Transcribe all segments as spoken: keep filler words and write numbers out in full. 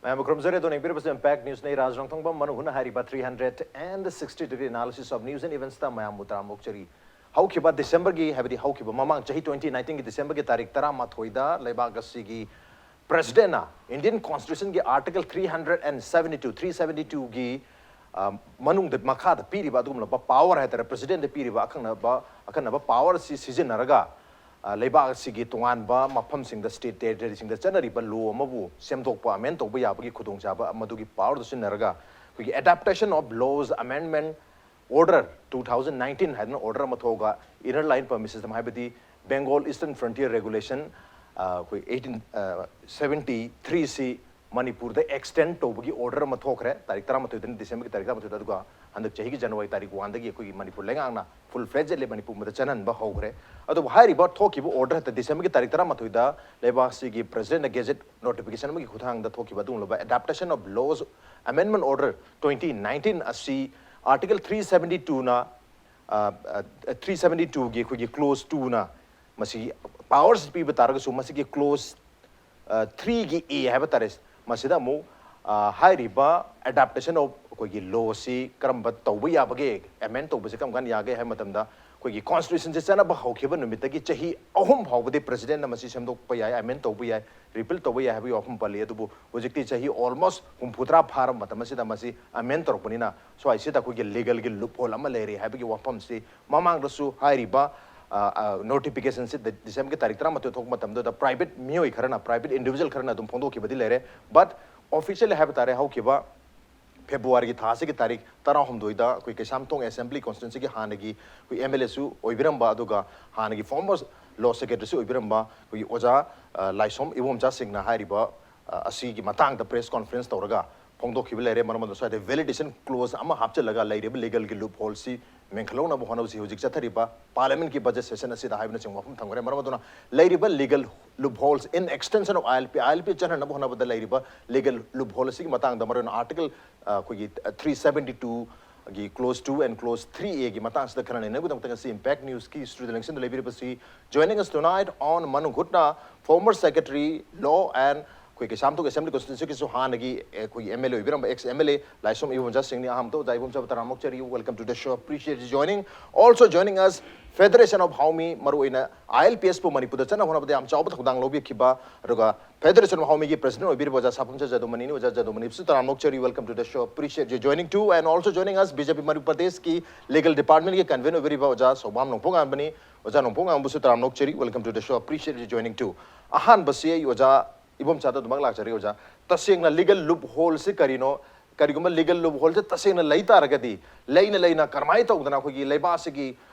ꯃꯌꯥꯝꯕꯨ ꯈꯨꯔꯨꯝꯖꯔꯤ꯫ ꯑꯗꯨꯅ ꯌꯦꯡꯕꯤꯔꯤꯕꯁꯤ Impact Newsꯅꯤ꯫ ꯔꯥꯖ ꯔꯣꯡꯊꯣꯡꯕꯝ ꯃꯅꯨꯡ ꯍꯨꯠꯅ ꯍꯥꯏꯔꯤꯕ three hundred and sixty degree analysis of news and eventsꯇ ꯃꯌꯥꯝꯕꯨ ꯇꯔꯥꯝꯅ ꯑꯣꯛꯆꯔꯤ꯫ ꯍꯧꯈꯤꯕ ꯗꯤꯁꯦꯝꯕꯔꯒꯤ, ꯍꯥꯏꯕꯗꯤ ꯍꯧꯈꯤꯕ ꯃꯃꯥꯡ ꯆꯍꯤ twenty nineteenꯒꯤ ꯗꯤꯁꯦꯝꯕꯔꯒꯤ ꯇꯥꯔꯤꯛ ꯇꯔꯥꯃꯥꯊꯣꯏꯗ ꯂꯩꯕꯥꯛ ꯑꯁꯤꯒꯤ Presidentꯅ Indian Constitutionꯒꯤ Article three hundred and seventy two, three seventy twoꯒꯤ, ꯑ, ꯃꯅꯨꯡꯗ, ꯃꯈꯥꯗ ꯄꯤꯔꯤꯕ ꯑꯗꯨꯒꯨꯝꯂꯕ power ꯍꯥꯏꯇꯥꯔꯦ, Presidentꯗ ꯄꯤꯔꯤꯕ ꯑꯈꯟꯅꯕ, ꯑꯈꯟꯅꯕ powerꯁꯤ ꯁꯤꯖꯤꯟꯅꯔꯒ, ꯑ, ꯂꯩꯕꯥꯛ ꯑꯁꯤꯒꯤ ꯇꯣꯉꯥꯟꯕ ꯃꯐꯝꯁꯤꯡꯗ, state territoryꯁꯤꯡꯗ ꯆꯠꯅꯔꯤꯕ law ꯑꯃꯕꯨ ꯁꯦꯝꯗꯣꯛꯄ, amend ꯇꯧꯕ ꯌꯥꯕꯒꯤ ꯈꯨꯗꯣꯡꯆꯥꯕ, ꯃꯗꯨꯒꯤ powerꯗꯨ ꯁꯤꯖꯤꯟꯅꯔꯒ ꯑꯩꯈꯣꯏꯒꯤ Adaptation of Laws Amendment Order two thousand nineteen ꯍꯥꯏꯗꯅ order ꯑꯃ ꯊꯣꯛꯑꯒ, Inner Line Permit System, ꯍꯥꯏꯕꯗꯤ Bengal Eastern Frontier Regulation, ꯑ, ꯑꯩꯈꯣꯏ eighteen, ꯑ, seventy threeꯁꯤ ꯃꯅꯤꯄꯨꯔꯗ extend ꯇꯧꯕꯒꯤ order ꯑꯃ ꯊꯣꯛꯈ꯭ꯔꯦ, ꯇꯥꯔꯤꯛ ꯇꯔꯥꯃꯥꯊꯣꯏꯗꯅꯤ, ꯗꯤꯁꯦꯝꯕꯔꯒꯤ ꯇꯥꯔꯤꯛ ꯇꯔꯥꯃꯥꯊꯣꯏꯗ꯫ ꯑꯗꯨꯒ ꯍꯟꯗꯛ ꯆꯍꯤꯒꯤ ꯖꯅꯋꯥꯔꯤ ꯇꯥꯔꯤꯛ oneꯗꯒꯤ ꯑꯩꯈꯣꯏꯒꯤ ꯃꯅꯤꯄꯨꯔ ꯂꯩꯉꯥꯛꯅ full fledgedly ꯃꯅꯤꯄꯨꯔ ꯄꯨꯝꯕꯗ ꯆꯠꯍꯟꯕ ꯍꯧꯈ꯭ꯔꯦ꯫ ꯑꯗꯨꯕꯨ ꯍꯥꯏꯔꯤꯕ ꯊꯣꯛꯈꯤꯕ order ꯍꯦꯛꯇ ꯗꯤꯁꯦꯝꯕꯔꯒꯤ ꯇꯥꯔꯤꯛ ꯇꯔꯥꯃꯥꯊꯣꯏꯗ ꯂꯩꯕꯥꯛ ꯑꯁꯤꯒꯤ Presidentꯅ gazette notification ꯑꯃꯒꯤ ꯈꯨꯠꯊꯥꯡꯗ ꯊꯣꯛꯈꯤꯕ ꯑꯗꯨꯒꯨꯝꯂꯕ Adaptation of Laws Amendment Order twenty nineteen ꯑꯁꯤ Article three seventy twoꯅ, ꯑ, ꯑ, three seventy twoꯒꯤ ꯑꯩꯈꯣꯏꯒꯤ clause twoꯅ ꯃꯁꯤꯒꯤ powers ꯄꯤꯕ ꯇꯥꯔꯒꯁꯨ, ꯃꯁꯤꯒꯤ clause, ꯑ, threeꯒꯤ A ꯍꯥꯏꯕ ꯇꯥꯔꯦ, ꯃꯁꯤꯗ ꯑꯃꯨꯛ, ꯑ, ꯍꯥꯏꯔꯤꯕ Adaptation of ꯑꯩꯈꯣꯏꯒꯤ lawꯁꯤ ꯀꯔꯝꯕ ꯇꯧꯕ ꯌꯥꯕꯒꯦ, amend ꯇꯧꯕꯁꯦ ꯀꯔꯝ ꯀꯥꯟꯗ ꯌꯥꯒꯦ ꯍꯥꯏꯕ ꯃꯇꯝꯗ, ꯑꯩꯈꯣꯏꯒꯤ Constitutionꯁꯦ ꯆꯠꯅꯕ ꯍꯧꯈꯤꯕ ꯅꯨꯃꯤꯠꯇꯒꯤ ꯆꯍꯤ ꯑꯍꯨꯝ ꯐꯥꯎꯕꯗꯤ Presidentꯅ ꯃꯁꯤ ꯁꯦꯝꯗꯣꯛꯄ ꯌꯥꯏ, amend ꯇꯧꯕ ꯌꯥꯏ, repeal ꯇꯧꯕ ꯌꯥꯏ ꯍꯥꯏꯕꯒꯤ ꯋꯥꯐꯝ ꯄꯜꯂꯤ꯫ ꯑꯗꯨꯕꯨ ꯍꯧꯖꯤꯛꯇꯤ ꯆꯍꯤ almost ꯍꯨꯝꯐꯨꯇꯔꯥ ꯐꯥꯔꯕ ꯃꯇꯝ ꯑꯁꯤꯗ ꯃꯁꯤ amend ꯇꯧꯔꯛꯄꯅꯤꯅ, ꯁ꯭ꯋꯥꯏꯁꯤꯗ ꯑꯩꯈꯣꯏꯒꯤ legalꯒꯤ loophole ꯑꯃ ꯂꯩꯔꯤ ꯍꯥꯏꯕꯒꯤ ꯋꯥꯐꯝꯁꯤ ꯃꯃꯥꯡꯗꯁꯨ ꯍꯥꯏꯔꯤꯕ, ꯑ, ꯑ, notificationꯁꯤ ꯗꯤ-, ꯗꯤꯁꯦꯝꯕꯔꯒꯤ ꯇꯥꯔꯤꯛ ꯇꯔꯥꯃꯥꯊꯣꯏ ꯊꯣꯛꯄ ꯃꯇꯝꯗꯨꯗ private ꯃꯤꯑꯣꯏ ꯈꯔꯅ, private individual ꯈꯔꯅ ꯑꯗꯨꯝ ꯐꯣꯡꯗꯣꯛꯈꯤꯕꯗꯤ ꯂꯩꯔꯦ꯫ But officially ꯍꯥꯏꯕ ꯇꯥꯔꯦ, ꯍꯧꯈꯤꯕ ꯐꯦꯕ꯭ꯔꯨꯋꯥꯔꯤꯒꯤ ꯊꯥ ꯑꯁꯤꯒꯤ ꯇꯥꯔꯤꯛ ꯇꯔꯥꯍꯨꯝꯗꯣꯏꯗ ꯑꯩꯈꯣꯏ ꯀꯩꯁꯥꯝꯊꯣꯡ Assembly Constituencyꯒꯤ ꯍꯥꯟꯅꯒꯤ ꯑꯩꯈꯣꯏ MLAꯁꯨ ꯑꯣꯏꯕꯤꯔꯝꯕ, ꯑꯗꯨꯒ ꯍꯥꯟꯅꯒꯤ former Law Secretaryꯁꯨ ꯑꯣꯏꯕꯤꯔꯝꯕ ꯑꯩꯈꯣꯏꯒꯤ ꯑꯣꯖꯥ, ꯑ, ꯂꯥꯏꯁꯣꯝ ꯏꯕꯣꯝꯆꯥ ꯁꯤꯡꯅ ꯍꯥꯏꯔꯤꯕ, ꯑ, ꯑꯁꯤꯒꯤ ꯃꯇꯥꯡꯗ press conference ꯇꯧꯔꯒ ꯐꯣꯡꯗꯣꯛꯈꯤꯕ ꯂꯩꯔꯦ꯫ ꯃꯔꯝ ꯑꯗꯨꯅ ꯁ꯭ꯋꯥꯏꯗ validation clause ꯑꯃ ꯍꯥꯞꯆꯤꯜꯂꯒ ꯂꯩꯔꯤꯕ legalꯒꯤ loopholeꯁꯤ ꯃꯦꯟꯈꯠꯍꯧꯅꯕ ꯍꯣꯠꯅꯕꯁꯤ ꯍꯧꯖꯤꯛ ꯆꯠꯊꯔꯤꯕ Parliamentꯀꯤ budget session ꯑꯁꯤꯗ ꯍꯥꯏꯕꯅꯆꯤꯡꯕ ꯋꯥꯐꯝ ꯊꯝꯈ꯭ꯔꯦ꯫ ꯃꯔꯝ ꯑꯗꯨꯅ ꯂꯩꯔꯤꯕ legal loopholes in extension of ILP, ILP ꯆꯠꯍꯟꯅꯕ ꯍꯣꯠꯅꯕꯗ ꯂꯩꯔꯤꯕ legal loophole ꯑꯁꯤꯒꯤ ꯃꯇꯥꯡꯗ, ꯃꯔꯨꯑꯣꯏꯅ Article, ꯑ, ꯑꯩꯈꯣꯏꯒꯤ, ꯑ, three seventy twoꯒꯤ clause two and clause three Aꯒꯤ ꯃꯇꯥꯡꯁꯤꯗ ꯈꯟꯅ ꯅꯩꯅꯕꯒꯤꯗꯃꯛꯇ ꯉꯁꯤ Impact Newsꯀꯤ studio ꯂꯦꯡꯁꯤꯟꯗ ꯂꯩꯕꯤꯔꯤꯕꯁꯤ, joining us tonight on ꯃꯅꯨꯡ ꯍꯨꯠꯅ, former Secretary Law and ꯑꯩꯈꯣꯏ ꯀꯩꯁꯥꯝꯊꯣꯡ Assembly Constituency ꯒꯤꯁꯨ ꯍꯥꯟꯅꯒꯤ ꯑꯩꯈꯣꯏꯒꯤ M L A ꯑꯣꯏꯕꯤꯔꯝꯕ ex M L A ꯂꯥꯏꯁ꯭ꯔꯝ ꯏꯕꯣꯝꯆꯥ ꯁꯤꯡꯅꯤ꯫ ꯑꯍꯥꯟꯕꯗ ꯑꯣꯖꯥ ꯏꯕꯣꯝꯆꯥꯕꯨ ꯇꯔꯥꯝꯅ ꯑꯣꯛꯆꯔꯤ, welcome to the show, appreciate you joining. Also joining us, Federation of Haomyi, ꯃꯔꯨꯑꯣꯏꯅ I L P S ꯄꯨ ꯃꯅꯤꯄꯨꯔꯗ ꯆꯠꯅ ꯍꯣꯠꯅꯕꯗ ꯌꯥꯝ ꯆꯥꯎꯕ ꯊꯧꯗꯥꯡ ꯂꯧꯕꯤꯈꯤꯕ, ꯑꯗꯨꯒ Federation of Haomyi ꯒꯤ President ꯑꯣꯏꯕꯤꯔꯤꯕ ꯑꯣꯖꯥ ꯁꯥꯐꯝꯆ ꯖꯥꯗꯨꯃꯅꯤꯅꯤ꯫ ꯑꯣꯖꯥ ꯖꯥꯗꯨꯃꯅꯤꯁꯨ ꯇꯔꯥꯝꯅ ꯑꯣꯛꯆꯔꯤ, welcome to the show, appreciate you joining too. And also joining us, B J P Manipur Pradesh ꯀꯤ Legal Department ꯀꯤ Convener ꯑꯣꯏꯕꯤꯔꯤꯕ ꯑꯣꯖꯥ ꯁꯧꯕꯥꯝ ꯅꯣꯡꯄꯣꯛ ꯉꯥꯟꯕꯅꯤ꯫ ꯑꯣꯖꯥ ꯅꯣꯡꯄꯣꯛ ꯉꯥꯟꯕꯁꯨ ꯇꯔꯥꯝꯅ ꯑꯣꯛꯆꯔꯤ, welcome to the show, appreciate you joining too. ꯑꯍꯥꯟꯕꯁꯤ ꯑꯩ ꯑꯣꯖꯥ ꯏꯕꯣꯝꯆꯥꯗ ꯑꯗꯨꯃꯛ ꯂꯥꯛꯆꯔꯤ꯫ ꯑꯣꯖꯥ, ꯇꯁꯦꯡꯅ legal loophole ꯁꯤ ꯀꯔꯤꯅꯣ? ꯀꯔꯤꯒꯨꯝꯕ legal loophole ꯁꯤ ꯇꯁꯦꯡꯅ ꯂꯩ ꯇꯥꯔꯒꯗꯤ, ꯂꯩꯅ ꯂꯩꯅ ꯀꯔꯝꯍꯥꯏꯅ ꯇꯧꯗꯅ ꯑꯩꯈꯣꯏꯒꯤ ꯂꯩꯕꯥꯛ ꯑꯁꯤꯒꯤ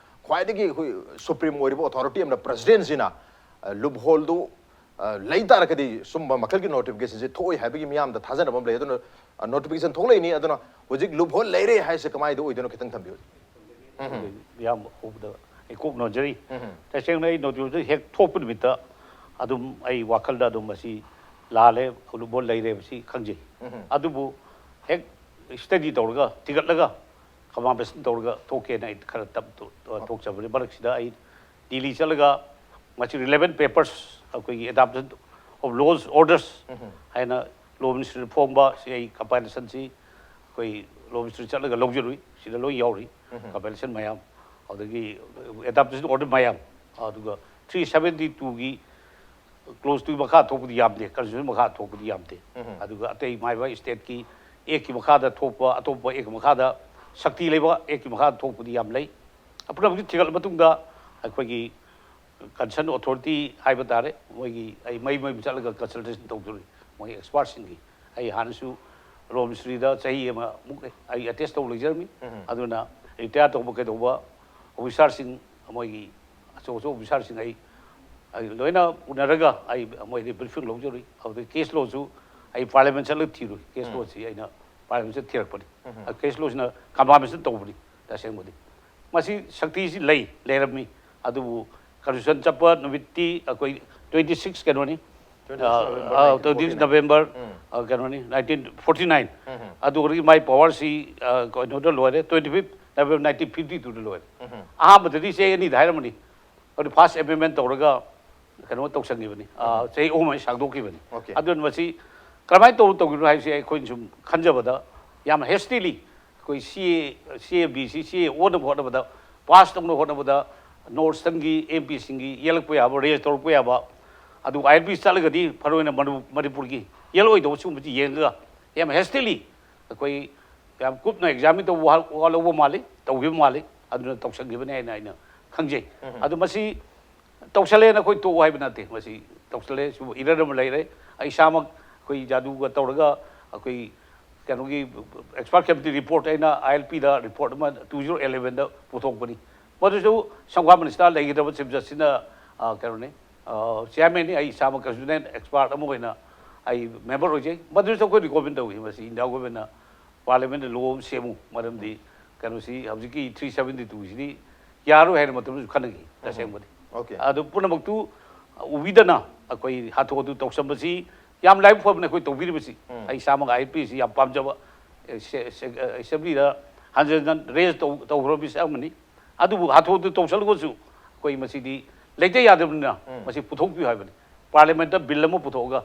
ꯈ꯭ꯋꯥꯏꯗꯒꯤ ꯑꯩꯈꯣꯏ supreme ꯑꯣꯏꯔꯤꯕ authority ꯑꯃꯅ, President ꯁꯤꯅ, ꯑ, loophole ꯗꯨ, ꯑ, ꯂꯩ ꯇꯥꯔꯒꯗꯤ ꯁꯨꯝꯕ ꯃꯈꯜꯒꯤ notification ꯁꯤ ꯊꯣꯛꯑꯣꯏ ꯍꯥꯏꯕꯒꯤ ꯃꯤꯌꯥꯝꯗ ꯊꯥꯖꯅꯕ ꯑꯃ ꯂꯩ꯫ ꯑꯗꯨꯅ, ꯑ, notification ꯊꯣꯛꯂꯛꯏꯅꯤ꯫ ꯑꯗꯨꯅ ꯍꯧꯖꯤꯛ loophole ꯂꯩꯔꯦ ꯍꯥꯏꯁꯦ ꯀꯃꯥꯏꯅ ꯑꯣꯏꯗꯣꯏꯅꯣ? ꯈꯤꯇꯪ ꯊꯝꯕꯤꯌꯨ꯫ ꯎꯝ꯫ ꯏꯌꯥꯝꯕ ꯎꯕꯗ ꯑꯩ ꯀꯣꯛ ꯅꯣꯟꯖꯔꯤ꯫ ꯎꯝ꯫ ꯇꯁꯦꯡꯅ ꯑꯩ notification ꯍꯦꯛ ꯊꯣꯛꯄ ꯅꯨꯃꯤꯠꯇ ꯑꯗꯨꯝ ꯑꯩ ꯋꯥꯈꯜꯗ ꯑꯗꯨꯝ ꯃꯁꯤ ꯂꯥꯜꯂꯦ, loophole ꯂꯩꯔꯦ ꯍꯥꯏꯕꯁꯤ ꯈꯪꯖꯩ꯫ ꯎꯝ꯫ ꯑꯗꯨꯕꯨ ꯍꯦꯛ study ꯇꯧꯔꯒ, ꯊꯤꯒꯠꯂꯒ, confirmation ꯇꯧꯔꯒ ꯊꯣꯛꯀꯦꯅ ꯑꯩ ꯈꯔ ꯇꯞ ꯇꯨ-, ꯑ, ꯑꯣ꯫ ꯊꯣꯛꯆꯕꯅꯤ꯫ ꯃꯔꯛꯁꯤꯗ ꯑꯩ ꯗꯤꯜꯂꯤ ꯆꯠꯂꯒ ꯃꯁꯤ relevant papers, ꯑꯩꯈꯣꯏꯒꯤ adoption of laws orders ꯎꯝ꯫ ꯍꯥꯏꯅ Law Ministry ꯗ ꯐꯣꯡꯕ ꯁꯤ ꯑꯩ compilation ꯁꯤ ꯑꯩꯈꯣꯏ Law Ministry ꯆꯠꯂꯒ ꯂꯧꯖꯔꯨꯏ꯫ ꯁꯤꯗ ꯂꯣꯏ ꯌꯥꯎꯔꯤ꯫ ꯎꯝ꯫ Compilation ꯃꯌꯥꯝ, ꯑꯗꯒꯤ adoption order ꯃꯌꯥꯝ, ꯑꯗꯨꯒ three seventy two ꯒꯤ clause two ꯒꯤ ꯃꯈꯥ ꯊꯣꯛꯄꯗꯤ ꯌꯥꯝꯗꯦ, constitution ꯃꯈꯥ ꯊꯣꯛꯄꯗꯤ ꯌꯥꯝꯗꯦ꯫ ꯎꯝ꯫ ꯑꯗꯨꯒ ꯑꯇꯩ ꯃꯥꯏ ꯃꯥꯏ state ꯀꯤ act ꯀꯤ ꯃꯈꯥꯗ ꯊꯣꯛꯄ, ꯑꯇꯣꯞꯄ act ꯀꯤ ꯃꯈꯥꯗ ꯁꯛꯇꯤ ꯂꯩꯕ act ꯀꯤ ꯃꯈꯥꯗ ꯊꯣꯛꯄꯗꯤ ꯌꯥꯝ ꯂꯩ꯫ ꯑꯄꯨꯝꯕꯁꯤ ꯊꯤꯒꯠꯂ ꯃꯇꯨꯡꯗ ꯑꯩꯈꯣꯏꯒꯤ concern authority ꯍꯥꯏꯕ ꯇꯥꯔꯦ, ꯃꯣꯏꯒꯤ ꯑꯩ ꯃꯩ ꯃꯩ ꯆꯠꯂꯒ consultation ꯇꯧꯖꯔꯨꯏ, ꯃꯣꯏ expert ꯁꯤꯡꯒꯤ꯫ ꯑꯩ ꯍꯥꯟꯅꯁꯨ Law Ministry ꯗ ꯆꯍꯤ ꯑꯃꯃꯨꯛ ꯑꯩ attach ꯇꯧꯕ ꯂꯩꯖꯔꯝꯃꯤ꯫ ꯎꯝ꯫ ꯑꯗꯨꯅ retire ꯇꯧꯕ ꯀꯩꯗꯧꯕ officer ꯁꯤꯡ, ꯃꯣꯏꯒꯤ ꯑꯆꯧ ꯑꯆꯧꯕ officer ꯁꯤꯡ ꯑꯩ, ꯑꯩ ꯂꯣꯏꯅ ꯎꯅꯔꯒ ꯑꯩ ꯃꯣꯏꯗꯤ briefing ꯂꯧꯖꯔꯨꯏ꯫ ꯑꯗꯨꯗꯒꯤ case law ꯁꯨ ꯑꯩ Parliament ꯆꯠꯂꯒ ꯊꯤꯔꯨꯏ꯫ Case ꯎꯝ꯫ Law ꯁꯤ ꯑꯩꯅ Parliament ꯆꯠ ꯊꯤꯔꯛꯄꯅꯤ꯫ ꯎꯝ꯫ ꯑ, case law ꯁꯤꯅ confirmation ꯇꯧꯕꯅꯤ꯫ ꯇꯁꯦꯡꯕꯗꯤ ꯃꯁꯤ ꯁꯛꯇꯤꯁꯤ ꯂꯩ, ꯂꯩꯔꯝꯃꯤ, ꯑꯗꯨꯕꯨ constitution ꯆꯠꯄ ꯅꯨꯃꯤꯠꯇꯤ ꯑꯩꯈꯣꯏ twenty six ꯀꯩꯅꯣꯅꯤ, twenty six ꯑ, November ꯑ, twenty six nineteen forty nine꯫ November, ꯎꯝ꯫ ꯑ, ꯀꯩꯅꯣꯅꯤ, nineteen forty nine꯫ ꯎꯝ꯫ ꯑꯗꯨ ꯑꯣꯏꯔꯗꯤ ꯃꯥꯏ power ꯁꯤ, ꯑ, ꯀꯩꯅꯣꯗ ꯂꯣꯏꯔꯦ, twenty fifth November nineteen fifty two ꯗ ꯂꯣꯏꯔꯦ꯫ ꯎꯝ꯫ ꯑꯍꯥꯟꯕꯗꯗꯤ ꯆꯍꯤ ꯑꯅꯤꯗ ꯍꯥꯏꯔꯝꯕꯅꯤ, ꯑꯗꯨ first amendment ꯇꯧꯔꯒ ꯀꯩꯅꯣ ꯇꯧꯁꯟꯈꯤꯕꯅꯤ, ꯑ, ꯆꯍꯤ ꯑꯍꯨꯝ ꯍꯥꯏꯅ ꯁꯥꯡꯗꯣꯛꯈꯤꯕꯅꯤ꯫ Okay. ꯑꯗꯨꯅ ꯃꯁꯤ ꯀꯔꯝꯍꯥꯏꯅ ꯇꯧꯔ ꯇꯧꯈꯤꯕꯅꯣ ꯍꯥꯏꯕꯁꯤ ꯑꯩꯈꯣꯏꯅ ꯁꯨꯝ ꯈꯟꯖꯕꯗ ꯌꯥꯝꯅ ꯍꯦꯁꯇꯤꯂꯤ ꯑꯩꯈꯣꯏ ꯁꯤ ꯑꯦ ꯁꯤ ꯑꯦ ꯕꯤ ꯁꯤ ꯁꯤ ꯑꯦ ꯑꯣꯟꯅꯕ ꯍꯣꯠꯅꯕꯗ, ꯄꯥꯁ ꯇꯧꯅꯕ ꯍꯣꯠꯅꯕꯗ ꯅꯣꯔꯠ ꯏꯁꯇꯔꯟꯒꯤ ꯑꯦꯝ ꯄꯤꯁꯤꯡꯒꯤ ꯌꯦꯜꯂꯛꯄ ꯌꯥꯕ, ꯔꯦꯁ ꯇꯧꯔꯛꯄ ꯌꯥꯕ, ꯑꯗꯨꯒ ꯑꯥꯏ ꯑꯦꯜ ꯄꯤ ꯆꯠꯂꯒꯗꯤ ꯐꯔꯣꯏꯅ ꯃꯅꯤꯄꯨꯔꯒꯤ ꯌꯦꯜꯂꯛꯑꯣꯏꯗꯧꯕ ꯁꯤꯒꯨꯝꯕꯁꯤ ꯌꯦꯡꯉꯒ ꯌꯥꯝ ꯍꯦꯁꯇꯤꯂꯤ ꯑꯩꯈꯣꯏ ꯌꯥꯝ ꯀꯨꯞꯅ ꯑꯦꯛꯖꯥꯃꯤꯟ ꯇꯧꯕ ꯋꯥ- ꯋꯥꯠꯍꯧꯕ ꯃꯥꯜꯂꯤ, ꯇꯧꯈꯤꯕ ꯃꯥꯜꯂꯤ꯫ ꯑꯗꯨꯅ ꯇꯧꯁꯟꯈꯤꯕꯅꯤ ꯍꯥꯏꯅ ꯑꯩꯅ ꯈꯪꯖꯩ꯫ ꯑꯗꯨ ꯃꯁꯤ ꯇꯧꯁꯜꯂꯦꯅ ꯑꯩꯈꯣꯏ ꯇꯣꯛꯑꯣ ꯍꯥꯏꯕ ꯅꯠꯇꯦ꯫ ꯃꯁꯤ ꯇꯧꯁꯜꯂꯦ, ꯁꯤꯕꯨ ꯏꯔꯔ ꯑꯃ ꯂꯩꯔꯦ꯫ ꯑꯩ ꯏꯁꯥꯃꯛ ꯑꯩꯈꯣꯏ ꯖꯥꯗꯨꯒ ꯇꯧꯔꯒ ꯑꯩꯈꯣꯏ ꯀꯩꯅꯣꯒꯤ ꯑꯦꯛꯁꯄꯥꯔꯠ ꯀꯃꯤꯇꯤ ꯔꯤꯄꯣꯔꯠ ꯑꯩꯅ ꯑꯥꯏ ꯑꯦꯜ ꯄꯤꯗ ꯔꯤꯄꯣꯔꯠ ꯑꯃ ꯇꯨ ꯖꯤꯔꯣ ꯑꯦꯂꯦꯚꯦꯟꯗ ꯄꯨꯊꯣꯛꯄꯅꯤ꯫ ꯃꯗꯨꯁꯨ ꯁꯪꯐꯥ ꯃꯤꯅꯤꯁꯇꯔ ꯂꯩꯒꯗꯕ ꯆꯤꯐ ꯖꯁꯇꯤꯁꯅ, ꯑ, ꯀꯩꯅꯣꯅꯤ, ꯆꯤꯌꯥꯔꯃꯦꯟꯅꯤ꯫ ꯑꯩ ꯏꯁꯥꯃꯛ ꯀꯟꯁꯇꯤꯇ꯭ꯌꯨꯁꯅꯦꯜ ꯑꯦꯛꯁꯄꯥꯔꯠ ꯑꯃ ꯑꯣꯏꯅ ꯑꯩ ꯃꯦꯝꯕꯔ ꯑꯣꯏꯖꯩ꯫ ꯃꯗꯨꯁꯨ ꯑꯩꯈꯣꯏ ꯔꯤꯀꯣꯃꯦꯟ ꯇꯧꯏ꯫ ꯃꯁꯤ ꯏꯟꯗꯤꯌꯥ ꯒꯣꯔꯃꯦꯟꯅ ꯄꯥꯔꯂꯤꯌꯥꯃꯦꯟꯗ ꯂꯣ ꯑꯃ ꯁꯦꯝꯃꯨ, ꯃꯔꯝꯗꯤ ꯀꯩꯅꯣꯁꯤ ꯍꯧꯖꯤꯛꯀꯤ ꯊ꯭ꯔꯤ ꯁꯕꯦꯟꯇꯤ ꯇꯨꯁꯤꯗꯤ ꯌꯥꯔꯣꯏ ꯍꯥꯏꯅ ꯃꯇꯝꯗꯨꯁꯨ ꯈꯟꯅꯈꯤ꯫ ꯇꯁꯦꯡꯕꯗꯤ Okay. ꯑꯗꯨ ꯄꯨꯝꯅꯃꯛꯇꯨ ꯎꯕꯤꯗꯅ ꯑꯩꯈꯣꯏ ꯍꯥꯊꯨ ꯍꯥꯊꯨ ꯇꯧꯁꯟꯕꯁꯤ ꯌꯥꯝ ꯂꯥꯏꯕꯛ ꯐꯕꯅꯤ꯫ ꯑꯩꯈꯣꯏ ꯇꯧꯕꯤꯔꯤꯕꯁꯤ ꯑꯩ ꯏꯁꯥꯃꯛ ꯑꯥꯏ ꯑꯦꯜ ꯄꯤꯁꯤ ꯌꯥꯝ ꯄꯥꯝꯖꯕ, ꯑꯦꯁꯦꯝꯕ꯭ꯂꯤꯗ ꯍꯟꯖꯤꯟ ꯍꯟꯖꯤꯟ ꯔꯦꯖ ꯇꯧꯈ꯭ꯔꯕ ꯃꯤꯁꯛ ꯑꯃꯅꯤ꯫ ꯑꯗꯨꯕꯨ ꯍꯥꯊꯨ ꯍꯥꯊꯨ ꯇꯧꯁꯜꯂꯒꯁꯨ ꯑꯩꯈꯣꯏ ꯃꯁꯤꯗꯤ ꯂꯩꯇ ꯌꯥꯗꯕꯅꯤꯅ ꯃꯁꯤ ꯄꯨꯊꯣꯛꯄꯤꯌꯨ ꯍꯥꯏꯕꯅꯤ꯫ ꯄꯥꯔꯂꯤꯌꯥꯃꯦꯟꯠꯇ ꯕꯤꯜ ꯑꯃ ꯄꯨꯊꯣꯛꯑꯒ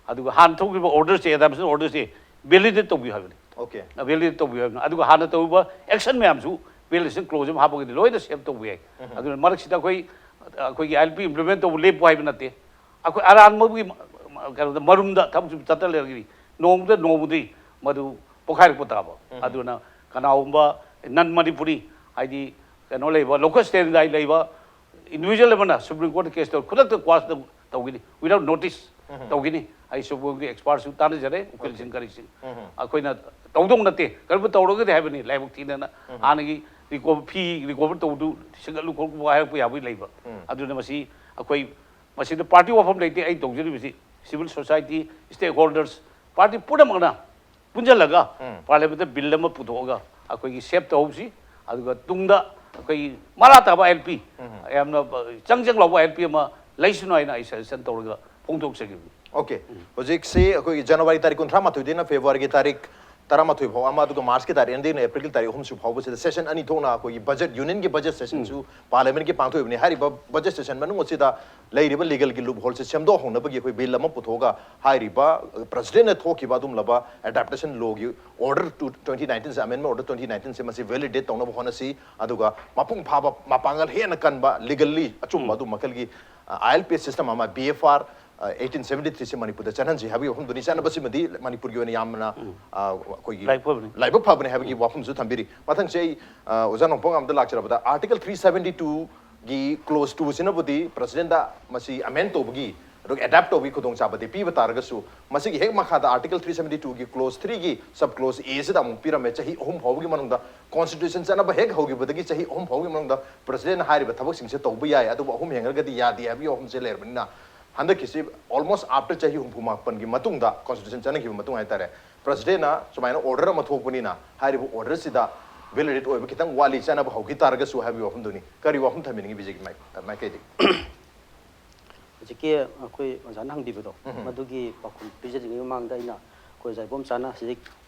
ꯑꯗꯨꯒ ꯍꯥꯟꯅ ꯊꯣꯛꯈꯤꯕ ꯑꯣꯔꯗꯔꯁꯦ, ꯑꯦꯗꯥꯞꯇꯦꯁꯟ ꯑꯣꯔꯗꯔꯁꯦ ꯚꯦꯂꯤꯗꯦꯠ ꯇꯧꯕꯤꯌꯨ ꯍꯥꯏꯕꯅꯤ꯫ Okay. ꯚꯦꯂꯤꯗꯦꯠ ꯇꯧꯕꯤꯌꯨ ꯍꯥꯏꯕꯅꯤ꯫ ꯑꯗꯨꯒ ꯍꯥꯟꯅ ꯇꯧꯔꯤꯕ ꯑꯦꯛꯁꯟ ꯃꯌꯥꯝꯁꯨ ꯚꯦꯂꯤꯗꯦꯁꯟ ꯀ꯭ꯂꯣꯖ ꯑꯃ ꯍꯥꯞꯄꯒꯗꯤ ꯂꯣꯏꯅ ꯁꯦꯞ ꯇꯧꯕ ꯌꯥꯏ꯫ ꯑꯗꯨꯅ ꯃꯔꯛꯁꯤꯗ ꯑꯩꯈꯣꯏ ꯑꯩꯈꯣꯏꯒꯤ ꯑꯥꯏ ꯑꯦꯜ ꯄꯤ ꯏꯝꯄ꯭ꯂꯤꯃꯦꯟꯠ ꯇꯧꯕ ꯂꯦꯞꯄꯨ ꯍꯥꯏꯕ ꯅꯠꯇꯦ꯫ ꯑꯩꯈꯣꯏ ꯑꯔꯥꯟꯕꯒꯤ ꯀꯩꯅꯣꯗ ꯃꯔꯨꯝꯗ ꯊꯕꯛꯁꯨ ꯆꯠꯇ ꯂꯩꯔꯒꯗꯤ ꯅꯣꯡꯃꯗ ꯅꯣꯡꯃꯗꯤ ꯃꯗꯨ ꯄꯣꯛꯈꯥꯏꯔꯛꯄ ꯇꯥꯕ꯫ ꯑꯗꯨꯅ ꯀꯅꯥꯒꯨꯝꯕ ꯅꯟ ꯃꯅꯤꯄꯨꯔꯤ, ꯍꯥꯏꯗꯤ ꯀꯩꯅꯣ ꯂꯩꯕ, ꯂꯣꯀꯦꯜ ꯁ꯭ꯇꯦꯟꯗꯥꯏ ꯂꯩꯕ ꯏꯟꯗꯤꯚꯤꯖꯨꯋꯦꯜ ꯑꯃꯅ ꯁꯨꯄ꯭ꯔꯤꯝ ꯀꯣꯔꯠꯇ ꯀꯦꯁ ꯇꯧ, ꯈꯨꯗꯛꯇ ꯀ꯭ꯋꯥꯁ ꯇꯧ-, ꯇꯧꯒꯤꯅꯤ, ꯋꯤꯗꯥꯎꯠ ꯅꯣꯇꯤꯁ ꯇꯧꯒꯤꯅꯤ꯫ ꯑꯩ ꯁꯨꯄ꯭ꯔꯤꯝ ꯀꯣꯔꯠꯀꯤ ꯑꯦꯛꯁꯄꯥꯔꯠꯁꯨ ꯇꯥꯟꯅꯖꯔꯦ, ꯎꯀꯤꯜꯁꯤꯡ ꯀꯔꯤꯁꯤꯡ꯫ ꯑꯩꯈꯣꯏꯅ ꯇꯧꯗꯧ ꯅꯠꯇꯦ, ꯀꯔꯤꯒꯨꯝꯕ ꯇꯧꯔꯒꯗꯤ ꯍꯥꯏꯕꯅꯤ, ꯂꯥꯏꯕꯛ ꯊꯤꯗꯅ ꯍꯥꯟꯅꯒꯤ ꯔꯤꯀꯣ-, ꯐꯤ ꯔꯤꯀꯣꯚꯔ ꯇꯧꯕꯗꯨ ꯁꯤꯡꯒꯠꯂꯨ ꯈꯣꯠꯂꯨ ꯍꯥꯏꯔꯛꯄ ꯌꯥꯕꯒꯤ ꯂꯩꯕ꯫ ꯑꯗꯨꯅ ꯃꯁꯤ ꯑꯩꯈꯣꯏ ꯃꯁꯤꯗ ꯄꯥꯔꯇꯤ ꯋꯥꯐꯝ ꯂꯩꯇꯦ꯫ ꯑꯩ ꯇꯧꯖꯔꯤꯕꯁꯤ ꯁꯤꯚꯤꯜ ꯁꯣꯁꯥꯏꯇꯤ, ꯁ꯭ꯇꯦꯛ ꯍꯣꯜꯗꯔꯁ, ꯄꯥꯔꯇꯤ ꯄꯨꯝꯅꯃꯛꯅ ꯄꯨꯟꯁꯤꯜꯂꯒ ꯄꯥꯔꯂꯤꯌꯥꯃꯦꯟꯠꯇ ꯕꯤꯜ ꯑꯃ ꯄꯨꯊꯣꯛꯑꯒ ꯑꯩꯈꯣꯏꯒꯤ ꯁꯦꯞ ꯇꯧꯍꯧꯁꯤ꯫ ꯑꯗꯨꯒ ꯇꯨꯡꯗ ꯑꯩꯈꯣꯏꯒꯤ ꯃꯔꯥ ꯇꯥꯕ ꯑꯥꯏ ꯑꯦꯜ ꯄꯤ, ꯌꯥꯝꯅ ꯆꯪ ꯆꯪ ꯂꯥꯎꯕ ꯑꯥꯏ ꯑꯦꯜ ꯄꯤ ꯑꯃ ꯂꯩꯁꯅꯨ ꯍꯥꯏꯅ ꯑꯩ ꯁꯖꯦꯁꯟ ꯇꯧꯔꯒ ꯐꯣꯡꯗꯣꯛꯆꯈꯤꯕꯅꯤ꯫ Okay. ꯍꯧꯖꯤꯛꯁꯤ ꯑꯩꯈꯣꯏꯒꯤ ꯖꯅꯋꯥꯔꯤ ꯇꯥꯔꯤꯛ ꯀꯨꯟꯊ꯭ꯔꯥ ꯃꯥꯊꯣꯏꯗꯩꯅ ꯐꯦꯕ꯭ꯔꯨꯋꯥꯔꯤꯒꯤ ꯇꯥꯔꯤꯛ ꯇꯔꯥꯃꯥꯊꯣꯏ ꯐꯥꯎ ꯑꯃ, ꯑꯗꯨꯒ ꯃꯥꯔꯆꯀꯤ ꯇꯥꯔꯤꯛ ꯑꯅꯤꯗꯒꯤꯅ ꯑꯦꯄ꯭ꯔꯤꯜꯒꯤ ꯇꯥꯔꯤꯛ ꯑꯍꯨꯝꯁꯨ ꯐꯥꯎꯕꯁꯤꯗ ꯁꯦꯁꯟ ꯑꯅꯤ ꯊꯣꯛꯅ ꯑꯩꯈꯣꯏꯒꯤ ꯕꯖꯦꯠ, ꯌꯨꯅꯤꯌꯟꯒꯤ ꯕꯖꯦꯠ ꯁꯦꯁꯟꯁꯨ ꯄꯥꯔꯂꯤꯌꯥꯃꯦꯟꯠꯀꯤ ꯄꯥꯡꯊꯣꯛꯏꯕꯅꯤ꯫ ꯍꯥꯏꯔꯤꯕ ꯕꯖꯦꯠ ꯁꯦꯁꯟ ꯃꯅꯨꯡ ꯑꯁꯤꯗ ꯂꯩꯔꯤꯕ ꯂꯤꯒꯦꯜꯒꯤ ꯂꯨꯞ ꯍꯣꯜꯁꯦ ꯁꯦꯝꯗꯣꯛꯍꯧꯅꯕꯒꯤ ꯑꯩꯈꯣꯏ ꯕꯤꯜ ꯑꯃ ꯄꯨꯊꯣꯛꯑꯒ ꯍꯥꯏꯔꯤꯕ ꯄ꯭ꯔꯁꯤꯗꯦꯟꯅ ꯊꯣꯛꯈꯤꯕ ꯑꯗꯨꯒꯨꯝꯂꯕ ꯑꯦꯗꯥꯞꯇꯦꯁꯟ ꯂꯣꯒꯤ ꯑꯣꯔꯗꯔ ꯇꯨ ꯇ꯭ꯋꯦꯟꯇꯤ ꯅꯥꯏꯟꯇꯤꯟꯁꯦ, ꯑꯃꯦꯟꯃꯦꯟ ꯑꯣꯔꯗꯔ ꯇ꯭ꯋꯦꯟꯇꯤ ꯅꯥꯏꯟꯇꯤꯟꯁꯦ ꯃꯁꯤ ꯚꯦꯂꯤꯗꯦꯠ ꯇꯧꯅꯕ ꯍꯣꯠꯅꯁꯤ꯫ ꯑꯗꯨꯒ ꯃꯄꯨꯡ ꯐꯥꯕ, ꯃꯄꯥꯡꯒꯜ ꯍꯦꯟꯅ ꯀꯟꯕ, ꯂꯤꯒꯜꯂꯤ ꯑꯆꯨꯝꯕ ꯑꯗꯨ ꯃꯈꯜꯒꯤ I L P S system ꯑꯃ, B F R eighteen seventy ꯊ꯭ꯔꯤꯁꯦ ꯃꯅꯤꯄꯨꯔꯗ ꯆꯠꯍꯟꯁꯤ ꯍꯥꯏꯕꯒꯤ ꯋꯥꯐꯝꯗꯨꯅꯤ꯫ ꯆꯠꯅꯕꯁꯤꯃꯗꯤ ꯃꯅꯤꯄꯨꯔꯒꯤ ꯑꯣꯏꯅ ꯌꯥꯝꯅ ꯑ, ꯑꯩꯈꯣꯏꯒꯤ ꯂꯥꯏꯕꯛ ꯐꯕꯅꯤ꯫ ꯂꯥꯏꯕꯛ ꯐꯕꯅꯤ ꯍꯥꯏꯕꯒꯤ ꯋꯥꯐꯝꯁꯨ ꯊꯝꯕꯤꯔꯤ꯫ ꯃꯊꯪꯁꯦ ꯑꯩ ꯑ, ꯑꯣꯖꯥ ꯅꯣꯡꯄꯣꯛꯉꯥꯝꯗ ꯂꯥꯛꯆꯔꯕꯗ, ꯑꯥꯔꯇꯤꯀꯜ ꯊ꯭ꯔꯤ ꯁꯚꯦꯟꯇꯤ ꯇꯨꯒꯤ ꯀ꯭ꯂꯣꯖ ꯇꯨꯁꯤꯅꯕꯨꯗꯤ ꯄ꯭ꯔꯁꯤꯗꯦꯟꯗ ꯃꯁꯤ ꯑꯃꯦꯟ ꯇꯧꯕꯒꯤ, ꯑꯗꯨꯒ ꯑꯦꯗꯥꯞ ꯇꯧꯕꯒꯤ ꯈꯨꯗꯣꯡꯆꯥꯕꯗꯤ ꯄꯤꯕ ꯇꯥꯔꯒꯁꯨ, ꯃꯁꯤꯒꯤ ꯍꯦꯛ ꯃꯈꯥꯗ ꯑꯥꯔꯇꯤꯀꯜ ꯊ꯭ꯔꯤ ꯁꯚꯦꯟꯇꯤ ꯇꯨꯒꯤ ꯀ꯭ꯂꯣꯖ ꯊ꯭ꯔꯤꯒꯤ ꯁꯕ ꯀ꯭ꯂꯣꯖ ꯑꯦꯁꯤꯗ ꯑꯃꯨꯛ ꯄꯤꯔꯝꯃꯦ, ꯆꯍꯤ ꯑꯍꯨꯝ ꯐꯥꯎꯕꯒꯤ ꯃꯅꯨꯡꯗ, ꯀꯣꯟꯁꯇꯤꯇ꯭ꯌꯨꯁꯟ ꯆꯠꯅꯕ ꯍꯦꯛ ꯍꯧꯈꯤꯕꯗꯒꯤ ꯆꯍꯤ ꯑꯍꯨꯝ ꯐꯥꯎꯒꯤ ꯃꯅꯨꯡꯗ ꯄ꯭ꯔꯁꯤꯗꯦꯟꯅ ꯍꯥꯏꯔꯤꯕ ꯊꯕꯛꯁꯤꯡꯁꯦ ꯇꯧꯕ ꯌꯥꯏ, ꯑꯗꯨꯕꯨ ꯑꯍꯨꯝ ꯍꯦꯟꯈ꯭ꯔꯒꯗꯤ ꯌꯥꯗꯦ ꯍꯥꯏꯕꯒꯤ ꯋꯥꯐꯝꯁꯦ ꯂꯩꯔꯕꯅꯤꯅ, ꯍꯟꯗꯛꯀꯤꯁꯤ ꯑꯣꯜꯃꯣꯁ ꯑꯥꯐꯇꯔ ꯆꯍꯤ ꯍꯨꯝꯐꯨ ꯃꯥꯄꯟꯒꯤ ꯃꯇꯨꯡꯗ, ꯀꯣꯟꯁꯇꯤꯇ꯭ꯌꯨꯁꯟ ꯆꯠꯅꯈꯤꯕ ꯃꯇꯨꯡ ꯍꯥꯏꯇꯥꯔꯦ, ꯄ꯭ꯔꯁꯤꯗꯦꯟꯅ ꯁꯨꯃꯥꯏꯅ ꯑꯣꯔꯗꯔ ꯑꯃ ꯊꯣꯛꯄꯅꯤꯅ, ꯍꯥꯏꯔꯤꯕ ꯑꯣꯔꯗꯔꯁꯤꯗ ꯚꯦꯂꯤꯗꯦꯠ ꯑꯣꯏꯕ ꯈꯤꯇꯪ ꯋꯥꯠꯂꯤ, ꯆꯠꯅꯕ ꯍꯧꯈꯤ ꯇꯥꯔꯒꯁꯨ ꯍꯥꯏꯕꯒꯤ ꯋꯥꯐꯝꯗꯨꯅꯤ꯫ ꯀꯔꯤ ꯋꯥꯐꯝ ꯊꯝꯕꯤꯅꯤꯡꯉꯤ ꯕꯤ ꯖꯦ ꯄꯤ ꯃꯥꯏ-, ꯃꯥꯏꯀꯩꯗꯒꯤ? ꯍꯧꯖꯤꯛꯀꯤ ꯑꯩꯈꯣꯏ ꯑꯣꯖꯥꯅ ꯍꯪꯕꯤꯕꯗꯣ, ꯃꯗꯨꯒꯤ ꯄꯥꯎꯈꯨꯝ ꯄꯤꯖꯗ꯭ꯔꯤꯉꯩ ꯃꯃꯥꯡꯗ ꯑꯩꯅ ꯑꯩꯈꯣꯏ ꯑꯣꯖꯥ ꯏꯕꯣꯝꯆꯥꯅ ꯍꯧꯖꯤꯛ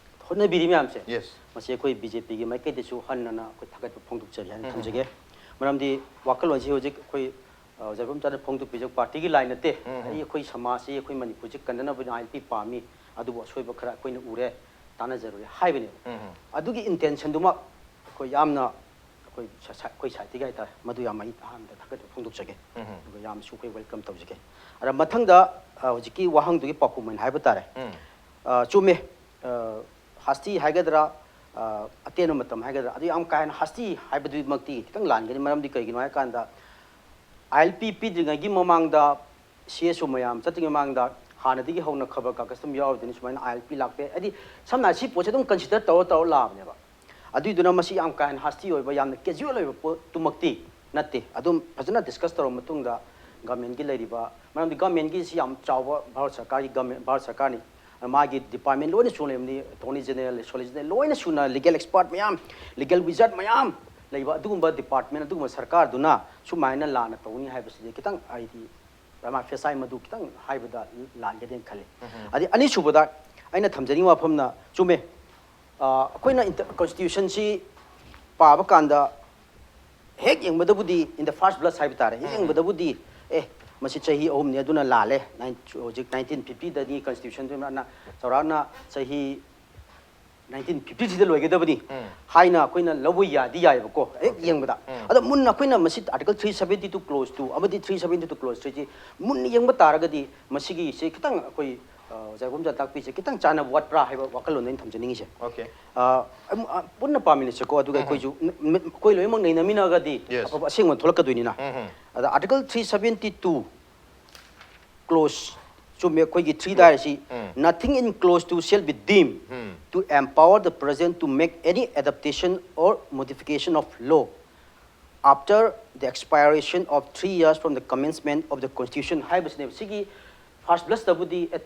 ꯍꯣꯠꯅꯕꯤꯔꯤ ꯃꯌꯥꯝꯁꯦ, ꯌꯦꯁ꯫ ꯃꯁꯤ ꯑꯩꯈꯣꯏ ꯕꯤ ꯖꯦ ꯄꯤꯒꯤ ꯃꯥꯏꯀꯩꯗꯁꯨ ꯍꯟꯅꯅ ꯑꯩꯈꯣꯏ ꯊꯥꯒꯠꯄ ꯐꯣꯡꯗꯣꯛꯆꯔꯤ ꯍꯥꯏꯅ ꯊꯝꯖꯒꯦ꯫ ꯃꯔꯝꯗꯤ ꯋꯥꯈꯜꯂꯣꯟꯁꯤ ꯍꯧꯖꯤꯛ ꯑꯩꯈꯣꯏ ꯑ, ꯑꯣꯖꯥ ꯏꯕꯣꯝꯆꯥꯅ ꯐꯣꯡꯗꯣꯛꯄꯤꯔꯤꯁꯦ ꯄꯥꯔꯇꯤꯒꯤ ꯂꯥꯏꯟ ꯅꯠꯇꯦ꯫ ꯑꯩ ꯑꯩꯈꯣꯏ ꯁꯃꯥꯖꯁꯤ, ꯑꯩꯈꯣꯏ ꯃꯅꯤꯄꯨꯔꯁꯤ ꯀꯟꯅꯅꯕ ꯑꯥꯏ ꯑꯦꯜ ꯄꯤ ꯄꯥꯝꯃꯤ, ꯑꯗꯨꯕꯨ ꯑꯁꯣꯏꯕ ꯈꯔ ꯑꯩꯈꯣꯏꯅ ꯎꯔꯦ, ꯇꯥꯟꯅꯖꯔꯨꯔꯦ ꯍꯥꯏꯕꯅꯦꯕ꯫ ꯑꯗꯨꯒꯤ ꯏꯟꯇꯦꯟꯁꯟꯗꯨꯃꯛ ꯑꯩꯈꯣꯏ ꯌꯥꯝꯅ ꯑꯩꯈꯣꯏ ꯁ-, ꯁ-, ꯑꯩꯈꯣꯏ ꯁꯥꯏꯠꯇꯒꯤ ꯍꯥꯏꯇꯥꯔꯦ, ꯃꯗꯨ ꯌꯥꯝ ꯑꯩ ꯑꯍꯥꯟꯕꯗ ꯊꯥꯒꯠꯄ ꯐꯣꯡꯗꯣꯛꯆꯒꯦ꯫ ꯑꯗꯨꯒ ꯌꯥꯝꯅꯁꯨ ꯑꯩꯈꯣꯏ ꯋꯦꯜꯀꯝ ꯇꯧꯖꯒꯦ꯫ ꯑꯗ ꯃꯊꯪꯗ, ꯑ, ꯍꯧꯖꯤꯛꯀꯤ ꯋꯥꯍꯪꯗꯨꯒꯤ ꯄꯥꯎꯈꯨꯝ ꯑꯣꯏꯅ ꯍꯥꯏꯕ ꯇꯥꯔꯦ꯫ ꯑ, ꯆꯨꯝꯃꯦ꯫ ꯑ, ꯍꯥꯁꯇꯤ ꯍꯥꯏꯒꯗ꯭ꯔꯥ, ꯑ, ꯑꯇꯦꯟꯕ ꯃꯇꯝ ꯍꯥꯏꯒꯗ꯭ꯔꯥ, ꯑꯗꯨ ꯌꯥꯝ ꯀꯥ ꯍꯦꯟꯅ ꯍꯥꯁꯇꯤ ꯍꯥꯏꯕꯗꯨꯃꯛꯇꯤ ꯈꯤꯇꯪ ꯂꯥꯟꯒꯅꯤ꯫ ꯃꯔꯝꯗꯤ ꯀꯩꯒꯤꯅꯣ ꯍꯥꯏꯀꯥꯟꯗ, ꯑꯥꯏ ꯑꯦꯜ ꯄꯤ ꯄꯤꯗ꯭ꯔꯤꯉꯩꯒꯤ ꯃꯃꯥꯡꯗ, ꯁꯤ ꯑꯦꯁ ꯑꯣ ꯃꯌꯥꯝ ꯆꯠꯇ꯭ꯔꯤꯉꯩ ꯃꯃꯥꯡꯗ, ꯍꯥꯟꯅꯗꯒꯤ ꯍꯧꯅ ꯈꯕꯔ ꯀꯥꯒꯖ ꯑꯗꯨꯝ ꯌꯥꯎꯔꯤꯗꯨꯅꯤ, ꯁꯨꯃꯥꯏꯅ ꯑꯥꯏ ꯑꯦꯜ ꯄꯤ ꯂꯥꯛꯄ ꯌꯥꯏ꯫ ꯍꯥꯏꯗꯤ, ꯁꯝꯅ ꯍꯥꯏ, ꯁꯤ ꯄꯣꯠꯁꯦ ꯑꯗꯨꯝ ꯀꯟꯁꯤꯗꯔ ꯇꯧꯔ ꯇꯧꯔ ꯂꯥꯛꯑꯕꯅꯦꯕ꯫ ꯑꯗꯨꯏꯗꯨꯅ ꯃꯁꯤ ꯌꯥꯝ ꯀꯥ ꯍꯦꯟꯅ ꯍꯥꯁꯇꯤ ꯑꯣꯏꯕ, ꯌꯥꯝꯅ ꯀꯦꯖꯨꯋꯦꯜ ꯑꯣꯏꯕ ꯄꯣꯠꯇꯨꯃꯛꯇꯤ ꯅꯠꯇꯦ꯫ ꯑꯗꯨꯝ ꯐꯖꯅ ꯗꯤꯁꯀꯁ ꯇꯧꯔꯕ ꯃꯇꯨꯡꯗ, ꯒꯃꯦꯟꯒꯤ ꯂꯩꯔꯤꯕ, ꯃꯔꯝꯗꯤ ꯒꯃꯦꯟꯒꯤꯁꯤ ꯌꯥꯝ ꯆꯥꯎꯕ ꯚꯥꯔꯠ ꯁꯔꯀꯥꯔꯒꯤ ꯒꯃꯦꯟ, ꯚꯥꯔꯠ ꯁꯔꯀꯥꯔꯅꯤ꯫ ꯃꯥꯒꯤ ꯗꯤꯄꯥꯔꯠꯃꯦꯟ ꯂꯣꯏꯅ ꯁꯨꯅ ꯂꯩꯕꯅꯤ, ꯑꯦꯇꯣꯔꯅꯤ ꯖꯦꯅꯔꯦꯜ, ꯁꯣꯂꯤꯁꯤꯇꯔ, ꯂꯣꯏꯅ ꯁꯨꯅ ꯂꯤꯒꯦꯜ ꯑꯦꯛꯁꯄꯔꯠ ꯃꯌꯥꯝ, ꯂꯤꯒꯦꯜ ꯋꯤꯖꯥꯔꯗ ꯃꯌꯥꯝ ꯂꯩꯕ ꯑꯗꯨꯒꯨꯝꯕ ꯗꯤꯄꯥꯔꯠꯃꯦꯟ, ꯑꯗꯨꯒꯨꯝꯕ ꯁꯔꯀꯥꯔꯗꯨꯅ ꯁꯨꯃꯥꯏꯅ ꯂꯥꯟꯅ ꯇꯧꯅꯤ ꯍꯥꯏꯕꯁꯤꯗꯤ ꯈꯤꯇꯪ, ꯍꯥꯏꯗꯤ, ꯄ꯭ꯔꯃꯥ ꯐꯦꯁꯥꯏ ꯃꯗꯨ ꯈꯤꯇꯪ ꯍꯥꯏꯕꯗ ꯂꯥꯟꯒꯅꯦꯅ ꯈꯜꯂꯤ꯫ ꯑꯗꯩ ꯑꯅꯤꯁꯨꯕꯗ ꯑꯩꯅ ꯊꯝꯖꯅꯤꯡꯕ ꯋꯥꯐꯝꯅ, ꯆꯨꯝꯃꯦ, ꯑꯩꯈꯣꯏꯅ ꯀꯣꯟꯁꯇꯤꯇ꯭ꯌꯨꯁꯟꯁꯤ ꯄꯥꯕ ꯀꯥꯟꯗ ꯍꯦꯛ ꯌꯦꯡꯕꯗꯕꯨꯗꯤ, in the first blush ꯍꯥꯏꯕ ꯇꯥꯔꯦ, ꯍꯦꯛ ꯌꯦꯡꯕꯗꯕꯨꯗꯤ ꯑꯦ, ꯃꯁꯤ ꯆꯍꯤ ꯑꯍꯨꯝꯅꯤ, ꯑꯗꯨꯅ ꯂꯥꯜꯂꯦ꯫ Nine- ꯍꯧꯖꯤꯛ ꯅꯥꯏꯟꯇꯤꯟ ꯐꯤꯐꯇꯤꯗꯅꯤ ꯀꯣꯟꯁꯇꯤꯇ꯭ꯌꯨꯁꯟꯗꯨꯅ ꯆꯥꯎꯔꯥꯛꯅ ꯆꯍꯤ ꯅꯥꯏꯟꯇꯤꯟ ꯐꯤꯐꯇꯤꯁꯤꯗ ꯂꯣꯏꯒꯗꯕꯅꯤ ꯍꯥꯏꯅ ꯑꯩꯈꯣꯏꯅ ꯂꯧꯕ ꯌꯥꯗꯤ ꯌꯥꯏꯑꯕꯀꯣ, ꯍꯦꯛ ꯌꯦꯡꯕꯗ꯫ ꯑꯗꯣ ꯃꯨꯟꯅ ꯑꯩꯈꯣꯏꯅ ꯃꯁꯤ article three seventy two close two ꯑꯃꯗꯤ ꯊ꯭ꯔꯤ ꯁꯕꯦꯟꯇꯤ ꯇꯨ ꯀ꯭ꯂꯣꯁ ꯊ꯭ꯔꯤꯁꯤ ꯃꯨꯟꯅ ꯌꯦꯡꯕ ꯇꯥꯔꯒꯗꯤ, ꯃꯁꯤꯒꯤꯁꯦ ꯈꯤꯇꯪ ꯑꯩꯈꯣꯏ ꯑ, ꯑꯣꯖꯥ ꯏꯕꯣꯝꯆꯥ ꯇꯥꯛꯄꯤꯁꯦ ꯈꯤꯇꯪ ꯆꯥꯟꯅꯕ ꯋꯥꯠꯄ꯭ꯔꯥ ꯍꯥꯏꯕ ꯋꯥꯈꯜꯂꯣꯟꯗ ꯑꯩꯅ ꯊꯝꯖꯅꯤꯡꯉꯤꯁꯦ꯫ Okay. ꯑ, ꯑꯝ, ꯑ, ꯄꯨꯟꯅ ꯄꯥꯃꯤꯟꯅꯁꯦꯀꯣ, ꯑꯗꯨꯒ ꯑꯩꯈꯣꯏꯁꯨ ꯅ- ꯃ- ꯑꯩꯈꯣꯏ ꯂꯣꯏꯅꯃꯛ ꯅꯩꯅꯃꯤꯟꯅꯔꯒꯗꯤ Yes. ꯑꯐꯕ ꯑꯁꯦꯡꯕ ꯊꯣꯛꯂꯛꯀꯗꯣꯏꯅꯤꯅ꯫ ꯑꯗ article three seventy two close, ꯆꯨꯝꯃꯦ, ꯑꯩꯈꯣꯏꯒꯤ ꯊ꯭ꯔꯤꯗ ꯍꯥꯏꯔꯤꯁꯤ, "Nothing in clause two shall be deemed to empower the president to make any adaptation or modification of law after the expiration of three years from the commencement of the constitution" ꯍꯥꯏꯕꯁꯤꯅꯦꯕ꯫ ꯁꯤꯒꯤ first ꯕ꯭ꯂꯁꯇꯕꯨꯗꯤ, ꯑꯦ,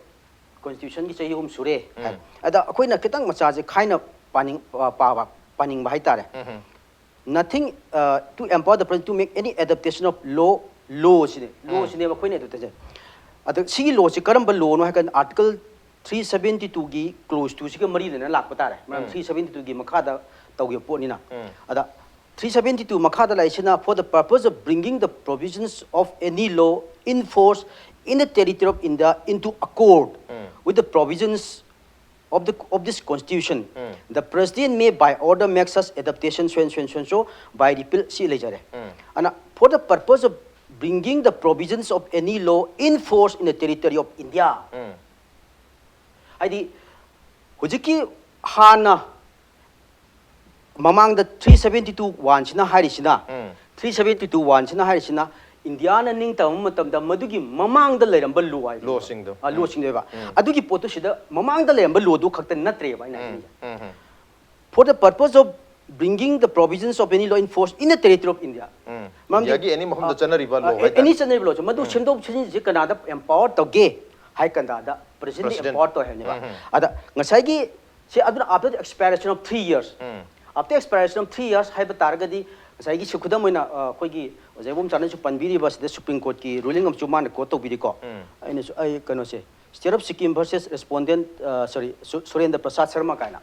ꯀꯣꯟꯁꯇꯤꯇ꯭ꯌꯨꯁꯟꯒꯤ ꯆꯍꯤ ꯑꯍꯨꯝ ꯁꯨꯔꯦ ꯍꯥꯏ꯫ ꯑꯗ ꯑꯩꯈꯣꯏꯅ ꯈꯤꯇꯪ ꯃꯆꯥꯁꯦ ꯈꯥꯏꯅ ꯄꯥꯅꯤꯡ-, ꯑ, ꯄꯥꯕ, ꯄꯥꯅꯤꯡꯕ ꯍꯥꯏꯇꯥꯔꯦ꯫ "Nothing, uh, to empower the president to make any adaptation of law", ꯂꯣꯁꯤꯅꯦ, ꯂꯣꯁꯤꯅꯦꯕ ꯑꯩꯈꯣꯏꯅ ꯑꯗꯨ ꯇꯧꯖꯩ꯫ ꯑꯗ ꯁꯤꯒꯤ ꯂꯣꯁꯤ ꯀꯔꯝꯕ ꯂꯣꯅꯣ ꯍꯥꯏ ꯀꯥꯟꯗ, ꯑꯥꯔꯇꯤꯀꯜ ꯊ꯭ꯔꯤ ꯁꯕꯦꯟꯇꯤ ꯇꯨꯒꯤ ꯀ꯭ꯂꯣꯁ ꯇꯨꯁꯤꯒ ꯃꯔꯤ ꯂꯩꯅꯅ ꯂꯥꯛꯄ ꯇꯥꯔꯦ, ꯃꯔꯝ ꯊ꯭ꯔꯤ ꯁꯕꯦꯟꯇꯤ ꯇꯨꯒꯤ ꯃꯈꯥꯗ ꯇꯧꯈꯤꯕ ꯄꯣꯠꯅꯤꯅ꯫ ꯑꯗ ꯊ꯭ꯔꯤ ꯁꯕꯦꯟꯇꯤ ꯇꯨ ꯃꯈꯥꯗ ꯂꯥꯛꯏꯁꯤꯅ, "For the purpose of bringing the provisions of any law in force in the territory of India into accord with the provisions of the, of this constitution, the president may by order make such adaptation, so and so and so and so, by repeal", ꯁꯤ ꯂꯩꯖꯔꯦ꯫ ꯑꯗꯨꯅ, "For the purpose of bringing the provisions of any law in force in the territory of India", ꯍꯥꯏꯗꯤ ꯍꯧꯖꯤꯛꯀꯤ ꯍꯥꯟꯅ ꯃꯃꯥꯡꯗ three seventy two ꯋꯥꯟꯁꯤꯅ ꯍꯥꯏꯔꯤꯁꯤꯅ, three seventy two ꯋꯥꯟꯁꯤꯅ ꯍꯥꯏꯔꯤꯁꯤꯅ ꯏꯟꯗꯤꯌꯥꯅ ꯅꯤꯡꯇꯝꯕ ꯃꯇꯝꯗ ꯃꯗꯨꯒꯤ ꯃꯃꯥꯡꯗ ꯂꯩꯔꯝꯕ ꯂꯣ ꯍꯥꯏꯕ, ꯂꯣꯁꯤꯡꯗꯣ꯫ ꯑ, ꯂꯣꯁꯤꯡꯗꯣ ꯍꯥꯏꯕ꯫ ꯑꯗꯨꯒꯤ ꯄꯣꯠꯇꯨ ꯁꯤꯗ ꯃꯃꯥꯡꯗ ꯂꯩꯔꯝꯕ ꯂꯣꯗꯨ ꯈꯛꯇ ꯅꯠꯇ꯭ꯔꯦꯕ ꯑꯩꯅ ꯍꯥꯏꯅꯤꯡꯉꯤꯁꯦ꯫ "For the purpose of bringing the provisions of any law in force in the territory of India", ꯃꯔꯝꯗꯤ, ꯏꯟꯗꯤꯌꯥꯒꯤ ꯑꯦꯅꯤ ꯃꯐꯝꯗ ꯑ, ꯆꯠꯅꯔꯤꯕ ꯂꯣ ꯑ, ꯍꯥꯏꯇꯥꯔꯦ꯫ ꯑꯦꯅꯤ ꯆꯠꯅꯔꯤꯕ ꯂꯣꯁꯦ, ꯃꯗꯨ ꯁꯦꯝꯗꯣꯛ ꯁꯦꯝꯖꯤꯟꯁꯦ ꯀꯅꯥꯗ ꯑꯦꯝꯄꯥꯋꯔ ꯇꯧꯒꯦ ꯍꯥꯏ ꯀꯥꯟꯗ, ꯄ꯭ꯔꯦꯁꯤꯗꯦꯟꯗ President. ꯑꯦꯝꯄꯥꯋꯔ ꯇꯧꯋꯦ ꯍꯥꯏꯕꯅꯦꯕ꯫ ꯑꯗ ꯉꯁꯥꯏꯒꯤ ꯁꯤ ꯑꯗꯨꯅ after the expiration of three years, after expiration of three years ꯍꯥꯏꯕ ꯇꯥꯔꯒꯗꯤ, ꯉꯁꯥꯏꯒꯤ ꯁꯤ ꯈꯨꯗꯝ ꯑꯣꯏꯅ, ꯑ, ꯑꯩꯈꯣꯏꯒꯤ ꯑꯣꯖꯥ ꯏꯕꯣꯝꯆꯥꯅꯁꯨ ꯄꯟꯕꯤꯔꯤꯕ ꯁꯤꯗ ꯁꯨꯄ꯭ꯔꯤꯝ ꯀꯣꯔꯠꯀꯤ ꯔꯨꯂꯤꯡ ꯑꯃꯁꯨ ꯃꯥꯅ ꯀꯣꯠ ꯇꯧꯕꯤꯔꯤꯀꯣ꯫ ꯑꯩꯅꯁꯨ, ꯑꯩ ꯀꯩꯅꯣꯁꯦ, "State of Sikkim versus Respondent, ꯑ, sorry, ꯁꯨ- ꯁꯨꯔꯦꯟꯗ꯭ꯔ ꯄ꯭ꯔꯁꯥꯗ ꯁꯔꯃ" ꯀꯥꯏꯅ꯫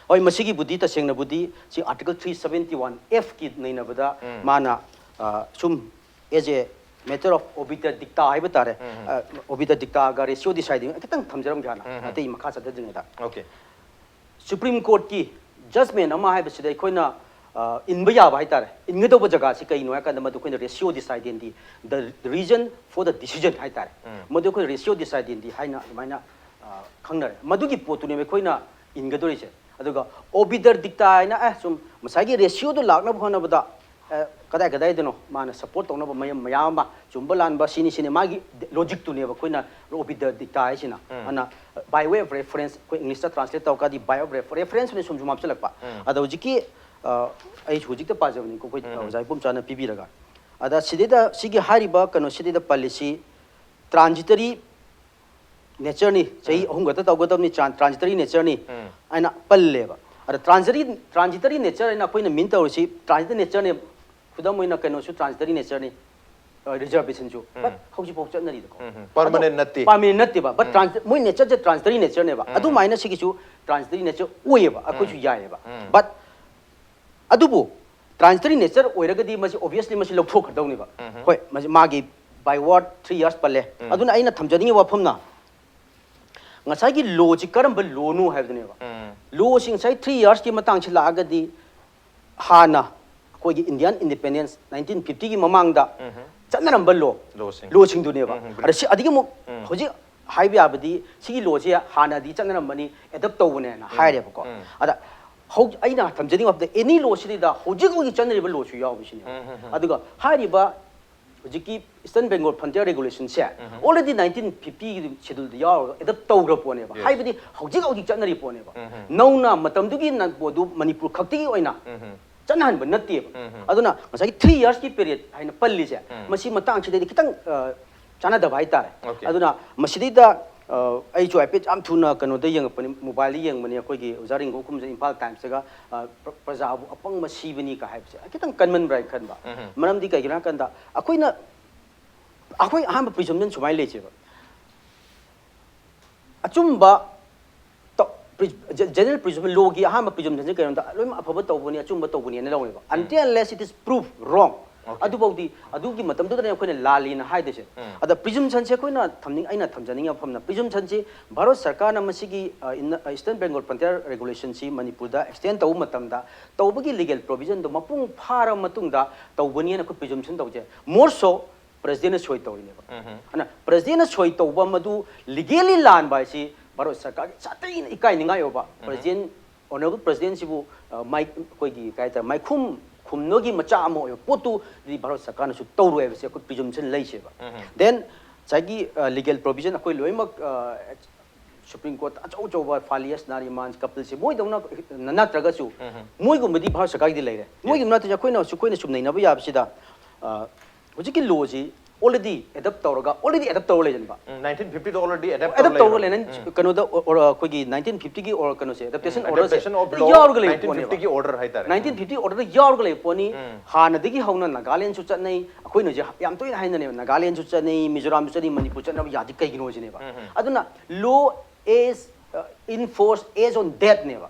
ꯍꯣꯏ, ꯃꯁꯤꯒꯤꯕꯨꯗꯤ ꯇꯁꯦꯡꯅꯕꯨꯗꯤ ꯁꯤ Article three seventy one F ꯀꯤ ꯅꯩꯅꯕꯗ ꯃꯥꯅ ꯑ, ꯁꯨꯝ as a matter of obiter dicta ꯍꯥꯏꯕ ꯇꯥꯔꯦ, ꯑ, obiter dictaꯒ ratio deciding ꯈꯤꯇꯪ ꯊꯝꯖꯔꯝꯒꯦ ꯍꯥꯟꯅ, ꯑꯇꯩ ꯃꯈꯥ ꯆꯠꯊꯗ꯭ꯔꯤꯉꯩꯗ꯫ Okay. Supreme Courtꯀꯤ judgment ꯑꯃ ꯍꯥꯏꯕꯁꯤꯗ ꯑꯩꯈꯣꯏꯅ ꯑ, ꯏꯟꯕ ꯌꯥꯕ ꯍꯥꯏꯇꯥꯔꯦ, ꯏꯟꯒꯗꯧꯕ ꯖꯒꯥꯁꯤ ꯀꯩꯅꯣ ꯍꯥꯏ ꯀꯥꯟꯗ ꯃꯗꯨ ꯑꯩꯈꯣꯏꯅ ratio decidendi, the reason for the decision ꯍꯥꯏꯇꯥꯔꯦ, ꯃꯗꯨ ꯑꯩꯈꯣꯏ ratio decidendi ꯍꯥꯏꯅ ꯑꯗꯨꯃꯥꯏꯅ ꯑ, ꯈꯪꯅꯔꯦ꯫ ꯃꯗꯨꯒꯤ ꯄꯣꯠꯇꯨꯅꯦꯕ ꯑꯩꯈꯣꯏꯅ ꯏꯟꯒꯗꯧꯔꯤꯁꯦ꯫ ꯑꯗꯨꯒ obiter dicta ꯍꯥꯏꯅ ꯑꯦ ꯁꯨꯝ ꯉꯁꯥꯏꯒꯤ ratioꯗꯣ ꯂꯥꯛꯅꯕ ꯍꯣꯠꯅꯕꯗ ꯑꯦ, ꯀꯗꯥꯏ ꯀꯗꯥꯏꯗꯅꯣ ꯃꯥꯅ support ꯇꯧꯅꯕ ꯃꯌꯥꯝ ꯃꯌꯥꯝ ꯑꯃ, ꯆꯨꯝꯕ ꯂꯥꯟꯕ ꯁꯤꯅꯤ ꯁꯤꯅꯤ ꯃꯥꯒꯤ logicꯇꯨꯅꯦꯕ ꯑꯩꯈꯣꯏꯅ obiter dicta ꯍꯥꯏꯁꯤꯅ꯫ ꯑꯗꯨꯅ by way of reference ꯑꯩꯈꯣꯏ Englishꯇ translate ꯇꯧꯔꯒꯗꯤ by of reference ꯁꯨꯝ ꯁꯨꯝ ꯍꯥꯞꯆꯤꯜꯂꯛꯄ꯫ ꯑꯗꯣ ꯍꯧꯖꯤꯛꯀꯤ ꯑ, ꯑꯩꯁꯨ ꯍꯧꯖꯤꯛꯇ ꯄꯥꯖꯕꯅꯤꯀꯣ, ꯑꯩꯈꯣꯏ ꯑꯣꯖꯥ ꯏꯄꯣꯝꯆꯥꯅ ꯄꯤꯕꯤꯔꯒ꯫ ꯑꯗ ꯁꯤꯗꯩꯗ ꯁꯤꯒꯤ ꯍꯥꯏꯔꯤꯕ ꯀꯩꯅꯣꯁꯤꯗꯩꯗ ꯄꯜꯂꯤꯁꯤ transitory natureꯅꯤ, ꯆꯍꯤ ꯑꯍꯨꯝ ꯈꯛꯇ ꯇꯧꯒꯗꯕꯅꯤ, tran- transitory natureꯅꯤ ꯍꯥꯏꯅ ꯄꯜꯂꯦꯕ꯫ ꯑꯗ transitory transitory nature ꯍꯥꯏꯅ ꯑꯩꯈꯣꯏꯅ mean ꯇꯧꯔꯤꯁꯤ transitory natureꯅꯦ꯫ ꯈꯨꯗꯝ ꯑꯣꯏꯅ ꯀꯩꯅꯣꯁꯨ transitory natureꯅꯤ, reservationꯁꯨ꯫ But ꯍꯧꯖꯤꯛꯐꯥꯎ ꯆꯠꯅꯔꯤꯗꯀꯣ꯫ Permanent ꯅꯠꯇꯦ꯫ Permanent ꯅꯠꯇꯦꯕ, but trans- ꯃꯣꯏ natureꯁꯦ transitory natureꯅꯦꯕ꯫ ꯑꯗꯨꯃꯥꯏꯅ ꯁꯤꯒꯤꯁꯨ transitory nature ꯑꯣꯏꯌꯦꯕ, ꯑꯩꯈꯣꯏꯁꯨ ꯌꯥꯏꯌꯦꯕ꯫ But ꯑꯗꯨꯕꯨ transitory nature ꯑꯣꯏꯔꯒꯗꯤ ꯃꯁꯤ obviously ꯃꯁꯤ ꯂꯧꯊꯣꯛꯈ꯭ꯔꯗꯧꯅꯦꯕ꯫ ꯍꯣꯏ, ꯃꯁꯤ ꯃꯥꯒꯤ byword three years ꯄꯜꯂꯦ꯫ ꯑꯗꯨꯅ ꯑꯩꯅ ꯊꯝꯖꯅꯤꯡꯉꯤꯕ ꯋꯥꯐꯝꯅ ꯉꯁꯥꯏꯒꯤ lawꯁꯤ ꯀꯔꯝꯕ lawꯅꯣ ꯍꯥꯏꯕꯗꯨꯅꯦꯕ꯫ Lawꯁꯤ ꯉꯁꯥꯏ three yearsꯀꯤ ꯃꯇꯥꯡꯁꯤ ꯂꯥꯛꯑꯒꯗꯤ ꯍꯥꯟꯅ ꯑꯩꯈꯣꯏꯒꯤ Indian independence nineteen fiftyꯒꯤ ꯃꯃꯥꯡꯗ ꯆꯠꯅꯔꯝꯕ law, Lawꯁꯤꯡ꯫ lawꯁꯤꯡꯗꯨꯅꯦꯕ꯫ ꯑꯗ ꯁꯤ ꯑꯗꯒꯤ ꯑꯃꯨꯛ ꯍꯧꯖꯤꯛ ꯍꯥꯏꯕ ꯌꯥꯕꯗꯤ ꯁꯤꯒꯤ lawꯁꯦ ꯍꯥꯟꯅꯗꯤ ꯆꯠꯅꯔꯝꯕꯅꯤ, adopt ꯇꯧꯕꯅꯦꯅ ꯍꯥꯏꯔꯦꯕꯀꯣ꯫ ꯑꯗ ꯍꯧ- ꯑꯩꯅ ꯊꯝꯖꯅꯤꯡꯕ ꯋꯥꯐꯝꯗ any lawꯁꯤꯗꯩꯗ ꯍꯧꯖꯤꯛ ꯍꯧꯖꯤꯛ ꯆꯠꯅꯔꯤꯕ lawꯁꯨ ꯌꯥꯎꯕꯁꯤꯅꯦꯕ꯫ ꯑꯗꯨꯒ ꯍꯥꯏꯔꯤꯕ ꯍꯧꯖꯤꯛꯀꯤ Eastern Bengal Frontier Regulationꯁꯦ already nineteen fiftyꯒꯤ scheduleꯗ ꯌꯥꯎꯔꯒ adopt ꯇꯧꯈ꯭ꯔ ꯄꯣꯠꯅꯦꯕ꯫ Yes. ꯍꯥꯏꯕꯗꯤ ꯍꯧꯖꯤꯛ ꯍꯧꯖꯤꯛ ꯆꯠꯅꯔꯤ ꯄꯣꯠꯅꯦꯕ꯫ ꯅꯧꯅ ꯃꯇꯝꯗꯨꯒꯤ ꯅ- ꯄꯣꯠꯇꯨ ꯃꯅꯤꯄꯨꯔ ꯈꯛꯇꯒꯤ ꯑꯣꯏꯅ ꯆꯠꯅꯍꯟꯕ ꯅꯠꯇꯦꯕ꯫ ꯑꯗꯨꯅ ꯉꯁꯥꯏꯒꯤ three yearsꯀꯤ period ꯍꯥꯏꯅ ꯄꯜꯂꯤꯁꯦ, ꯃꯁꯤ ꯃꯇꯥꯡꯁꯤꯗꯩꯗ ꯈꯤꯇꯪ ꯑ, ꯆꯥꯟꯅꯗꯕ ꯍꯥꯏꯇꯥꯔꯦ꯫ Okay. ꯑꯗꯨꯅ ꯃꯁꯤꯗꯩꯗ ꯑ, ꯑꯩꯁꯨ ꯍꯥꯏꯐꯦꯠ ꯌꯥꯝ ꯊꯨꯅ ꯀꯩꯅꯣꯗ ꯌꯦꯡꯉꯛꯄꯅꯤ, mobileꯗ ꯌꯦꯡꯕꯅꯤ, ꯑꯩꯈꯣꯏꯒꯤ ꯑꯣꯖꯥ ꯔꯤꯡꯒꯣ ꯈꯨꯝꯖ Impal Timesꯇꯒ ꯑ, "ꯄ꯭ꯔ- ꯄ꯭ꯔꯖꯥꯕꯨ ꯑꯄꯪꯕ ꯁꯤꯕꯅꯤ" ꯀ ꯍꯥꯏꯕꯁꯦ ꯈꯤꯇꯪ ꯀꯟꯃꯟꯕ꯭ꯔꯥ ꯍꯥꯏꯅ ꯈꯟꯕ꯫ ꯃꯔꯝꯗꯤ ꯀꯩꯒꯤꯅꯣ ꯍꯥꯏ ꯀꯥꯟꯗ ꯑꯩꯈꯣꯏꯅ ꯑꯩꯈꯣꯏ ꯑꯍꯥꯟꯕ presumption ꯁꯨꯃꯥꯏꯅ ꯂꯩꯖꯦꯕ, ꯑꯆꯨꯝꯕ ꯇꯧ- general presumption, ꯂꯣꯒꯤ ꯑꯍꯥꯟꯕ presumption ꯁꯦ ꯀꯩꯅꯣꯗ ꯂꯣꯏꯅꯃꯛ ꯑꯐꯕ ꯇꯧꯕꯅꯤ, ꯑꯆꯨꯝꯕ ꯇꯧꯕꯅꯤꯅ ꯂꯧꯋꯦꯕ, until unless it is proved wrong. ꯑꯗꯨꯐꯥꯎꯗꯤ, ꯑꯗꯨꯒꯤ ꯃꯇꯝꯗꯨꯗꯅꯦ ꯑꯩꯈꯣꯏꯅ ꯂꯥꯜꯂꯤꯅ ꯍꯥꯏꯗꯣꯏꯁꯦ꯫ ꯑꯗ presumption ꯁꯦ ꯑꯩꯈꯣꯏꯅ ꯊꯝꯅꯤꯡ ꯑꯩꯅ ꯊꯝꯖꯅꯤꯡꯉꯤ ꯃꯐꯝꯅ, presumption ꯁꯤ ꯚꯥꯔꯠ ꯁꯔꯀꯥꯔꯅ ꯃꯁꯤꯒꯤ Eastern Bengal Frontier Regulation ꯁꯤ ꯃꯅꯤꯄꯨꯔꯗ extend ꯇꯧꯕ ꯃꯇꯝꯗ ꯇꯧꯕꯒꯤ legal provision ꯗꯣ ꯃꯄꯨꯡ ꯐꯥꯔꯕ ꯃꯇꯨꯡꯗ ꯇꯧꯕꯅꯤꯅ ꯑꯩꯈꯣꯏ presumption ꯇꯧꯖꯩ꯫ More so president ꯅ ꯁꯣꯏ ꯇꯧꯔꯤꯅꯦꯕ꯫ ꯑꯗꯨꯅ president ꯅ ꯁꯣꯏ ꯇꯧꯕ ꯃꯗꯨ legally ꯂꯥꯟꯕ ꯍꯥꯏꯁꯤ ꯚꯥꯔꯠ ꯁꯔꯀꯥꯔꯒꯤ ꯁꯥꯊꯤꯅ ꯏꯀꯥꯏꯅꯤꯡꯉꯥꯏ ꯑꯣꯏꯕ꯫ President, honourable president ꯁꯤꯕꯨ ꯑꯩꯈꯣꯏꯒꯤ ꯀꯩ ꯍꯥꯏꯇꯥꯔꯦ, ꯃꯥꯏꯈꯨꯝ ꯈꯨꯝꯅꯒꯤ ꯃꯆꯥ ꯑꯃ ꯑꯣꯏꯕ ꯄꯣꯠꯇꯨꯗꯤ ꯚꯥꯔꯠ ꯁꯔꯀꯥꯔꯅꯁꯨ ꯇꯧꯔꯣꯏ ꯍꯥꯏꯕꯁꯦ ꯑꯩꯈꯣꯏ presumption ꯂꯩꯁꯦꯕ꯫ Then ꯉꯁꯥꯏꯒꯤ legal provision ꯑꯩꯈꯣꯏ ꯂꯣꯏꯅꯃꯛ Supreme Court ꯑꯆꯧ ꯑꯆꯧꯕ ꯐꯥꯂꯤꯌꯁ ꯅꯥꯔꯤꯃꯥꯟ ꯀꯄꯤꯜꯁꯦ ꯃꯣꯏꯗꯧꯅ ꯅꯠꯇ꯭ꯔꯒꯁꯨ ꯃꯣꯏꯒꯨꯝꯕꯗꯤ ꯚꯥꯔꯠ ꯁꯔꯀꯥꯔꯒꯤꯗꯤ ꯂꯩꯔꯦ꯫ ꯃꯣꯏꯒꯤ ꯅꯠꯇ꯭ꯔꯁꯨ ꯑꯩꯈꯣꯏꯅ ꯑꯩꯈꯣꯏꯅ ꯁꯨꯝ ꯅꯩꯅꯕ ꯌꯥꯕꯁꯤꯗ ꯍꯧꯖꯤꯛꯀꯤ ꯂꯣꯁꯤ already adopt ꯇꯧꯔꯒ already adopt ꯇꯧꯔ ꯂꯩꯔꯅꯤꯕ꯫ ꯅꯥꯏꯟꯇꯤꯟ ꯐꯤꯐꯇꯤꯗ already adopt ꯑꯦꯗꯞ ꯇꯧꯔꯒ ꯂꯩꯔꯅꯤ꯫ ꯀꯩꯅꯣꯗ ꯑꯩꯈꯣꯏꯒꯤ ꯅꯥꯏꯟꯇꯤꯟ ꯐꯤꯐꯇꯤꯒꯤ ꯑꯣꯔ ꯀꯩꯅꯣꯁꯦ ꯑꯦꯗꯞꯇꯦꯁꯟ ꯑꯣꯔꯗꯔꯁꯦ Adaptation of law, ꯌꯥꯎꯔꯒ ꯂꯩꯕ nineteen ꯄꯣꯠꯅꯦꯕ꯫ fifty ꯒꯤ order ꯍꯥꯏꯇꯥꯔꯦ꯫ ꯅꯥꯏꯟꯇꯤꯟ ꯐꯤꯐꯇꯤ ꯑꯣꯔꯗꯔꯗ ꯌꯥꯎꯔꯒ ꯂꯩꯕ ꯄꯣꯠꯅꯤ꯫ ꯍꯥꯟꯅꯗꯒꯤ ꯍꯧꯅ ꯅꯥꯒꯥꯂꯦꯟꯁꯨ ꯆꯠꯅꯩ, ꯑꯩꯈꯣꯏꯅ ꯍꯧꯖꯤꯛ ꯌꯥꯝ ꯇꯣꯏꯅ ꯍꯥꯏꯅꯔꯦꯕ, ꯅꯥꯒꯥꯂꯦꯟꯁꯨ ꯆꯠꯅꯩ, ꯃꯤꯖꯣꯔꯥꯝꯁꯨ ꯆꯠꯅꯩ, ꯃꯅꯤꯄꯨꯔ ꯆꯠꯅꯕ ꯌꯥꯗꯤ ꯀꯩꯒꯤꯅꯣ ꯁꯤꯅꯦꯕ꯫ ꯑꯗꯨꯅ law is in force as on date ꯅꯦꯕ꯫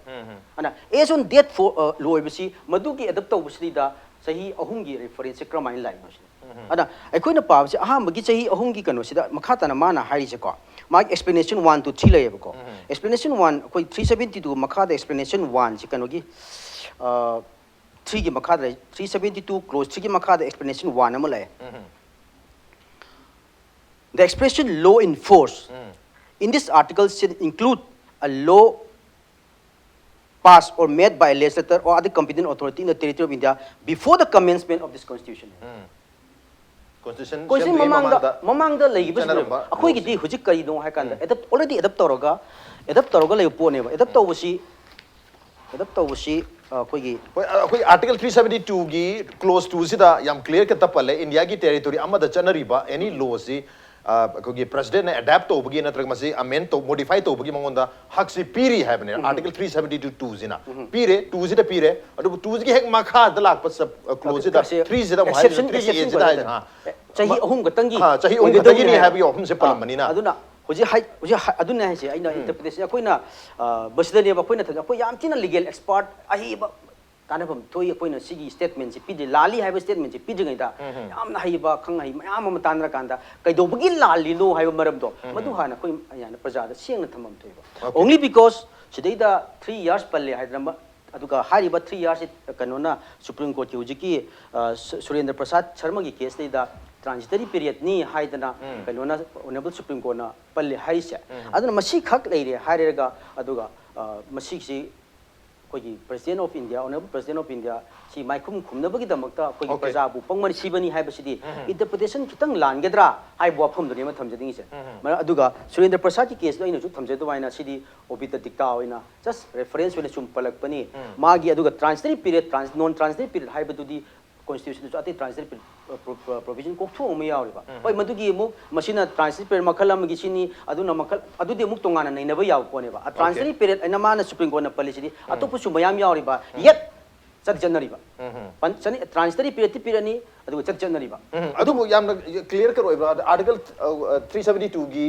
ꯑꯗꯨꯅ as on date ꯐꯣ ꯂꯣꯏꯕꯁꯤ ꯃꯗꯨꯒꯤ ꯑꯦꯗꯞ ꯇꯧꯕꯁꯤꯗ ꯆꯍꯤ ꯑꯍꯨꯝꯒꯤ ꯔꯤꯐꯔꯦꯟꯁꯁꯦ ꯀꯔꯝꯍꯥꯏꯅ ꯂꯥꯛꯏꯅꯣ ꯁꯤꯅꯤ꯫ ꯑꯗ ꯑꯩꯈꯣꯏꯅ ꯄꯥꯕꯁꯦ ꯑꯍꯥꯟꯕꯒꯤ ꯆꯍꯤ ꯑꯍꯨꯝꯒꯤ ꯀꯩꯅꯣꯁꯤꯗ ꯃꯈꯥ ꯇꯥꯅ ꯃꯥꯅ ꯍꯥꯏꯔꯤꯁꯦꯀꯣ, ꯃꯥꯒꯤ explanation one, two, three ꯂꯩꯌꯦꯕꯀꯣ꯫ Explanation one ꯑꯩꯈꯣꯏ three seventy two ꯃꯈꯥꯗ explanation one ꯁꯤ ꯀꯩꯅꯣꯒꯤ three ꯒꯤ ꯃꯈꯥꯗ ꯂꯩ, three seventy two clause three ꯒꯤ ꯃꯈꯥꯗ explanation one ꯑꯃ ꯂꯩ꯫ The expression law in force in this article shall include a law passed or made by a legislator or other competent authority in the Territory of India before the commencement of this constitution. Constitution constitution ꯁꯦꯝꯗ꯭ꯔꯤꯉꯩ ꯃꯃꯥꯡꯗ ꯃꯃꯥꯡꯗ ꯃꯃꯥꯡꯗ ꯂꯩꯈꯤꯕꯁꯤꯡꯗꯣ ꯆꯠꯅꯔꯝꯕ ꯑꯩꯈꯣꯏꯒꯤꯗꯤ ꯍꯧꯖꯤꯛ ꯀꯔꯤꯅꯣ ꯍꯥꯏ ꯀꯥꯟꯗ ꯑꯦꯗꯞ already adopt ꯇꯧꯔꯒ, adopt ꯇꯧꯔꯒ ꯂꯩꯕ ꯄꯣꯠꯅꯦꯕ꯫ Adopt ꯇꯧꯕꯁꯤ, adopt ꯇꯧꯕꯁꯤ ꯑꯩꯈꯣꯏꯒꯤ ꯍꯣꯏ, ꯑꯩꯈꯣꯏ article three seventy two ꯒꯤ clause two ꯁꯤꯗ ꯌꯥꯝ clear cut ꯄꯜꯂꯦ, ꯏꯟꯗꯤꯌꯥꯒꯤ territory ꯑꯃꯗ ꯆꯠꯅꯔꯤꯕ any law ꯁꯤ ꯑꯩꯈꯣꯏꯒꯤ president ꯅ adopt ꯇꯧꯕꯒꯤ ꯅꯠꯇ꯭ꯔꯒ ꯃꯁꯤ amend ꯇꯧ modify ꯇꯧꯕꯒꯤ ꯃꯉꯣꯟꯗ ꯍꯛꯁꯤ ꯄꯤꯔꯤ ꯍꯥꯏꯕꯅꯦ꯫ Article three seventy two two ꯁꯤꯅ ꯄꯤꯔꯦ, two ꯁꯤꯗ ꯄꯤꯔꯦ꯫ ꯑꯗꯨꯕꯨ two ꯁꯤꯒꯤ ꯍꯦꯛ ꯃꯈꯥꯗ ꯂꯥꯛꯄ clause ꯁꯤꯗ, three ꯁꯤꯗ ꯑꯃꯨꯛ ꯍꯥꯏꯔꯤꯁꯦ, three A ꯁꯤꯗ ꯍꯥꯏꯁꯦ, ꯑꯥ, ꯆꯍꯤ ꯑꯍꯨꯝ ꯈꯛꯇꯪꯒꯤ ꯑꯥ, ꯆꯍꯤ ꯑꯍꯨꯝ ꯑꯣꯏꯒꯗꯧꯕꯅꯤ ꯈꯛꯇꯪꯒꯤꯅꯤ ꯍꯥꯏꯕ꯫ ꯍꯥꯏꯕꯒꯤ ꯋꯥꯐꯝꯁꯦ ꯄꯜꯂꯝꯕꯅꯤꯅ꯫ ꯑꯗꯨꯅ ꯍꯧꯖꯤꯛ ꯍꯥꯏ ꯍꯧꯖꯤꯛ ꯍꯥꯏ- ꯑꯗꯨꯅꯦ ꯍꯥꯏꯁꯦ ꯑꯩꯅ ꯏꯟꯇꯔꯄ꯭ꯔꯤꯇꯦꯁꯟ ꯑꯩꯈꯣꯏꯅ ꯑ, ꯃꯁꯤꯗꯅꯦꯕ ꯑꯩꯈꯣꯏꯅ ꯊꯝꯖ ꯑꯩꯈꯣꯏ ꯌꯥꯝ ꯊꯤꯅ ꯂꯤꯒꯦꯜ ꯑꯦꯛꯁꯄꯥꯔꯠ ꯑꯍꯩꯕ ꯀꯥꯟꯅꯐꯝ ꯊꯣꯛꯏ꯫ ꯑꯩꯈꯣꯏꯅ ꯁꯤꯒꯤ ꯁ꯭ꯇꯦꯠꯃꯦꯟꯁꯤ ꯄꯤꯗ꯭ꯔꯤ ꯂꯥꯜꯂꯤ ꯍꯥꯏꯕ ꯁ꯭ꯇꯦꯠꯃꯦꯟꯁꯤ ꯄꯤꯗ꯭ꯔꯤꯉꯩꯗ ꯌꯥꯝꯅ ꯍꯩꯕ ꯈꯪ ꯍꯩ ꯃꯌꯥꯝ ꯑꯃ ꯇꯥꯟꯅꯔꯀꯥꯟꯗ ꯀꯩꯗꯧꯕꯒꯤ ꯂꯥꯜꯂꯤꯅꯣ ꯍꯥꯏꯕ ꯃꯔꯝꯗꯣ ꯃꯗꯨ ꯍꯥꯟꯅ ꯑꯩꯈꯣꯏ ꯌꯥꯝꯅ ꯄ꯭ꯔꯖꯥꯗ ꯁꯦꯡꯅ ꯊꯝꯐꯝ ꯊꯣꯛꯏꯕ꯫ Only because ꯁꯤꯗꯩꯗ ꯊ꯭ꯔꯤ ꯌꯥꯔꯁ ꯄꯜꯂꯦ ꯍꯥꯏꯗꯅ ꯃ- ꯑꯗꯨꯒ ꯍꯥꯏꯔꯤꯕ ꯊ꯭ꯔꯤ ꯌꯥꯔꯁꯁꯤ ꯀꯩꯅꯣꯅ ꯁꯨꯄ꯭ꯔꯤꯝ ꯀꯣꯔꯠꯀꯤ ꯍꯧꯖꯤꯛꯀꯤ ꯑ, ꯁꯨ- ꯁꯨꯔꯦꯟꯗ꯭ꯔ ꯄ꯭ꯔꯁꯥꯗ ꯁꯔꯃꯒꯤ ꯀꯦꯁꯇꯩꯗ ꯇ꯭ꯔꯥꯟꯖꯤꯇꯔꯤ ꯄꯤꯔꯤꯌꯠꯅꯤ ꯍꯥꯏꯗꯅ ꯀꯩꯅꯣꯅ ꯑꯣꯅꯔꯦꯕꯜ ꯁꯨꯄ꯭ꯔꯤꯝ ꯀꯣꯔꯠꯅ ꯄꯜꯂꯦ ꯍꯥꯏꯔꯤꯁꯦ꯫ ꯑꯗꯨꯅ ꯃꯁꯤꯈꯛ ꯂꯩꯔꯦ ꯍꯥꯏꯔꯒ ꯑꯗꯨꯒ ꯑ, ꯃꯁꯤꯁꯤ ꯑꯩꯈꯣꯏꯒꯤ president of India honourable president of India ꯁꯤ ꯃꯥꯏꯈꯨꯝ ꯈꯨꯝꯅꯕꯒꯤꯗꯃꯛꯇ ꯑꯩꯈꯣꯏꯒꯤ ꯄ꯭ꯔꯖꯥꯕꯨ ꯄꯪꯕꯅ ꯁꯤꯕꯅꯤ ꯍꯥꯏꯕꯁꯤꯗꯤ ꯏꯟꯇꯔꯄ꯭ꯔꯤꯇꯦꯁꯟ ꯈꯤꯇꯪ ꯂꯥꯟꯒꯗ꯭ꯔꯥ ꯍꯥꯏꯕ ꯋꯥꯐꯝꯗꯨꯅꯦꯕ ꯊꯝꯖꯅꯤꯡꯉꯤꯁꯦ꯫ ꯃꯔ- ꯑꯗꯨꯒ ꯁꯨꯔꯦꯟꯗ꯭ꯔ ꯄ꯭ꯔꯁꯥꯗꯀꯤ ꯀꯦꯁꯇꯣ ꯑꯩꯅꯁꯨ ꯊꯝꯖ ꯑꯗꯨꯃꯥꯏꯅ ꯁꯤꯗꯤ ꯑꯣꯕꯤꯇ ꯗꯤꯛꯇꯥ ꯑꯣꯏꯅ ꯖꯁ ꯔꯦꯐꯔꯦꯟꯁ ꯑꯣꯏꯅ ꯁꯨꯝ ꯄꯜꯂꯛꯄꯅꯤ꯫ ꯃꯥꯒꯤ ꯑꯗꯨꯒ ꯇ꯭ꯔꯥꯟꯖꯤꯇꯔꯤ ꯄꯤꯔꯤꯌꯠ ꯇ꯭ꯔꯥꯟꯁ ꯅꯣꯟ ꯇ꯭ꯔꯥꯟꯖꯤꯇꯔꯤ ꯄꯤꯔꯤꯌꯠ ꯍꯥꯏꯕꯗꯨꯗꯤ ꯀꯣꯟꯁꯇꯤꯇ꯭ꯌꯨꯁꯟꯗꯁꯨ ꯑꯇꯩ ꯇ꯭ꯔꯥꯟꯖꯤꯇꯔꯤ ꯄ꯭ꯔꯣꯚꯤꯖꯟ ꯀꯣꯛꯊꯣꯛ ꯑꯃ ꯌꯥꯎꯔꯤꯕ꯫ ꯍꯣꯏ, ꯃꯗꯨꯒꯤ ꯑꯃꯨꯛ ꯃꯁꯤꯅ ꯇ꯭ꯔꯥꯟꯖꯤꯇꯔꯤ ꯄꯤꯔꯤꯌꯠ ꯃꯈꯜ ꯑꯃꯒꯤ ꯁꯤꯅꯤ, ꯑꯗꯨꯅ ꯃꯈꯜ ꯑꯗꯨꯗꯤ ꯑꯃꯨꯛ ꯇꯣꯉꯥꯟꯅ ꯅꯩꯅꯕ ꯌꯥꯕ ꯄꯣꯠꯅꯦꯕ꯫ ꯑ, ꯇ꯭ꯔꯥꯟꯖꯤꯇꯔꯤ ꯄꯤꯔꯤꯌꯠ ꯍꯥꯏꯅ ꯃꯥꯅ ꯁꯨꯄ꯭ꯔꯤꯝ ꯀꯣꯔꯠꯅ ꯄꯜꯂꯤꯁꯤꯗꯤ ꯑꯇꯣꯞꯄꯁꯨ ꯃꯌꯥꯝ ꯌꯥꯎꯔꯤꯕ, ꯌꯦꯠ ꯆꯠ ꯆꯠꯅꯔꯤꯕ꯫ ꯇ꯭ꯔꯥꯟꯖꯤꯇꯔꯤ ꯄꯤꯔꯤꯌꯠꯇꯤ ꯄꯤꯔꯅꯤ, ꯑꯗꯨꯒ ꯆꯠ ꯆꯠꯅꯔꯤꯕ꯫ ꯎꯝ, ꯑꯗꯨꯕꯨ ꯌꯥꯝꯅ ꯀ꯭ꯂꯤꯌꯥꯔ ꯀꯠ ꯑꯣꯏꯕ꯭ꯔꯥ? ꯑꯥꯔꯇꯤꯀꯜ ꯊ꯭ꯔꯤ ꯁꯕꯦꯟꯇꯤ ꯇꯨꯒꯤ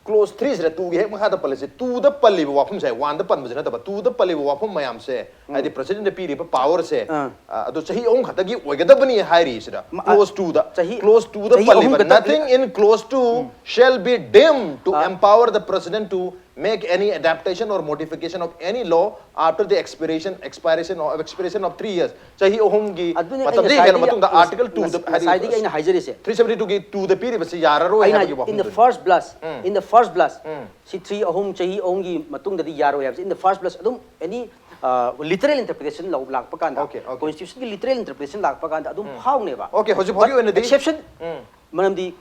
ꯀ꯭ꯂꯣꯖ ꯊ꯭ꯔꯤꯁꯤꯗ ꯇꯨꯒꯤ ꯍꯦꯛ ꯃꯈꯥꯗ ꯄꯜꯂꯁꯦ, ꯇꯨꯗ ꯄꯜꯂꯤꯕ ꯋꯥꯐꯝꯁꯦ, ꯋꯥꯟꯗ ꯄꯟꯕꯁꯦ ꯅꯠꯇꯕ, ꯇꯨꯗ ꯄꯜꯂꯤꯕ ꯋꯥꯐꯝ ꯃꯌꯥꯝꯁꯦ, ꯍꯥꯏꯗꯤ ꯄ꯭ꯔꯁꯤꯗꯦꯟꯗ ꯄꯤꯔꯤꯕ ꯄꯥꯋꯔꯁꯦ, ꯑꯥ꯫ ꯑ, ꯑꯗꯨ ꯆꯍꯤ ꯑꯍꯨꯝ ꯈꯛꯇꯒꯤ ꯑꯣꯏꯒꯗꯕꯅꯤ ꯍꯥꯏꯔꯤꯁꯤꯗ, ꯃ- ꯀ꯭ꯂꯣꯖ ꯇꯨꯗ, ꯆꯍꯤ- ꯀ꯭ꯂꯣꯖ ꯇꯨꯗ ꯆꯍꯤ ꯄꯜꯂꯤꯕ, ꯑꯍꯨꯝ ꯈꯛꯇ- "Nothing in clause two shall be deemed to ah. empower the president to make any adaptation or modification of any law after the expiration, expiration of, expiration of three years." ꯆꯍꯤ ꯑꯍꯨꯝꯒꯤ ꯑꯗꯨꯅꯤ ꯑꯩ ꯃꯇꯝꯗꯒꯤ ꯉꯁꯥꯏꯗꯒꯤ- ꯍꯦꯜꯂꯕ ꯃꯇꯨꯡꯗ ꯉꯁ- ꯑꯥꯔꯇꯤꯀꯜ ꯇꯨꯗ, ꯉꯁ- ꯉꯁꯥꯏꯗꯒꯤ ꯑꯩꯅ ꯍꯥꯏꯖꯔꯤꯁꯦ꯫ ꯊ꯭ꯔꯤ ꯁꯕꯦꯟꯇꯤ ꯇꯨꯒꯤ ꯇꯨꯗ ꯄꯤꯔꯤꯕꯁꯤ ꯌꯥꯔꯔꯣꯏ ꯑꯩꯅ ꯍꯥꯏꯕꯒꯤ ꯍꯥꯏ- in the ꯋꯥꯐꯝꯗꯨꯅꯤ꯫ first place, um. in the first place, um. C three ꯑꯍꯨꯝ ꯆꯍꯤ ꯑꯍꯨꯝꯒꯤ ꯃꯇꯨꯡꯗꯗꯤ ꯌꯥꯔꯣꯏ ꯍꯥꯏꯕꯁꯦ, in the first place ꯑꯗꯨꯝ ꯑꯦꯅꯤ ꯂꯤꯇꯔꯦꯜ ꯏꯟꯇꯔꯄ꯭ꯔꯤꯇꯦꯁꯟ ꯂꯥꯛꯄ ꯀꯥꯟꯗ, Okay, okay. ꯀꯣꯟꯁꯇꯤꯇ꯭ꯌꯨꯁꯟꯒꯤ ꯂꯤꯇꯔꯦꯜ ꯏꯟꯇꯔꯄ꯭ꯔꯤꯇꯦꯁꯟ ꯂꯥꯛꯄ ꯀꯥꯟꯗ ꯑꯗꯨꯝ ꯐꯥꯎꯅꯦꯕ꯫ Okay, ꯍꯧꯖꯤꯛ ꯐꯥꯎꯒꯤ ꯑꯣꯏꯅꯗꯤ- ꯑꯦꯛꯁꯦꯞꯁꯟ, ꯎꯝ꯫ ꯃꯔꯝꯗꯤ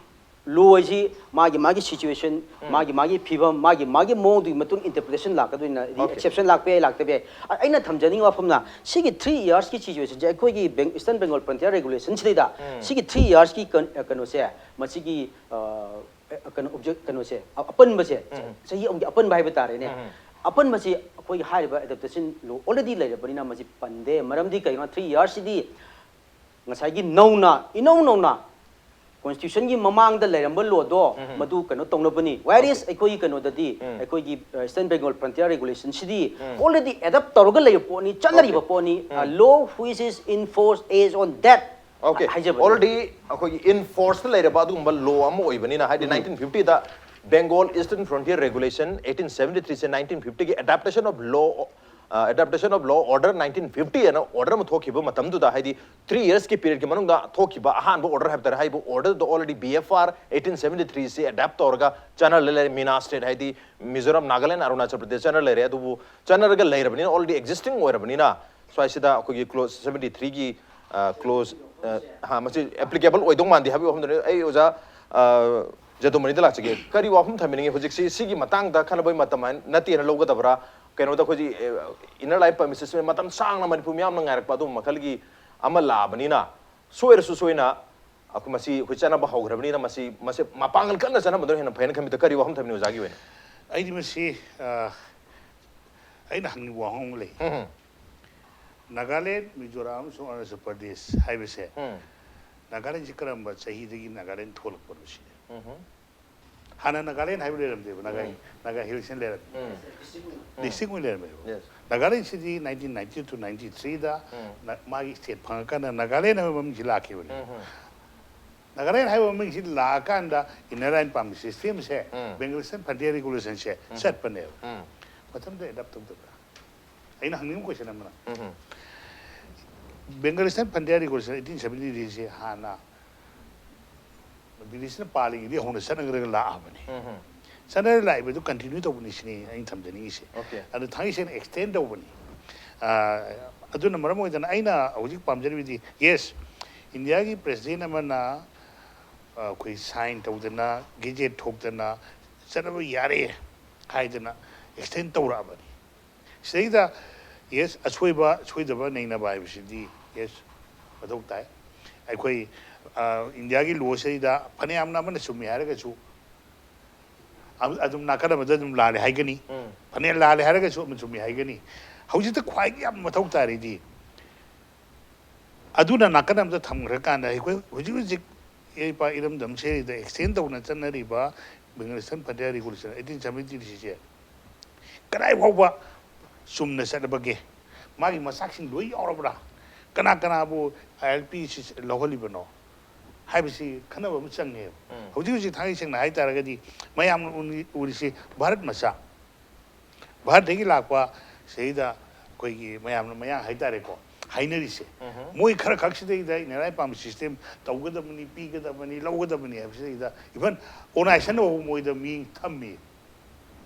ꯂꯣ ꯍꯥꯏꯁꯤ ꯃꯥꯒꯤ ꯃꯥꯒꯤ ꯁꯤꯆꯨꯋꯦꯁꯟ, ꯃꯥꯒꯤ ꯃꯥꯒꯤ ꯐꯤꯕꯝ, ꯃꯥꯒꯤ ꯃꯥꯒꯤ ꯃꯑꯣꯡꯗꯨꯒꯤ ꯃꯇꯨꯡ ꯏꯟꯇꯔꯄ꯭ꯔꯤꯇꯦꯁꯟ ꯂꯥꯛꯀꯗꯣꯏꯅ, Okay. ꯑꯦꯛꯁꯦꯞꯁꯟ ꯂꯥꯛꯄ ꯌꯥꯏ, ꯂꯥꯛꯇꯕ ꯌꯥꯏ꯫ ꯑ- ꯑꯩꯅ ꯊꯝꯖꯅꯤꯡꯕ ꯋꯥꯐꯝꯅ ꯁꯤꯒꯤ ꯊ꯭ꯔꯤ ꯌꯥꯔꯁꯀꯤ ꯁꯤꯆꯨꯋꯦꯁꯟꯁꯦ ꯑꯩꯈꯣꯏꯒꯤ ꯕꯦꯡ ꯏꯁꯇꯔꯟ ꯕꯦꯡꯒꯣꯜ ꯐ꯭ꯔꯟꯇꯤꯌꯔ ꯔꯦꯒꯨꯂꯦꯁꯟꯁꯤꯗꯩꯗ ꯁꯤꯒꯤ ꯊ꯭ꯔꯤ ꯌꯥꯔꯁꯀꯤ ꯀꯩꯅꯣꯁꯦ, ꯃꯁꯤꯒꯤ ꯑ, ꯀꯩꯅꯣ ꯑꯣꯕꯖꯦꯛ ꯀꯩꯅꯣꯁꯦ, ꯑ- ꯑꯄꯟꯕꯁꯦ, ꯆꯍꯤ ꯑꯍꯨꯝꯒꯤ ꯑꯄꯟꯕ ꯍꯥꯏꯕ ꯇꯥꯔꯦꯅꯦ꯫ ꯑꯄꯟꯕꯁꯤ ꯑꯩꯈꯣꯏꯒꯤ ꯍꯥꯏꯔꯤꯕ ꯑꯦꯗꯥꯞꯇꯦꯁꯟ ꯂꯣ ꯑꯣꯜꯔꯦꯗꯤ ꯂꯩꯔꯕꯅꯤꯅ ꯃꯁꯤ ꯄꯟꯗꯦ꯫ ꯃꯔꯝꯗꯤ ꯀꯩꯒꯤꯅꯣ, ꯊ꯭ꯔꯤ ꯌꯥꯔꯁꯁꯤꯗꯤ ꯉꯁꯥꯏꯒꯤ ꯅꯧꯅ, ꯏꯅꯧ ꯅꯧꯅ ꯀꯣꯟꯁꯇꯤꯇ꯭ꯌꯨꯁꯟꯒꯤ ꯃꯃꯥꯡꯗ ꯂꯩꯔꯝꯕ ꯂꯣꯗꯣ ꯃꯗꯨ ꯀꯩꯅꯣ ꯇꯧꯅꯕꯅꯤ꯫ Whereas ꯑꯩꯈꯣꯏꯒꯤ ꯀꯩꯅꯣꯗꯗꯤ, ꯑꯩꯈꯣꯏꯒꯤ ꯏꯁꯇꯔꯟ ꯕꯦꯡꯒꯣꯜ ꯐ꯭ꯔꯟꯇꯤꯌꯔ ꯔꯦꯒꯨꯂꯦꯁꯟꯁꯤꯗꯤ already adapt ꯇꯧꯔꯒ ꯂꯩꯕ ꯄꯣꯠꯅꯤ, ꯆꯠꯅꯔꯤꯕ ꯄꯣꯠꯅꯤ꯫ Law which is in force as on that Okay, ꯍꯥꯏꯖꯕꯅꯤ꯫ Already ꯑꯩꯈꯣꯏꯒꯤ in force ꯇ ꯂꯩꯔꯕ ꯑꯗꯨꯒꯨꯝꯕ ꯂꯣ ꯑꯃ ꯑꯣꯏꯕꯅꯤꯅ, ꯍꯥꯏꯗꯤ nineteen fifty ꯗ Bengal Eastern Frontier Regulation eighteen seventy three ꯁꯦ nineteen fifty ꯒꯤ Adaptation of Law, Adaptation of Law Order nineteen fifty ꯑꯅ order ꯑꯃ ꯊꯣꯛꯈꯤꯕ ꯃꯇꯝꯗꯨꯗ, ꯍꯥꯏꯗꯤ three years ꯀꯤ period ꯀꯤ ꯃꯅꯨꯡꯗ ꯊꯣꯛꯈꯤꯕ ꯑꯍꯥꯟꯕ order ꯍꯥꯏꯕ ꯇꯥꯔꯦ, ꯍꯥꯏꯕꯨ order ꯗꯨꯗ already B F R eighteen seventy three ꯁꯤ adapt ꯇꯧꯔꯒ ꯆꯠꯅ ꯂꯩꯔꯦ꯫ ꯃꯤꯅꯥ state ꯍꯥꯏꯗꯤ ꯃꯤꯖꯣꯔꯥꯝ, ꯅꯥꯒꯥꯂꯦꯟ, ꯑꯔꯨꯅꯥꯆꯜ ꯄ꯭ꯔꯗꯦꯁ ꯆꯠꯅ ꯂꯩꯔꯦ꯫ ꯑꯗꯨꯕꯨ ꯆꯠꯅꯔꯒ ꯂꯩꯔꯕꯅꯤꯅ, already existing ꯑꯣꯏꯔꯕꯅꯤꯅ, ꯁ꯭ꯋꯥꯏꯁꯤꯗ ꯑꯩꯈꯣꯏꯒꯤ clause seventy three ꯒꯤ clause, ꯍꯥ, ꯃꯁꯤ applicable ꯑꯣꯏꯗꯧ ꯃꯥꯟꯗꯦ ꯍꯥꯏꯕꯒꯤ ꯋꯥꯐꯝꯗꯨꯅꯤ꯫ ꯑꯩ ꯑꯣꯖꯥ ꯖꯗꯨꯃꯅꯤꯗ ꯂꯥꯛꯆꯒꯦ꯫ ꯀꯔꯤ ꯋꯥꯐꯝ ꯊꯝꯕꯤꯅꯤꯡꯉꯤ ꯍꯧꯖꯤꯛꯁꯤ? ꯁꯤꯒꯤ ꯃꯇꯥꯡꯗ ꯈꯟꯅꯕꯒꯤ ꯃꯇꯝ ꯍꯥꯏ- ꯅꯠꯇꯦꯅ ꯂꯧꯒꯗꯕ꯭ꯔꯥ? ꯀꯩꯅꯣꯗ ꯑꯩꯈꯣꯏꯒꯤ inner line permit system ꯃꯇꯝ ꯁꯥꯡꯅ ꯃꯅꯤꯄꯨꯔ ꯃꯤꯌꯥꯝꯅ ꯉꯥꯏꯔꯛꯄ ꯑꯗꯨꯒꯨꯝꯕ ꯃꯈꯜꯒꯤ ꯑꯃ ꯂꯥꯛꯑꯕꯅꯤꯅ, ꯁꯣꯏꯔꯁꯨ ꯁꯣꯏꯅ ꯑꯩꯈꯣꯏ ꯃꯁꯤ ꯑꯩꯈꯣꯏ ꯆꯠꯅꯕ ꯍꯧꯈ꯭ꯔꯕꯅꯤꯅ, ꯃꯁꯤ ꯃꯁꯤ ꯃꯄꯥꯡꯒꯜ ꯀꯟꯅ ꯆꯠꯅꯕꯗꯨꯅ ꯍꯦꯟꯅ ꯐꯩꯅ ꯈꯟꯕꯤꯗ ꯀꯔꯤ ꯋꯥꯐꯝ ꯊꯝꯕꯤꯅꯤ ꯑꯣꯖꯥꯒꯤ ꯑꯣꯏꯅ? ꯑꯩꯗꯤ ꯃꯁꯤ, ꯑ, ꯑꯩꯅ ꯍꯪꯅꯤꯡꯕ ꯋꯥꯍꯪ ꯑꯃ ꯂꯩ꯫ ꯎꯝ꯫ ꯅꯥꯒꯥꯂꯦꯟ, ꯃꯤꯖꯣꯔꯥꯝ ꯑꯃꯁꯨꯡ ꯑꯔꯨꯅꯥꯆꯜ ꯄ꯭ꯔꯗꯦꯁ ꯍꯥꯏꯕꯁꯦ, ꯎꯝ꯫ ꯅꯥꯒꯥꯂꯦꯟꯁꯤ ꯀꯔꯝꯕ ꯆꯍꯤꯗꯒꯤ ꯅꯥꯒꯥꯂꯦꯟ ꯊꯣꯛꯂꯛꯄꯅꯣ ꯁꯤꯅꯤ꯫ ꯎꯝ꯫ ꯍꯥꯟꯅ ꯅꯥꯒꯥꯂꯦꯟ ꯍꯥꯏꯕ ꯂꯩꯔꯝꯗꯦꯕ, ꯅꯥꯒꯥ, ꯎꯝ꯫ ꯅꯥꯒꯥ ꯍꯤꯜꯁꯅ ꯂꯩꯔꯝꯃꯦ꯫ ꯎꯝ꯫ ꯗꯤꯁꯇ꯭ꯔꯤꯛ ꯑꯣꯏꯅ ꯂꯩꯔꯝꯃꯦꯕ꯫ Yes. ꯅꯥꯒꯥꯂꯦꯟꯁꯤꯗꯤ nineteen ninety to ninety three ꯗ ꯎꯝ꯫ ꯅ-, ꯃꯥꯒꯤ state ꯐꯪꯉꯀꯥꯟꯗ ꯅꯥꯒꯥꯂꯦꯟ ꯍꯥꯏꯕ ꯃꯃꯤꯡꯁꯤ ꯂꯥꯛꯈꯤꯕꯅꯦ꯫ ꯎꯝ, ꯎꯝ꯫ ꯅꯥꯒꯥꯂꯦꯟ ꯍꯥꯏꯕ ꯃꯃꯤꯡꯁꯤ ꯂꯥꯛꯑꯀꯥꯟꯗ inner line permit system ꯁꯦ, ꯎꯝ꯫ Bengal Eastern Frontier Regulation ꯁꯦ ꯆꯠꯄꯅꯦꯕ꯫ ꯎꯝ꯫ ꯃꯇꯝꯗ adapt ꯇꯧꯗꯕ꯭ꯔꯥ? ꯑꯩꯅ ꯍꯪꯅꯤꯡꯕ question ꯑꯃꯅ, ꯎꯝ꯫ Bengal Eastern Frontier Regulation eighteen seventy three ꯁꯦ ꯍꯥꯟꯅ ꯕ꯭ꯔꯤꯇꯤꯁꯅ ꯄꯥꯜꯂꯤꯉꯩꯗꯒꯤ ꯍꯧꯅ ꯆꯠꯅꯔꯒ ꯂꯥꯛꯑꯕꯅꯤ꯫ ꯎꯝ꯫ ꯆꯠꯅꯔ ꯂꯥꯛꯏꯕꯗꯨ continue ꯇꯧꯕꯅꯤ ꯁꯤꯅꯤ ꯑꯩꯅ ꯊꯝꯖꯅꯤꯡꯉꯤꯁꯦ꯫ Okay. ꯑꯗꯨ ꯊꯥꯡꯒꯩ ꯁꯦꯡꯅ extend ꯇꯧꯕꯅꯤ꯫ ꯑꯥ, ꯑꯗꯨꯅ ꯃꯔꯝ ꯑꯣꯏꯗꯅ ꯑꯩꯅ ꯍꯧꯖꯤꯛ ꯄꯥꯝꯖꯔꯤꯕꯗꯤ, yes, ꯏꯟꯗꯤꯌꯥꯒꯤ president ꯑꯃꯅ, ꯑꯥ, ꯑꯩꯈꯣꯏ sign ꯇꯧꯗꯅ, gazette ꯊꯣꯛꯇꯅ ꯆꯠꯅꯕ ꯌꯥꯔꯦ ꯍꯥꯏꯗꯅ extend ꯇꯧꯔꯛꯑꯕꯅꯤ꯫ ꯁꯤꯗꯩꯗ, yes, ꯑꯁꯣꯏꯕ ꯁꯣꯏꯗꯕ ꯅꯩꯅꯕ ꯍꯥꯏꯕꯁꯤꯗꯤ, yes, ꯃꯊꯧ ꯇꯥꯏ꯫ ꯑꯩꯈꯣꯏ, ꯑꯥ, ꯏꯟꯗꯤꯌꯥꯒꯤ law ꯁꯤꯗ ꯐꯅꯌꯥꯝꯅ ꯑꯃꯅ ꯆꯨꯝꯃꯤ ꯍꯥꯏꯔꯒꯁꯨ, ꯑꯗꯨꯝ ꯅꯥꯀꯟ ꯑꯃꯗ ꯑꯗꯨꯝ ꯂꯥꯜꯂꯦ ꯍꯥꯏꯒꯅꯤ꯫ ꯎꯝ꯫ ꯐꯅꯦꯛ ꯂꯥꯜꯂꯦ ꯍꯥꯏꯔꯒꯁꯨ ꯑꯃ ꯆꯨꯝꯃꯤ ꯍꯥꯏꯒꯅꯤ꯫ ꯍꯧꯖꯤꯛꯇ ꯈ꯭ꯋꯥꯏꯗꯒꯤ ꯌꯥꯝ ꯃꯊꯧ ꯇꯥꯔꯤꯗꯤ, ꯑꯗꯨꯅ ꯅꯥꯀꯟ ꯑꯃꯗ ꯊꯝꯈ꯭ꯔꯀꯥꯟꯗ ꯑꯩꯈꯣꯏ ꯍꯧꯖꯤꯛ ꯍꯧꯖꯤꯛ ꯏꯄꯥ ꯏꯔꯝꯗꯝ ꯁꯤꯗ ꯑꯦꯛꯁꯇꯦꯟ ꯇꯧꯅ ꯆꯠꯅꯔꯤꯕ ꯕꯦꯡꯒ꯭ꯂꯥꯗꯦꯁꯟ ꯐꯇꯦꯍꯥꯔꯤ ꯀꯣꯂꯤꯁꯟ ꯑꯩꯠꯇꯤꯟ ꯁꯚꯦꯟꯇꯤ ꯊ꯭ꯔꯤꯁꯦ ꯀꯗꯥꯏ ꯐꯥꯎꯕ ꯆꯨꯝꯅ ꯆꯠꯂꯕꯒꯦ? ꯃꯥꯒꯤ ꯃꯆꯥꯛꯁꯤꯡ ꯂꯣꯏ ꯌꯥꯎꯔꯕ꯭ꯔꯥ? ꯀꯅꯥ ꯀꯅꯥꯕꯨ ꯑꯥꯏ ꯑꯦꯜ ꯄꯤ ꯁꯤ ꯂꯧꯍꯜꯂꯤꯕꯅꯣ ꯍꯥꯏꯕꯁꯤ ꯈꯟꯅꯕ ꯑꯃ ꯆꯪꯉꯦꯕ꯫ ꯎꯝ꯫ ꯍꯧꯖꯤꯛ ꯍꯧꯖꯤꯛ ꯊꯥꯡꯒꯩ ꯁꯦꯡꯅ ꯍꯥꯏ ꯇꯥꯔꯒꯗꯤ ꯃꯌꯥꯝꯅ ꯎꯅꯤ-, ꯎꯔꯤꯁꯤ ꯚꯥꯔꯠ ꯃꯆꯥ, ꯚꯥꯔꯠꯇꯒꯤ ꯂꯥꯛꯄ ꯁꯤꯗꯩꯗ ꯑꯩꯈꯣꯏꯒꯤ ꯃꯌꯥꯝꯅ ꯃꯌꯥꯡ ꯍꯥꯏ ꯇꯥꯔꯦꯀꯣ, ꯍꯥꯏꯅꯔꯤꯁꯦ꯫ ꯎꯝꯍꯨꯝ꯫ ꯃꯣꯏ ꯈꯔ ꯈꯛꯁꯤꯗꯩꯗ ꯏꯟꯗꯤꯌꯥ ꯄꯥꯝꯕ ꯁꯤꯁꯇꯦꯝ ꯇꯧꯒꯗꯕꯅꯤ, ꯄꯤꯒꯗꯕꯅꯤ, ꯂꯧꯒꯗꯕꯅꯤ ꯍꯥꯏꯕꯁꯤꯗꯩꯗ ꯏꯚꯟ ꯑꯣꯔꯒꯅꯥꯏꯖꯦꯁꯟ ꯐꯥꯎꯕ ꯃꯣꯏꯗ ꯃꯤ ꯊꯝꯃꯤ꯫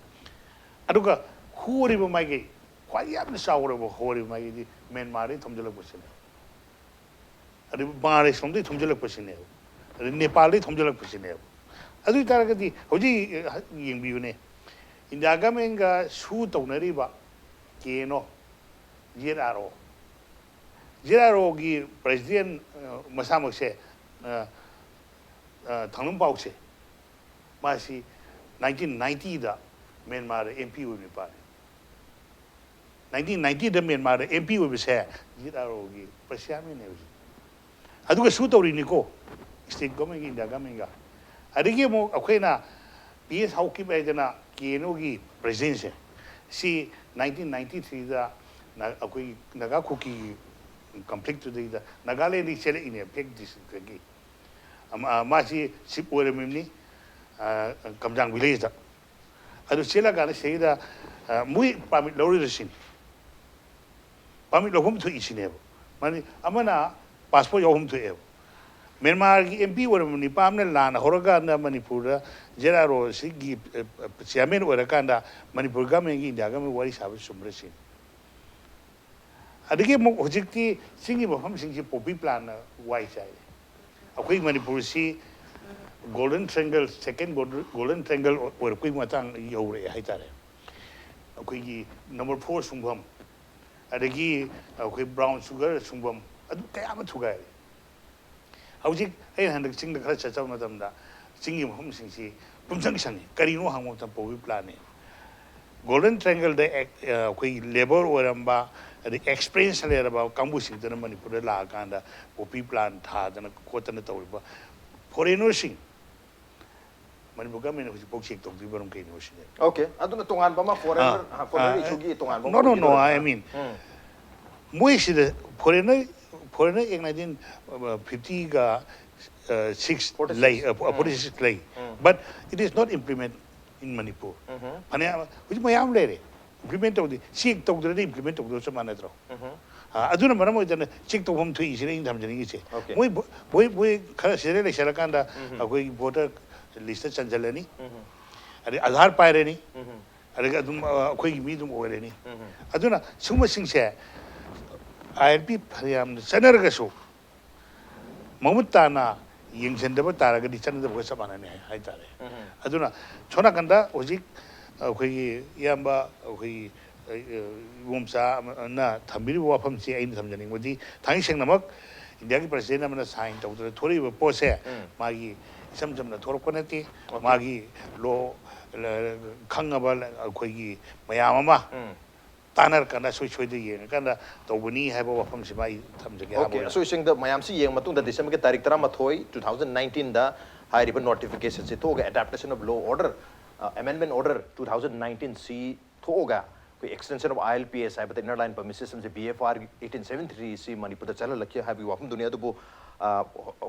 ꯑꯗꯨꯒ ꯍꯣꯔꯤꯕ ꯃꯥꯏꯀꯩ, ꯈ꯭ꯋꯥꯏ ꯌꯥꯝꯅ ꯆꯥꯎꯔꯕ ꯍꯣꯔꯤꯕ ꯃꯥꯏꯀꯩꯗꯤ ꯃ꯭ꯌꯥꯟꯃꯥꯔꯗꯒꯤ ꯊꯣꯝꯖꯤꯜꯂꯛꯄꯁꯤꯅꯦ꯫ ꯑꯗꯩ ꯕꯪꯒ꯭ꯂꯥꯗꯦꯁ ꯂꯣꯝꯗꯒꯤ ꯊꯣꯝꯖꯤꯜꯂꯛꯄꯁꯤꯅꯦꯕ, ꯑꯗꯩ ꯅꯦꯄꯥꯜꯗꯒꯤ ꯊꯣꯝꯖꯤꯜꯂꯛꯄꯁꯤꯅꯦꯕ꯫ ꯑꯗꯨ ꯑꯣꯏ ꯇꯥꯔꯒꯗꯤ ꯍꯧꯖꯤꯛ ꯌꯦꯡꯕꯤꯌꯨꯅꯦ, ꯏꯟꯗꯤꯌꯥ ꯒꯃꯦꯟꯒ ꯁꯨ ꯇꯧꯅꯔꯤꯕ ꯀꯦ ꯑꯦꯟ ꯑꯣ, ꯖꯦꯠ ꯑꯥꯔ ꯑꯣ, ꯖꯦꯠ ꯑꯥꯔ ꯑꯣꯒꯤ ꯄ꯭ꯔꯦꯁꯤꯗꯦꯟ, ꯑ, ꯃꯁꯥꯃꯛꯁꯦ, ꯑ, ꯑ, ꯊꯥꯡꯂꯝ ꯄꯥꯎꯁꯦ, ꯃꯥꯁꯤ ꯅꯥꯏꯟꯇꯤꯟ ꯅꯥꯏꯟꯇꯤꯗ ꯃ꯭ꯌꯥꯟꯃꯥꯔꯗ ꯑꯦꯝ ꯄꯤ ꯑꯣꯏꯕ ꯅꯨꯄꯥꯅꯤ꯫ ꯅꯥꯏꯟꯇꯤꯟ ꯅꯥꯏꯟꯇꯤꯗ ꯃ꯭ꯌꯥꯟꯃꯥꯔꯗ ꯑꯦꯝ ꯄꯤ ꯑꯣꯏꯕꯁꯦ ꯖꯦꯠ ꯑꯥꯔ ꯑꯣꯒꯤ ꯄ꯭ꯔꯦꯁꯤꯗꯦꯟꯅꯦ ꯍꯧꯖꯤꯛ꯫ ꯑꯗꯨꯒ ꯁꯨ ꯇꯧꯔꯤꯅꯤꯀꯣ, ꯁ꯭ꯇꯦꯠ ꯒꯣꯔꯃꯦꯟꯒꯤ, ꯏꯟꯗꯤꯌꯥ ꯒꯣꯔꯃꯦꯟꯒ꯫ ꯑꯗꯒꯤ ꯑꯃꯨꯛ ꯑꯩꯈꯣꯏꯅ ꯄꯤ ꯑꯦꯁ ꯍꯥꯎꯀꯤꯞ ꯍꯥꯏꯗꯅ ꯀꯦ ꯑꯦꯟ ꯑꯣꯒꯤ ꯄ꯭ꯔꯦꯁꯤꯗꯦꯟꯁꯦ, ꯁꯤ ꯅꯥꯏꯟꯇꯤꯟ ꯅꯥꯏꯟꯇꯤ ꯊ꯭ꯔꯤꯗ ꯅ-, ꯑꯩꯈꯣꯏꯒꯤ ꯅꯥꯒꯥ ꯀꯨꯀꯤꯒꯤ ꯀꯟꯐ꯭ꯂꯤꯛꯇꯨꯗꯩꯗ ꯅꯥꯒꯥꯂꯦꯟꯗꯒꯤ ꯆꯦꯜꯂꯛꯏꯅꯦ, ꯐꯦꯛ ꯗꯤꯁꯇ꯭ꯔꯤꯛꯇꯒꯤ꯫ ꯑꯃ-, ꯑ, ꯃꯥꯁꯤ ꯆꯤꯐ ꯑꯣꯏꯔꯝꯃꯤꯕꯅꯤ, ꯑ, ꯀꯝꯖꯥꯡ ꯚꯤꯂꯦꯖꯇ꯫ ꯑꯗꯨ ꯆꯦꯜꯂꯀꯥꯟꯗ ꯁꯤꯗꯩꯗ, ꯑ, ꯃꯣꯏ ꯄꯥꯔꯃꯤꯠ ꯂꯧꯔꯤꯔ ꯁꯤꯅꯤ꯫ ꯄꯥꯔꯃꯤꯠ ꯂꯧꯐꯝ ꯊꯣꯛꯏ ꯁꯤꯅꯦꯕ꯫ ꯃꯥꯅꯤ, ꯑꯃꯅ ꯄꯥꯁꯄꯣꯔꯠ ꯌꯥꯎꯐꯝ ꯊꯣꯛꯑꯦꯕ꯫ ꯃ꯭ꯌꯥꯟꯃꯥꯔꯒꯤ ꯑꯦꯝ ꯄꯤ ꯑꯣꯏꯔꯝꯕ ꯅꯤꯄꯥ ꯑꯃꯅ ꯂꯥꯟꯅ ꯍꯧꯔꯀꯥꯟꯗ ꯃꯅꯤꯄꯨꯔꯗ ꯖꯦꯠ ꯑꯥꯔ ꯑꯣ ꯁꯤꯒꯤ, ꯑ, ꯆꯤꯌꯥꯔꯃꯦꯟ ꯑꯣꯏꯔꯀꯥꯟꯗ ꯃꯅꯤꯄꯨꯔ ꯒꯃꯦꯟꯒꯤ, ꯏꯟꯗꯤꯌꯥ ꯒꯃꯦꯟ ꯋꯥꯔꯤ ꯁꯥꯕ ꯆꯨꯝꯕ꯭ꯔꯥ ꯁꯤꯅꯤ꯫ ꯑꯗꯒꯤ ꯑꯃꯨꯛ ꯍꯧꯖꯤꯛꯇꯤ ꯆꯤꯡꯒꯤ ꯃꯐꯝꯁꯤꯡꯁꯤ ꯄꯣꯄꯤ ꯄ꯭ꯂꯥꯟꯅ ꯋꯥꯏ ꯆꯥꯏꯔꯦ꯫ ꯑꯩꯈꯣꯏ ꯃꯅꯤꯄꯨꯔꯁꯤ ꯒꯣꯜꯗꯟ ꯇ꯭ꯔꯦꯡꯒꯜ, ꯁꯦꯀꯦꯟ ꯒꯣꯜꯗꯟ ꯇ꯭ꯔꯦꯡꯒꯜ ꯑꯣꯏꯔꯛꯄꯒꯤ ꯃꯇꯥꯡ ꯌꯧꯔꯛꯑꯦ ꯍꯥꯏꯇꯥꯔꯦ꯫ ꯑꯩꯈꯣꯏꯒꯤ ꯅꯝꯕꯔ ꯐꯣꯔ ꯁꯨꯡꯐꯝ, ꯑꯗꯒꯤ ꯑꯩꯈꯣꯏ ꯕ꯭ꯔꯥꯎꯟ ꯁꯨꯒꯔ ꯁꯨꯡꯐꯝ, ꯑꯗꯨ ꯀꯌꯥ ꯑꯃ ꯊꯨꯒꯥꯏꯔꯦ꯫ ꯍꯧꯖꯤꯛ ꯑꯩꯅ ꯍꯟꯗꯛ ꯆꯤꯡꯗ ꯈꯔ ꯆꯠꯆꯕ ꯃꯇꯝꯗ ꯆꯤꯡꯒꯤ ꯃꯐꯝꯁꯤꯡꯁꯤ ꯄꯨꯝꯁꯪ ꯁꯪꯉꯤ꯫ ꯀꯔꯤꯅꯣ ꯍꯪꯕ ꯃꯇꯝꯗ ꯄꯣꯄꯤ ꯄ꯭ꯂꯥꯟꯅꯦ꯫ ꯒꯣꯜꯗꯟ ꯇ꯭ꯔꯥꯏꯡꯒꯜꯗ ꯑꯦꯛ-, ꯑ, ꯑꯩꯈꯣꯏꯒꯤ ꯂꯦꯕꯔ ꯑꯣꯏꯔꯝꯕ, ꯑꯗꯩ ꯑꯦꯛꯁꯄꯤꯔꯤꯌꯦꯟꯁ ꯂꯩꯔꯕ ꯀꯥꯡꯕꯨꯁꯤꯡꯗꯨꯅ ꯃꯅꯤꯄꯨꯔꯗ ꯂꯥꯛꯑꯀꯥꯟꯗ ꯄꯣꯄꯤ ꯄ꯭ꯂꯥꯟ ꯊꯥꯗꯅ ꯈꯣꯠꯇꯅ ꯇꯧꯔꯤꯕ ꯐꯣꯔꯦꯅꯔꯁꯤꯡ ꯃꯅꯤꯄꯨꯔ ꯒꯃꯦꯟꯅ ꯍꯧꯖꯤꯛꯐꯥꯎ ꯆꯦꯛ ꯇꯧꯗ꯭ꯔꯤꯕ ꯃꯔꯝ ꯀꯩꯅꯣ ꯁꯤꯅꯦ꯫ Okay, ꯑꯗꯨꯅ ꯇꯣꯉꯥꯟꯕ ꯑꯃ ꯐꯣꯔꯦꯅꯔ ꯐꯣꯔꯦꯅꯔ ꯏꯁꯨꯒꯤ ꯇꯣꯉꯥꯟꯕ ꯑꯃ No, no, ꯑꯣꯏꯒꯗꯤ no, ꯑꯣꯏ꯫ I mean, ꯎꯝ, ꯃꯣꯏꯁꯤꯗ ꯐꯣꯔꯦꯅꯔ ꯐꯣꯔꯦꯅꯔ ꯑꯦꯛ ꯅꯥꯏꯟꯇꯤꯟ ꯐꯤꯐꯇꯤꯒ ꯁꯤꯛꯁ Forty six. ꯂꯩ, ꯐꯣꯔꯇꯤ ꯁꯤꯛꯁ ꯂꯩ, um. But it is not implement in Manipur. ꯎꯝꯍꯨꯝ, ꯐꯅꯌꯥꯝ ꯍꯧꯖꯤꯛ ꯃꯌꯥꯝ ꯂꯩꯔꯦ, ꯏꯝꯄ꯭ꯂꯤꯃꯦꯟ ꯇꯧꯗꯦ꯫ ꯆꯦꯛ ꯇꯧꯗ꯭ꯔꯗꯤ ꯏꯝꯄ꯭ꯂꯤꯃꯦꯟ ꯇꯧꯗꯕ ꯆꯞ ꯃꯥꯟꯅꯗ꯭ꯔꯣ? ꯎꯝꯍꯨꯝ, ꯑ, ꯑꯗꯨꯅ ꯃꯔꯝ ꯑꯣꯏꯗꯅ ꯆꯦꯛ ꯇꯧꯐꯝ ꯊꯣꯛꯏꯁꯤꯅ ꯑꯩꯅ ꯊꯝꯖꯅꯤꯡꯉꯤꯁꯦ꯫ Okay. ꯃꯣꯏ ꯕꯣ- ꯃꯣꯏ ꯃꯣꯏ ꯈꯔ ꯁꯤꯗ ꯂꯩꯁꯜꯂꯀꯥꯟꯗ ꯎꯝꯍꯨꯝ. ꯑꯩꯈꯣꯏꯒꯤ ꯚꯣꯇꯔ ꯂꯤꯁꯇ ꯆꯟꯁꯤꯜꯂꯅꯤ, ꯎꯝꯍꯨꯝ, ꯑꯗꯩ ꯑꯥꯙꯥꯔ ꯄꯥꯏꯔꯅꯤ, ꯎꯝꯍꯨꯝ, ꯑꯗꯒꯤ ꯑꯗꯨꯝ ꯑ, ꯑꯩꯈꯣꯏꯒꯤ ꯃꯤ ꯑꯗꯨꯝ ꯑꯣꯏꯔꯅꯤ꯫ ꯎꯝꯍꯨꯝ. ꯑꯗꯨꯅ ꯁꯤꯒꯨꯝꯕꯁꯤꯡꯁꯦ ꯑꯥꯏ ꯑꯦꯜ ꯄꯤ ꯐꯅꯌꯥꯝꯅ ꯆꯠꯅꯔꯒꯁꯨ ꯃꯃꯨꯠ ꯇꯥꯅ ꯌꯦꯡꯁꯤꯟꯗꯕ ꯇꯥꯔꯒꯗꯤ ꯆꯠꯅꯗꯕꯒ ꯆꯞ ꯃꯥꯟꯅꯅꯤ ꯍꯥꯏ ꯍꯥꯏꯇꯥꯔꯦ꯫ ꯎꯝꯍꯨꯝ. ꯑꯗꯨꯅ ꯁꯣꯝ ꯅꯥꯀꯟꯗ ꯍꯧꯖꯤꯛ ꯑꯩꯈꯣꯏꯒꯤ ꯏꯌꯥꯝꯕ ꯑꯩꯈꯣꯏꯒꯤ ꯑ, ꯏꯕꯣꯝꯆꯥ ꯑꯃꯅ ꯊꯝꯕꯤꯔꯤꯕ ꯋꯥꯐꯝꯁꯤ ꯑꯩꯅ ꯊꯝꯖꯅꯤꯡꯕꯗꯤ ꯊꯥꯡꯉꯩ ꯁꯦꯡꯅꯃꯛ ꯏꯟꯗꯤꯌꯥꯒꯤ ꯄ꯭ꯔꯁꯤꯗꯦꯟ ꯑꯃꯅ ꯁꯥꯏꯟ ꯇꯧꯗꯅ ꯊꯣꯛꯂꯛꯏꯕ ꯄꯣꯠꯁꯦ ꯎꯝ. ꯃꯥꯒꯤ ꯏꯆꯝ ꯆꯝꯅ ꯊꯣꯛꯂꯛꯄ ꯅꯠꯇꯦ꯫ Okay. ꯃꯥꯒꯤ ꯂꯣ ꯈꯪꯉꯕ ꯑꯩꯈꯣꯏꯒꯤ ꯃꯌꯥꯝ ꯑꯃ ꯎꯝ. ꯇꯥꯟꯅꯔꯀꯥꯟꯗ ꯁꯣꯏ ꯁꯣꯏꯗ ꯌꯦꯡꯉꯀꯥꯟꯗ ꯇꯧꯕꯅꯤ ꯍꯥꯏꯕ ꯋꯥꯐꯝꯁꯤꯃ ꯑꯩ ꯊꯝꯖꯒꯦ꯫ ꯑꯍꯥꯟꯕ Okay, ꯑꯣꯏꯅ꯫ ꯑꯁꯣꯏ ꯑꯁꯦꯡꯗ ꯃꯌꯥꯝꯁꯤ ꯌꯦꯡꯕ ꯃꯇꯨꯡꯗ ꯗꯤꯁꯦꯝꯕꯔꯒꯤ ꯇꯥꯔꯤꯛ ꯇꯔꯥꯃꯥꯊꯣꯏ, two thousand nineteenꯗ ꯍꯥꯏꯔꯤꯕ ꯅꯣꯇꯤꯐꯤꯀꯦꯁꯟꯁꯤ ꯊꯣꯛꯑꯒ adaptation of law order, amendment order two thousand nineteenꯁꯤ ꯊꯣꯛꯑꯒ ꯑꯩꯈꯣꯏ extension of I L P S ꯍꯥꯏꯕꯗ Inner Line Permit Systemꯁꯦ B F R eighteen seventy threeꯁꯤ ꯃꯅꯤꯄꯨꯔꯗ ꯆꯠꯍꯜꯂꯛꯈꯤ ꯍꯥꯏꯕꯒꯤ ꯋꯥꯐꯝꯗꯨꯅꯤ꯫ ꯑꯗꯨꯕꯨ ꯑ,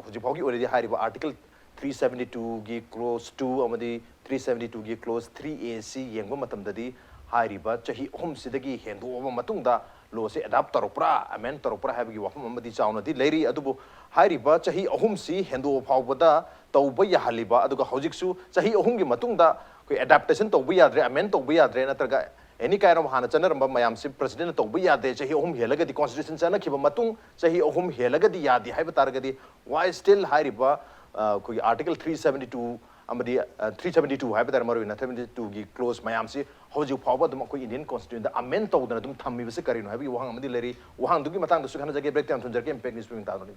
ꯍꯧꯖꯤꯛ ꯐꯥꯎꯒꯤ ꯑꯣꯏꯅꯗꯤ ꯍꯥꯏꯔꯤꯕ Article three seventy twoꯒꯤ clause two ꯑꯃꯗꯤ three seventy twoꯒꯤ clause three A ꯁꯤ ꯌꯦꯡꯕ ꯃꯇꯝꯗꯗꯤ ꯍꯥꯏꯔꯤꯕ ꯆꯍꯤ ꯑꯍꯨꯝꯁꯤꯗꯒꯤ ꯍꯦꯟꯗꯣꯛꯑꯕ ꯃꯇꯨꯡꯗ ꯂꯣꯁꯤ ꯑꯦꯗꯥꯞ ꯇꯧꯔꯛꯄ꯭ꯔꯥ ꯑꯦꯃꯦꯟ ꯇꯧꯔꯛꯄ꯭ꯔꯥ ꯍꯥꯏꯕꯒꯤ ꯋꯥꯐꯝ ꯑꯃꯗꯤ ꯆꯥꯎꯅꯗꯤ ꯂꯩꯔꯤ꯫ ꯑꯗꯨꯕꯨ ꯍꯥꯏꯔꯤꯕ ꯆꯍꯤ ꯑꯍꯨꯝꯁꯤ ꯍꯦꯟꯗꯣꯛꯑ ꯐꯥꯎꯕꯗ ꯇꯧꯕ ꯌꯥꯍꯜꯂꯤꯕ, ꯑꯗꯨꯒ ꯍꯧꯖꯤꯛꯁꯨ ꯆꯍꯤ ꯑꯍꯨꯝꯒꯤ ꯃꯇꯨꯡꯗ ꯑꯩꯈꯣꯏ ꯑꯦꯗꯥꯞꯇꯦꯁꯟ ꯇꯧꯕ ꯌꯥꯗ꯭ꯔꯦ, ꯑꯦꯃꯦꯟ ꯇꯧꯕ ꯌꯥꯗ꯭ꯔꯦ, ꯅꯠꯇ꯭ꯔꯒ any kind of ꯍꯥꯟꯅ ꯆꯠꯅꯔꯝꯕ ꯃꯌꯥꯝꯁꯤ ꯄ꯭ꯔꯁꯤꯗꯦꯟꯅ ꯇꯧꯕ ꯌꯥꯗꯦ, ꯆꯍꯤ ꯑꯍꯨꯝ ꯍꯦꯜꯂꯒꯗꯤ, ꯀꯣꯟꯁꯇꯤꯇ꯭ꯌꯨꯁꯟ ꯆꯠꯅꯈꯤꯕ ꯃꯇꯨꯡ ꯆꯍꯤ ꯑꯍꯨꯝ ꯍꯦꯜꯂꯒꯗꯤ ꯌꯥꯗꯦ ꯍꯥꯏꯕ ꯇꯥꯔꯒꯗꯤ, why still ꯍꯥꯏꯔꯤꯕ ꯑ, ꯑꯩꯈꯣꯏꯒꯤ Article three seventy two ꯑꯃꯗꯤ three seventy two ꯍꯥꯏꯕ ꯇꯥꯔꯦ, ꯃꯔꯨꯑꯣꯏꯅ three seventy twoꯒꯤ clause ꯃꯌꯥꯝꯁꯤ ꯍꯧꯖꯤꯛ ꯐꯥꯎꯕ ꯑꯗꯨꯝ ꯑꯩꯈꯣꯏ ꯏꯟꯗꯤꯌꯟ ꯀꯣꯟꯁꯇꯤꯇ꯭ꯌꯨꯁꯟꯗ ꯑꯃꯦꯟ ꯇꯧꯗꯅ ꯑꯗꯨꯝ ꯊꯝꯃꯤꯕꯁꯤ ꯀꯔꯤꯅꯣ ꯍꯥꯏꯕꯒꯤ ꯋꯥꯍꯪ ꯑꯃꯗꯤ ꯂꯩꯔꯤ꯫ ꯋꯥꯍꯪꯗꯨꯒꯤ ꯃꯇꯥꯡꯗꯁꯨ ꯈꯟꯅꯖꯒꯦ꯫ ꯕ꯭ꯔꯦꯛꯇ ꯌꯥꯝ ꯊꯨꯟꯖꯔꯛꯀꯦ꯫ Impact News viewing ꯇꯥꯗꯨꯅꯤ꯫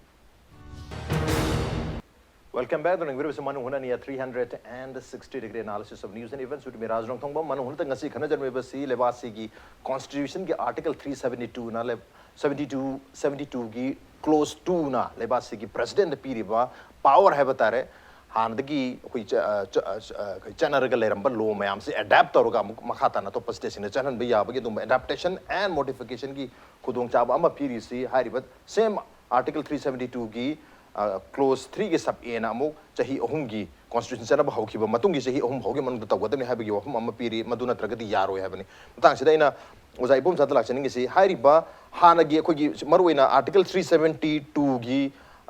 Welcome back. ꯑꯗꯨꯅ ꯌꯦꯡꯕꯤꯔꯤꯕꯁꯤ ꯃꯅꯨꯡ ꯍꯨꯠꯅ ꯅꯤꯌꯥ three hundred and sixty degree analysis of news and events with me, ꯔꯥꯖ ꯅꯣꯡꯊꯣꯡꯕ꯫ ꯃꯅꯨꯡ ꯍꯨꯠꯇ ꯉꯁꯤ ꯈꯟꯅꯖꯔꯝꯂꯤꯕꯁꯤ ꯂꯩꯕꯥꯛꯁꯤꯒꯤ ꯀꯣꯟꯁꯇꯤꯇ꯭ꯌꯨꯁꯟꯒꯤ Article three seventy twoꯅ seventy two, seventy twoꯒꯤ ꯀ꯭ꯂꯣꯖ ꯇꯨꯅ ꯂꯩꯕꯥꯛꯁꯤꯒꯤ ꯄ꯭ꯔꯦꯁꯤꯗꯦꯟꯗ ꯄꯤꯔꯤꯕ ꯄꯥꯋꯔ ꯍꯥꯏꯕ ꯇꯥꯔꯦ, ꯍꯥꯟꯅꯗꯒꯤ ꯑꯩꯈꯣꯏ ꯆ- ꯑ, ꯆ- ꯑ, ꯆ- ꯑ, ꯑꯩꯈꯣꯏ ꯆꯠꯅꯔꯒ ꯂꯩꯔꯝꯕ ꯂꯣ ꯃꯌꯥꯝꯁꯦ ꯑꯦꯗꯥꯞ ꯇꯧꯔꯒ ꯑꯃꯨꯛ ꯃꯈꯥ ꯇꯥꯅ ꯑꯇꯣꯞꯄ ꯁ꯭ꯇꯦꯠꯁꯤꯡꯗ ꯆꯠꯍꯟꯕ ꯌꯥꯕꯒꯤ ꯑꯗꯨꯝꯕ ꯑꯦꯗꯥꯞꯇꯦꯁꯟ ꯑꯦꯟ ꯃꯣꯗꯤꯐꯤꯀꯦꯁꯟꯒꯤ ꯈꯨꯗꯣꯡꯆꯥꯕ ꯑꯃ ꯄꯤꯔꯤꯁꯤ ꯍꯥꯏꯔꯤꯕ ꯁꯦꯝ ꯑꯥꯔꯇꯤꯀꯜ ꯊ꯭ꯔꯤ ꯁꯕꯦꯟꯇꯤ ꯇꯨꯒꯤ ꯀ꯭ꯂꯣꯖ ꯊ꯭ꯔꯤꯒꯤ ꯁꯕ ꯑꯦꯅ ꯑꯃꯨꯛ ꯆꯍꯤ ꯑꯍꯨꯝꯒꯤ ꯀꯣꯟꯁꯇꯤꯇ꯭ꯌꯨꯁꯟ ꯆꯠꯅꯕ ꯍꯧꯈꯤꯕ ꯃꯇꯨꯡꯒꯤ ꯆꯍꯤ ꯑꯍꯨꯝ ꯐꯥꯎꯒꯤ ꯃꯅꯨꯡꯗ ꯇꯧꯒꯗꯕꯅꯤ ꯍꯥꯏꯕꯒꯤ ꯋꯥꯐꯝ ꯑꯃ ꯄꯤꯔꯤ꯫ ꯃꯗꯨ ꯅꯠꯇ꯭ꯔꯒꯗꯤ ꯌꯥꯔꯣꯏ ꯍꯥꯏꯕꯅꯤ꯫ ꯃꯇꯥꯡꯁꯤꯗ ꯑꯩꯅ ꯑꯣꯖꯥ ꯏꯕꯣꯝꯆꯥꯗ ꯂꯥꯛꯆꯅꯤꯡꯉꯤꯁꯤ, ꯍꯥꯏꯔꯤꯕ ꯍꯥꯟꯅꯒꯤ ꯑꯩꯈꯣꯏꯒꯤ ꯃꯔꯨꯑꯣꯏꯅ ꯑꯥꯔꯇꯤꯀꯜ ꯊ꯭ꯔꯤ ꯁꯕꯦꯟꯇꯤ ꯇꯨꯒꯤ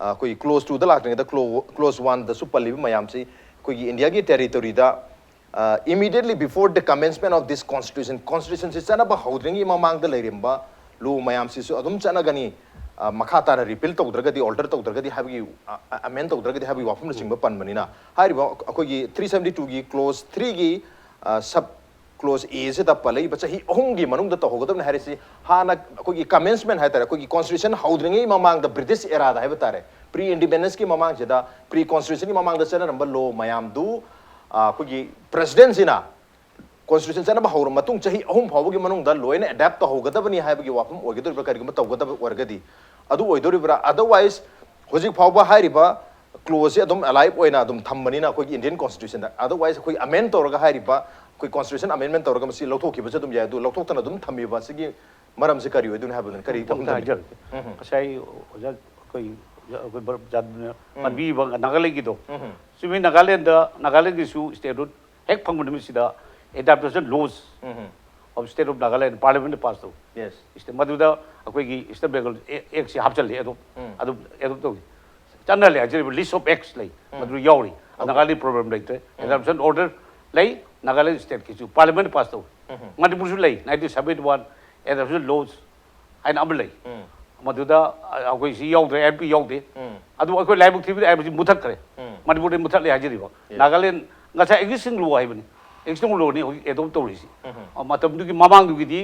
ꯑꯩꯈꯣꯏꯒꯤ ꯀ꯭ꯂꯣꯖ ꯇꯨꯗ ꯂꯥꯛꯇ꯭ꯔꯤꯉꯩꯗ ꯀ꯭ꯂꯣ ꯀ꯭ꯂꯣꯖ ꯋꯥꯟꯗꯁꯨ ꯄꯜꯂꯤꯕ ꯃꯌꯥꯝꯁꯤ ꯑꯩꯈꯣꯏꯒꯤ ꯏꯟꯗꯤꯌꯥꯒꯤ ꯇꯦꯔꯤꯇꯣꯔꯤꯗ, uh, immediately before the commencement of this constitution, ꯀꯣꯟꯁꯇꯤꯇ꯭ꯌꯨꯁꯟꯁꯤ ꯆꯠꯅꯕ ꯍꯧꯗ꯭ꯔꯤꯉꯩ ꯃꯃꯥꯡꯗ ꯂꯩꯔꯝꯕ ꯂꯣ ꯃꯌꯥꯝꯁꯤꯁꯨ ꯑꯗꯨꯝ ꯆꯠꯅꯒꯅꯤ, ꯑ, ꯃꯈꯥ ꯇꯥꯅ ꯔꯤꯄꯤꯜ ꯇꯧꯗ꯭ꯔꯒꯗꯤ, ꯑꯣꯜꯇꯔ ꯇꯧꯗ꯭ꯔꯒꯗꯤ ꯍꯥꯏꯕꯒꯤ, ꯑ, ꯑ, ꯑꯃꯦꯟ ꯇꯧꯗ꯭ꯔꯒꯗꯤ ꯍꯥꯏꯕꯒꯤ ꯋꯥꯐꯝꯅꯆꯤꯡꯕ ꯄꯟꯕꯅꯤꯅ, ꯍꯥꯏꯔꯤꯕ ꯑꯩꯈꯣꯏꯒꯤ ꯊ꯭ꯔꯤ ꯁꯕꯦꯟꯇꯤ ꯇꯨꯒꯤ ꯀ꯭ꯂꯣꯖ ꯊ꯭ꯔꯤꯒꯤ ꯁꯕ ꯀ꯭ꯂꯣꯖ ꯑꯦꯁꯤꯗ ꯄꯜꯂꯛꯏꯕ ꯆꯍꯤ ꯑꯍꯨꯝꯒꯤ ꯃꯅꯨꯡꯗ ꯇꯧꯍꯧꯒꯗꯕꯅꯤ ꯍꯥꯏꯔꯤꯁꯤ ꯍꯥꯟꯅ ꯑꯩꯈꯣꯏꯒꯤ ꯀꯃꯦꯟꯁꯃꯦꯟ ꯍꯥꯏ ꯇꯥꯔꯦ, ꯑꯩꯈꯣꯏꯒꯤ ꯀꯣꯟꯁꯇꯤꯇ꯭ꯌꯨꯁꯟ ꯍꯧꯗ꯭ꯔꯤꯉꯩ ꯃꯃꯥꯡꯗ, ꯕ꯭ꯔꯤꯇꯤꯁ ꯑꯦꯔꯥꯗ ꯍꯥꯏꯕ ꯇꯥꯔꯦ, ꯄ꯭ꯔꯤ ꯏꯟꯗꯤꯄꯦꯟꯗꯦꯟꯁꯀꯤ ꯃꯃꯥꯡꯁꯤꯗ, ꯄ꯭ꯔꯤ ꯀꯣꯟꯁꯇꯤꯇ꯭ꯌꯨꯁꯟꯒꯤ ꯃꯃꯥꯡꯗ ꯆꯠꯅꯔꯝꯕ ꯂꯣ ꯃꯌꯥꯝꯗꯨ, ꯑ, ꯑꯩꯈꯣꯏꯒꯤ ꯄ꯭ꯔꯦꯁꯤꯗꯦꯟꯁꯤꯅ ꯀꯣꯟꯁꯇꯤꯇ꯭ꯌꯨꯁꯟ ꯆꯠꯅꯕ ꯍꯧꯔ ꯃꯇꯨꯡ ꯆꯍꯤ ꯑꯍꯨꯝ ꯐꯥꯎꯕꯒꯤ ꯃꯅꯨꯡꯗ ꯂꯣꯏꯅ ꯑꯦꯗꯥꯞ ꯇꯧꯍꯧꯒꯗꯕꯅꯤ ꯍꯥꯏꯕꯒꯤ ꯋꯥꯐꯝ ꯑꯣꯏꯒꯗꯧꯔꯤꯕ꯭ꯔꯥ? ꯀꯔꯤꯒꯨꯝꯕ ꯇꯧꯒꯗꯕ ꯑꯣꯏꯔꯒꯗꯤ ꯑꯗꯨ ꯑꯣꯏꯗꯣꯔꯤꯕ꯭ꯔꯥ? ꯑꯗꯔꯋꯥꯏꯁ ꯍꯧꯖꯤꯛ ꯐꯥꯎꯕ ꯍꯥꯏꯔꯤꯕ ꯀ꯭ꯂꯣꯖꯁꯤ ꯑꯗꯨꯝ ꯑꯦꯂꯥꯏꯚ ꯑꯣꯏꯅ ꯑꯗꯨꯝ ꯊꯝꯕꯅꯤꯅ ꯑꯩꯈꯣꯏꯒꯤ ꯏꯟꯗꯤꯌꯟ ꯀꯣꯟꯁꯇꯤꯇ꯭ꯌꯨꯁꯟꯗ, ꯑꯗꯔꯋꯥꯏꯁ ꯑꯩꯈꯣꯏ ꯑꯃꯦꯟ ꯇꯧꯔꯒ ꯍꯥꯏꯔꯤꯕ, ꯑꯩꯈꯣꯏ ꯀꯣꯟꯁꯇꯤꯇ꯭ꯌꯨꯁꯟ ꯑꯃꯦꯟꯃꯦꯟ ꯇꯧꯔꯒ ꯃꯁꯤ ꯂꯧꯊꯣꯛꯈꯤꯕꯁꯨ ꯑꯗꯨꯝ ꯌꯥꯏ꯫ ꯑꯗꯨ ꯂꯧꯊꯣꯛꯇꯅ ꯑꯗꯨꯝ ꯊꯝꯃꯤꯕ ꯑꯁꯤꯒꯤ ꯃꯔꯝꯁꯤ ꯀꯔꯤ ꯑꯣꯏꯗꯣꯏꯅꯣ ꯍꯥꯏꯕꯗꯨꯅꯤ꯫ ꯀꯔꯤ ꯑꯝꯇ ꯍꯥꯏꯖꯔꯛꯀꯦ꯫ ꯎꯝ꯫ ꯉꯁꯥꯏ ꯑꯣꯖꯥ ꯑꯩꯈꯣꯏ, ꯑꯣꯖꯥ ꯑꯩꯈꯣꯏ ꯚꯔꯠ ꯖꯥꯗꯕꯅ ꯎꯝ꯫ ꯄꯟꯕꯤꯔꯤꯕ ꯅꯥꯒꯥꯂꯦꯟꯒꯤꯗꯣ, ꯎꯝ꯫ ꯆꯨꯝꯃꯤ, ꯅꯥꯒꯥꯂꯦꯟꯗ, ꯅꯥꯒꯥꯂꯦꯟꯒꯤꯁꯨ ꯁ꯭ꯇꯦꯠꯍꯨꯗ ꯍꯦꯛ ꯐꯪꯕ ꯅꯨꯃꯤꯠꯁꯤꯗ adaptation laws um. Of state of Nagaland ꯄꯥꯔꯂꯤꯌꯥꯃꯦꯟꯗ ꯄꯥꯁ ꯇꯧ꯫ ꯌꯦꯁ꯫ ꯁ꯭ꯇꯦꯠ ꯃꯗꯨꯗ ꯑꯩꯈꯣꯏꯒꯤ ꯏꯁꯇꯔꯟ ꯕꯦꯡꯒꯜ ꯑꯦꯛꯁꯤ ꯍꯥꯞꯆꯜꯂꯤ, ꯑꯗꯨꯝ ꯎꯝ꯫ ꯑꯗꯨꯝ ꯑꯦꯗꯣꯞ ꯇꯧꯏ꯫ ꯆꯠꯅꯍꯜꯂꯦ ꯍꯥꯏꯖꯔꯤꯕ ꯂꯤꯁ ꯑꯣꯐ ꯑꯦꯛꯁ ꯂꯩ, ꯎꯝ꯫ ꯃꯗꯨ ꯌꯥꯎꯔꯤ꯫ ꯑꯣꯀꯦ꯫ ꯅꯥꯒꯥꯂꯦꯟ ꯄ꯭ꯔꯣꯕ꯭ꯂꯦꯝ ꯂꯩꯇ꯭ꯔꯦ꯫ ꯎꯝ꯫ ꯑꯦꯗꯥꯞꯇꯦꯁꯟ ꯑꯣꯔꯗꯔ ꯂꯩ, ꯅꯥꯒꯥꯂꯦꯟ ꯁ꯭ꯇꯦꯠꯀꯤꯁꯨ ꯄꯥꯔꯂꯤꯌꯥꯃꯦꯟꯗ ꯄꯥꯁ ꯇꯧꯏ꯫ ꯎꯝ꯫ ꯃꯅꯤꯄꯨꯔꯁꯨ ꯂꯩ, nineteen seventy one adaptation laws ꯍꯥꯏꯅ ꯑꯃ ꯂꯩ꯫ ꯎꯝ꯫ ꯃꯗꯨꯗ, ꯑ, ꯑꯩꯈꯣꯏ ꯁꯤ ꯌꯥꯎꯗ꯭ꯔꯦ, ꯑꯦꯟ ꯄꯤ ꯌꯥꯎꯗꯦ꯫ ꯎꯝ꯫ ꯑꯗꯨ ꯑꯩꯈꯣꯏ ꯂꯥꯏꯕꯛ ꯊꯤꯕꯗ ꯑꯦꯟ ꯄꯤ ꯁꯤ ꯃꯨꯊꯠꯈ꯭ꯔꯦ꯫ ꯎꯝ꯫ ꯃꯅꯤꯄꯨꯔꯗ ꯃꯨꯊꯠꯂꯦ ꯍꯥꯏꯖꯔꯤꯕ꯫ ꯌꯦꯁ꯫ ꯅꯥꯒꯥꯂꯦꯟ ꯉꯁꯥꯏ ꯑꯦꯛꯖꯤꯁꯇꯤꯡ ꯂꯣ ꯍꯥꯏꯕꯅꯤ, ꯑꯦꯛꯖꯤꯁꯇꯤꯡ ꯂꯣꯅꯤ ꯍꯧꯖꯤꯛ ꯑꯦꯗꯣꯞ ꯇꯧꯔꯤꯁꯤ꯫ ꯎꯝ꯫ ꯑ, ꯃꯇꯝꯗꯨꯒꯤ ꯃꯃꯥꯡꯗꯨꯒꯤꯗꯤ,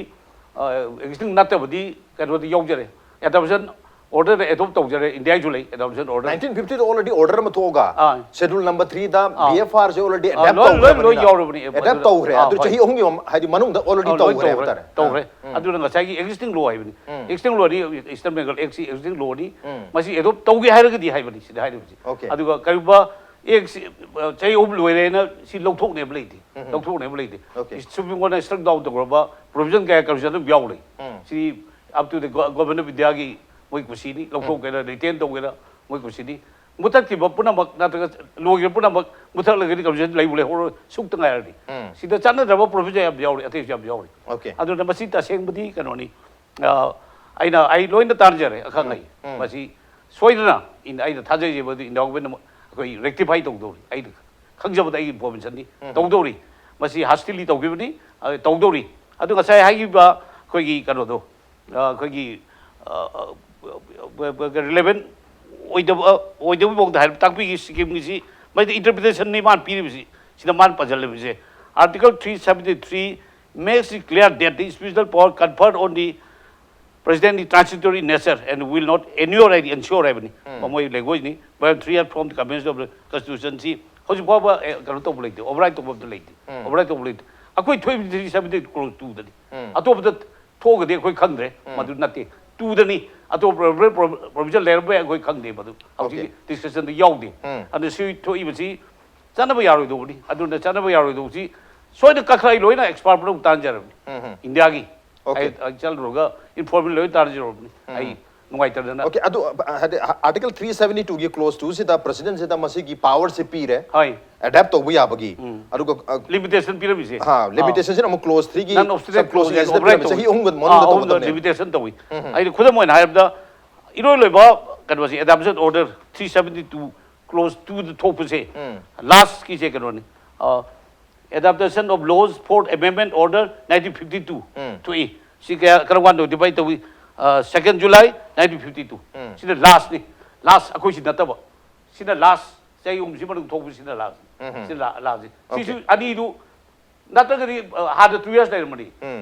ꯑ, ꯑꯦꯛꯖꯤꯁꯇꯤꯡ ꯅꯠꯇꯕꯗꯤ ꯀꯩꯅꯣꯗꯤ ꯌꯥꯎꯖꯔꯦ, ꯑꯦꯗꯥꯞꯇꯦꯁꯟ ꯑꯣꯔꯗꯔꯗ ꯑꯦꯗꯣꯞ ꯇꯧꯖꯔꯦ, ꯏꯟꯗꯤꯌꯥꯒꯤꯁꯨ ꯂꯩ ꯑꯦꯗꯥꯞꯇꯦꯁꯟ ꯑꯣꯔꯗꯔ꯫ ꯅꯥꯏꯟꯇꯤꯟ ꯐꯤꯐꯇꯤꯗ already order ꯑꯃ ꯊꯣꯛꯑꯒ ꯑꯥ꯫ ꯁꯦꯗꯨꯜ ꯅꯝꯕꯔ ꯊ꯭ꯔꯤꯗ ꯑꯥ꯫ ꯕꯤ ꯑꯦꯐ ꯑꯥꯔꯁꯦ already ꯑꯥ, ꯑꯦꯗꯥꯞ ꯂꯣꯏ, ꯂꯣꯏ, ꯂꯣꯏ ꯇꯧꯈ꯭ꯔꯕꯅꯤꯅ꯫ ꯌꯥꯎꯔꯕꯅꯤ, ꯑꯦꯗꯥꯞ ꯑꯗꯨꯗ꯫ ꯇꯧꯈ꯭ꯔꯦ꯫ ꯑꯥ, ꯑꯗꯨ ꯍꯣꯏ꯫ ꯆꯍꯤ ꯑꯍꯨꯝꯒꯤ ꯃꯃꯥꯡ-, ꯍꯥꯏꯗꯤ ꯃꯅꯨꯡꯗ already ꯑꯥ, ꯂꯣꯏ ꯇꯧꯈ꯭ꯔꯦ ꯍꯥꯏꯕ ꯇꯧꯈ꯭ꯔꯦ, ꯇꯥꯔꯦ꯫ ꯇꯧꯈ꯭ꯔꯦ꯫ ꯑꯥ꯫ ꯑꯗꯨꯅ ꯉꯁꯥꯏꯒꯤ existing law ꯍꯥꯏꯕꯅꯤ꯫ Existing law ꯗꯤ Eastern Bengal Act ꯁꯤ existing law ꯅꯤ꯫ ꯃꯁꯤ adopt ꯇꯧꯒꯦ ꯍꯥꯏꯔꯒꯗꯤ ꯍꯥꯏꯕꯅꯤ ꯁꯤꯗ ꯍꯥꯏꯔꯤꯕꯁꯤ꯫ Okay. ꯑꯗꯨꯒ ꯀꯔꯤꯒꯨꯝꯕ Act ꯁꯤ, ꯑ, ꯆꯍꯤ ꯑꯍꯨꯝ ꯂꯣꯏꯔꯦꯅ ꯁꯤ ꯂꯧꯊꯣꯛꯅꯦꯕ ꯂꯩꯇꯦ꯫ ꯂꯧꯊꯣꯛꯅꯦꯕ ꯂꯩꯇꯦ꯫ Okay. Supreme Court ꯅ strike down ꯇꯧꯈ꯭ꯔꯕ provision ꯀꯌꯥ constitution ꯑꯗꯨꯝ ꯌꯥꯎꯔꯤ꯫ ꯎꯝ. ꯁꯤ up to the go- Government of India ꯒꯤ ꯃꯣꯏ ꯀꯨꯁꯤꯅꯤ, ꯂꯧꯊꯣꯛꯀꯦꯔꯥ, retain ꯇꯧꯒꯦꯔꯥ, ꯃꯣꯏ ꯀꯨꯁꯤꯅꯤ꯫ ꯃꯨꯊꯠꯈꯤꯕ ꯄꯨꯝꯅꯃꯛ ꯅꯠꯇ꯭ꯔꯒ ꯂꯣꯏꯈꯤꯕ ꯄꯨꯝꯅꯃꯛ ꯃꯨꯊꯠꯂꯒꯗꯤ constitution ꯂꯩꯕꯨ ꯂꯩꯍꯧꯔꯣꯏ, ꯁꯨꯛꯇ ꯉꯥꯏꯔꯅꯤ꯫ ꯎꯝ. ꯁꯤꯗ ꯆꯥꯟꯅꯗ꯭ꯔꯕ provision ꯌꯥꯝ ꯌꯥꯎꯔꯤ, ꯑꯇꯩꯁꯨ ꯌꯥꯝ ꯌꯥꯎꯔꯤ꯫ Okay. ꯑꯗꯨꯅ ꯃꯁꯤ ꯇꯁꯦꯡꯕꯗꯤ ꯀꯩꯅꯣꯅꯤ꯫ ꯑ, ꯑꯩꯅ, ꯑꯩ ꯂꯣꯏꯅ ꯇꯥꯟꯖꯔꯦ ꯑꯈꯪ ꯑꯍꯩ꯫ ꯎꯝ. ꯃꯁꯤ ꯁꯣꯏꯗꯅ ꯏꯟ-, ꯑꯩꯅ ꯊꯥꯖꯩꯁꯦ ꯃꯗꯨ India Government ꯅ ꯑꯩꯈꯣꯏ rectify ꯇꯧꯗꯧꯔꯤ꯫ ꯑꯩꯅ ꯈꯪꯖꯕꯗ ꯑꯩꯒꯤ information ꯅꯤ꯫ ꯇꯧꯗꯧꯔꯤ꯫ ꯃꯁꯤ hastily ꯇꯧꯈꯤꯕꯅꯤ, ꯑ, ꯇꯧꯗꯧꯔꯤ꯫ ꯑꯗꯨ ꯉꯁꯥꯏ ꯍꯥꯏꯈꯤꯕ ꯑꯩꯈꯣꯏꯒꯤ ꯀꯩꯅꯣꯗꯣ, ꯑ, ꯑꯩꯈꯣꯏꯒꯤ, ꯑ, ꯑ, relevant ꯑꯣꯏꯗꯕ, ꯑꯣꯏꯗꯕ ꯃꯑꯣꯡꯗ ꯍꯥꯏꯔꯞ ꯇꯥꯛꯄꯤꯒꯦ꯫ ꯁꯤꯀꯤꯝꯒꯤꯁꯤ ꯃꯁꯤꯗ interpretation ꯅꯤ ꯃꯥꯅ ꯄꯤꯔꯤꯕꯁꯤ, ꯁꯤꯗ ꯃꯥꯅ ꯄꯟꯁꯤꯜꯂꯤꯕꯁꯤ꯫ Article three seventy three makes it clear that the special power conferred on the President is transitory nature and will not endure ꯍꯥꯏꯗꯤ ensure ꯍꯥꯏꯕꯅꯤ꯫ ꯃꯣꯏ language ꯅꯤ꯫ By three years from the commencement of the Constitution ꯁꯤ ꯍꯧꯖꯤꯛ ꯐꯥꯎꯕ, ꯑꯦ, ꯀꯩꯅꯣ ꯇꯧꯕ ꯂꯩꯇꯦ, override ꯇꯧꯕ ꯑꯝꯇ ꯂꯩꯇꯦ꯫ Override ꯇꯧꯕ ꯂꯩꯇꯦ꯫ ꯑꯩꯈꯣꯏ ꯊꯣꯛꯏꯕꯗꯤ three seventy clause two ꯗꯅꯤ꯫ ꯑꯇꯣꯞꯄꯗ ꯊꯣꯛꯑꯒꯗꯤ ꯑꯩꯈꯣꯏ ꯈꯪꯗ꯭ꯔꯦ꯫ ꯃꯗꯨ ꯅꯠꯇꯦ꯫ Two ꯗꯅꯤ꯫ ꯑꯇꯣꯞꯄ provision ꯂꯩꯔꯝꯕ ꯌꯥꯏ, ꯑꯩꯈꯣꯏ ꯈꯪꯗꯦ ꯃꯗꯨ꯫ ꯍꯧꯖꯤꯛꯀꯤ Okay. Discussion ꯗ ꯌꯥꯎꯗꯦ꯫ ꯎꯝ. ꯑꯗꯨ ꯁꯤ ꯊꯣꯛꯏꯕꯁꯤ ꯆꯠꯅꯕ ꯌꯥꯔꯣꯏꯗꯧꯕꯅꯤ꯫ ꯑꯗꯨꯅ ꯆꯠꯅꯕ ꯌꯥꯔꯣꯏꯗꯧꯕꯁꯤ ꯁꯣꯏꯗꯅ ꯀꯛꯊꯠ-, ꯑꯩ ꯂꯣꯏꯅ expert ꯄꯨꯝꯅꯃꯛ ꯇꯥꯟꯖꯔꯕꯅꯤ꯫ ꯎꯝ, ꯎꯝ. India ꯒꯤ꯫ Okay. ꯑꯩ, ꯑꯩ ꯆꯠꯂꯨꯔꯒ informal ꯂꯣꯏ ꯇꯥꯟꯖꯔꯕꯅꯤ꯫ ꯑꯩ ꯅꯨꯡꯉꯥꯏꯇꯗꯅ꯫ Okay, ꯑꯗꯨ, ꯑ, ꯍꯥꯏꯗꯤ, ꯑ, Article three seventy two ꯒꯤ clause two ꯁꯤꯗ President ꯁꯤꯗ ꯃꯁꯤꯒꯤ power ꯁꯤ ꯄꯤꯔꯦ꯫ ꯍꯣꯏ꯫ Adapt ꯇꯧꯕ ꯌꯥꯕꯒꯤ꯫ ꯑꯗꯨꯒ, ꯑ, Limitation ꯄꯤꯔꯝꯃꯤꯁꯦ꯫ ꯍꯥ, limitation ꯁꯤ ꯑꯃꯨꯛ clause three ꯒꯤ Non obstant sub clause clause S ꯗ override ꯄꯤꯔꯝꯃꯤ, ꯆꯍꯤ ꯇꯧꯕ꯫ ꯑꯍꯨꯝꯒꯤ ꯑꯥ, ꯃꯅꯨꯡꯗ ꯑꯍꯨꯝꯗ ꯇꯧꯒꯗꯕꯅꯦ꯫ Limitation ꯇꯧꯏ꯫ ꯑꯩꯅ ꯈꯨꯗꯝ ꯑꯣꯏꯅ ꯍꯥꯏꯔꯕꯗ, ꯏꯔꯣꯏ ꯂꯣꯏꯕ ꯀꯩꯅꯣꯁꯦ, adoption order three seventy two clause two ꯗ ꯊꯣꯛꯄꯁꯦ, last ꯀꯤꯁꯦ ꯀꯩꯅꯣꯅꯤ꯫ ꯑ, Adaptation of Laws for Amendment Order nineteen fifty two ꯊꯣꯛꯏ꯫ ꯁꯤ ꯀꯌꯥ, ꯀꯔꯝ ꯀꯥꯟꯗ divide ꯇꯧꯏ? ꯑ, second July nineteen fifty two꯫ ꯁꯤꯅ last ꯅꯤ꯫ Last ꯑꯩꯈꯣꯏ ꯁꯤ ꯅꯠꯇꯕ꯫ ꯁꯤꯅ last꯫ ꯆꯍꯤ ꯑꯍꯨꯝꯁꯤ ꯃꯅꯨꯡꯗ ꯊꯣꯛꯄꯁꯤꯅ last꯫ ꯁꯤꯅ la-, last ꯅꯤ꯫ ꯁꯤꯁꯨ Okay. ꯑꯅꯤꯗꯨ ꯅꯠꯇ꯭ꯔꯒꯗꯤ, ꯑ, ꯍꯥꯟꯅ two years ꯂꯩꯔꯝꯕꯅꯤ꯫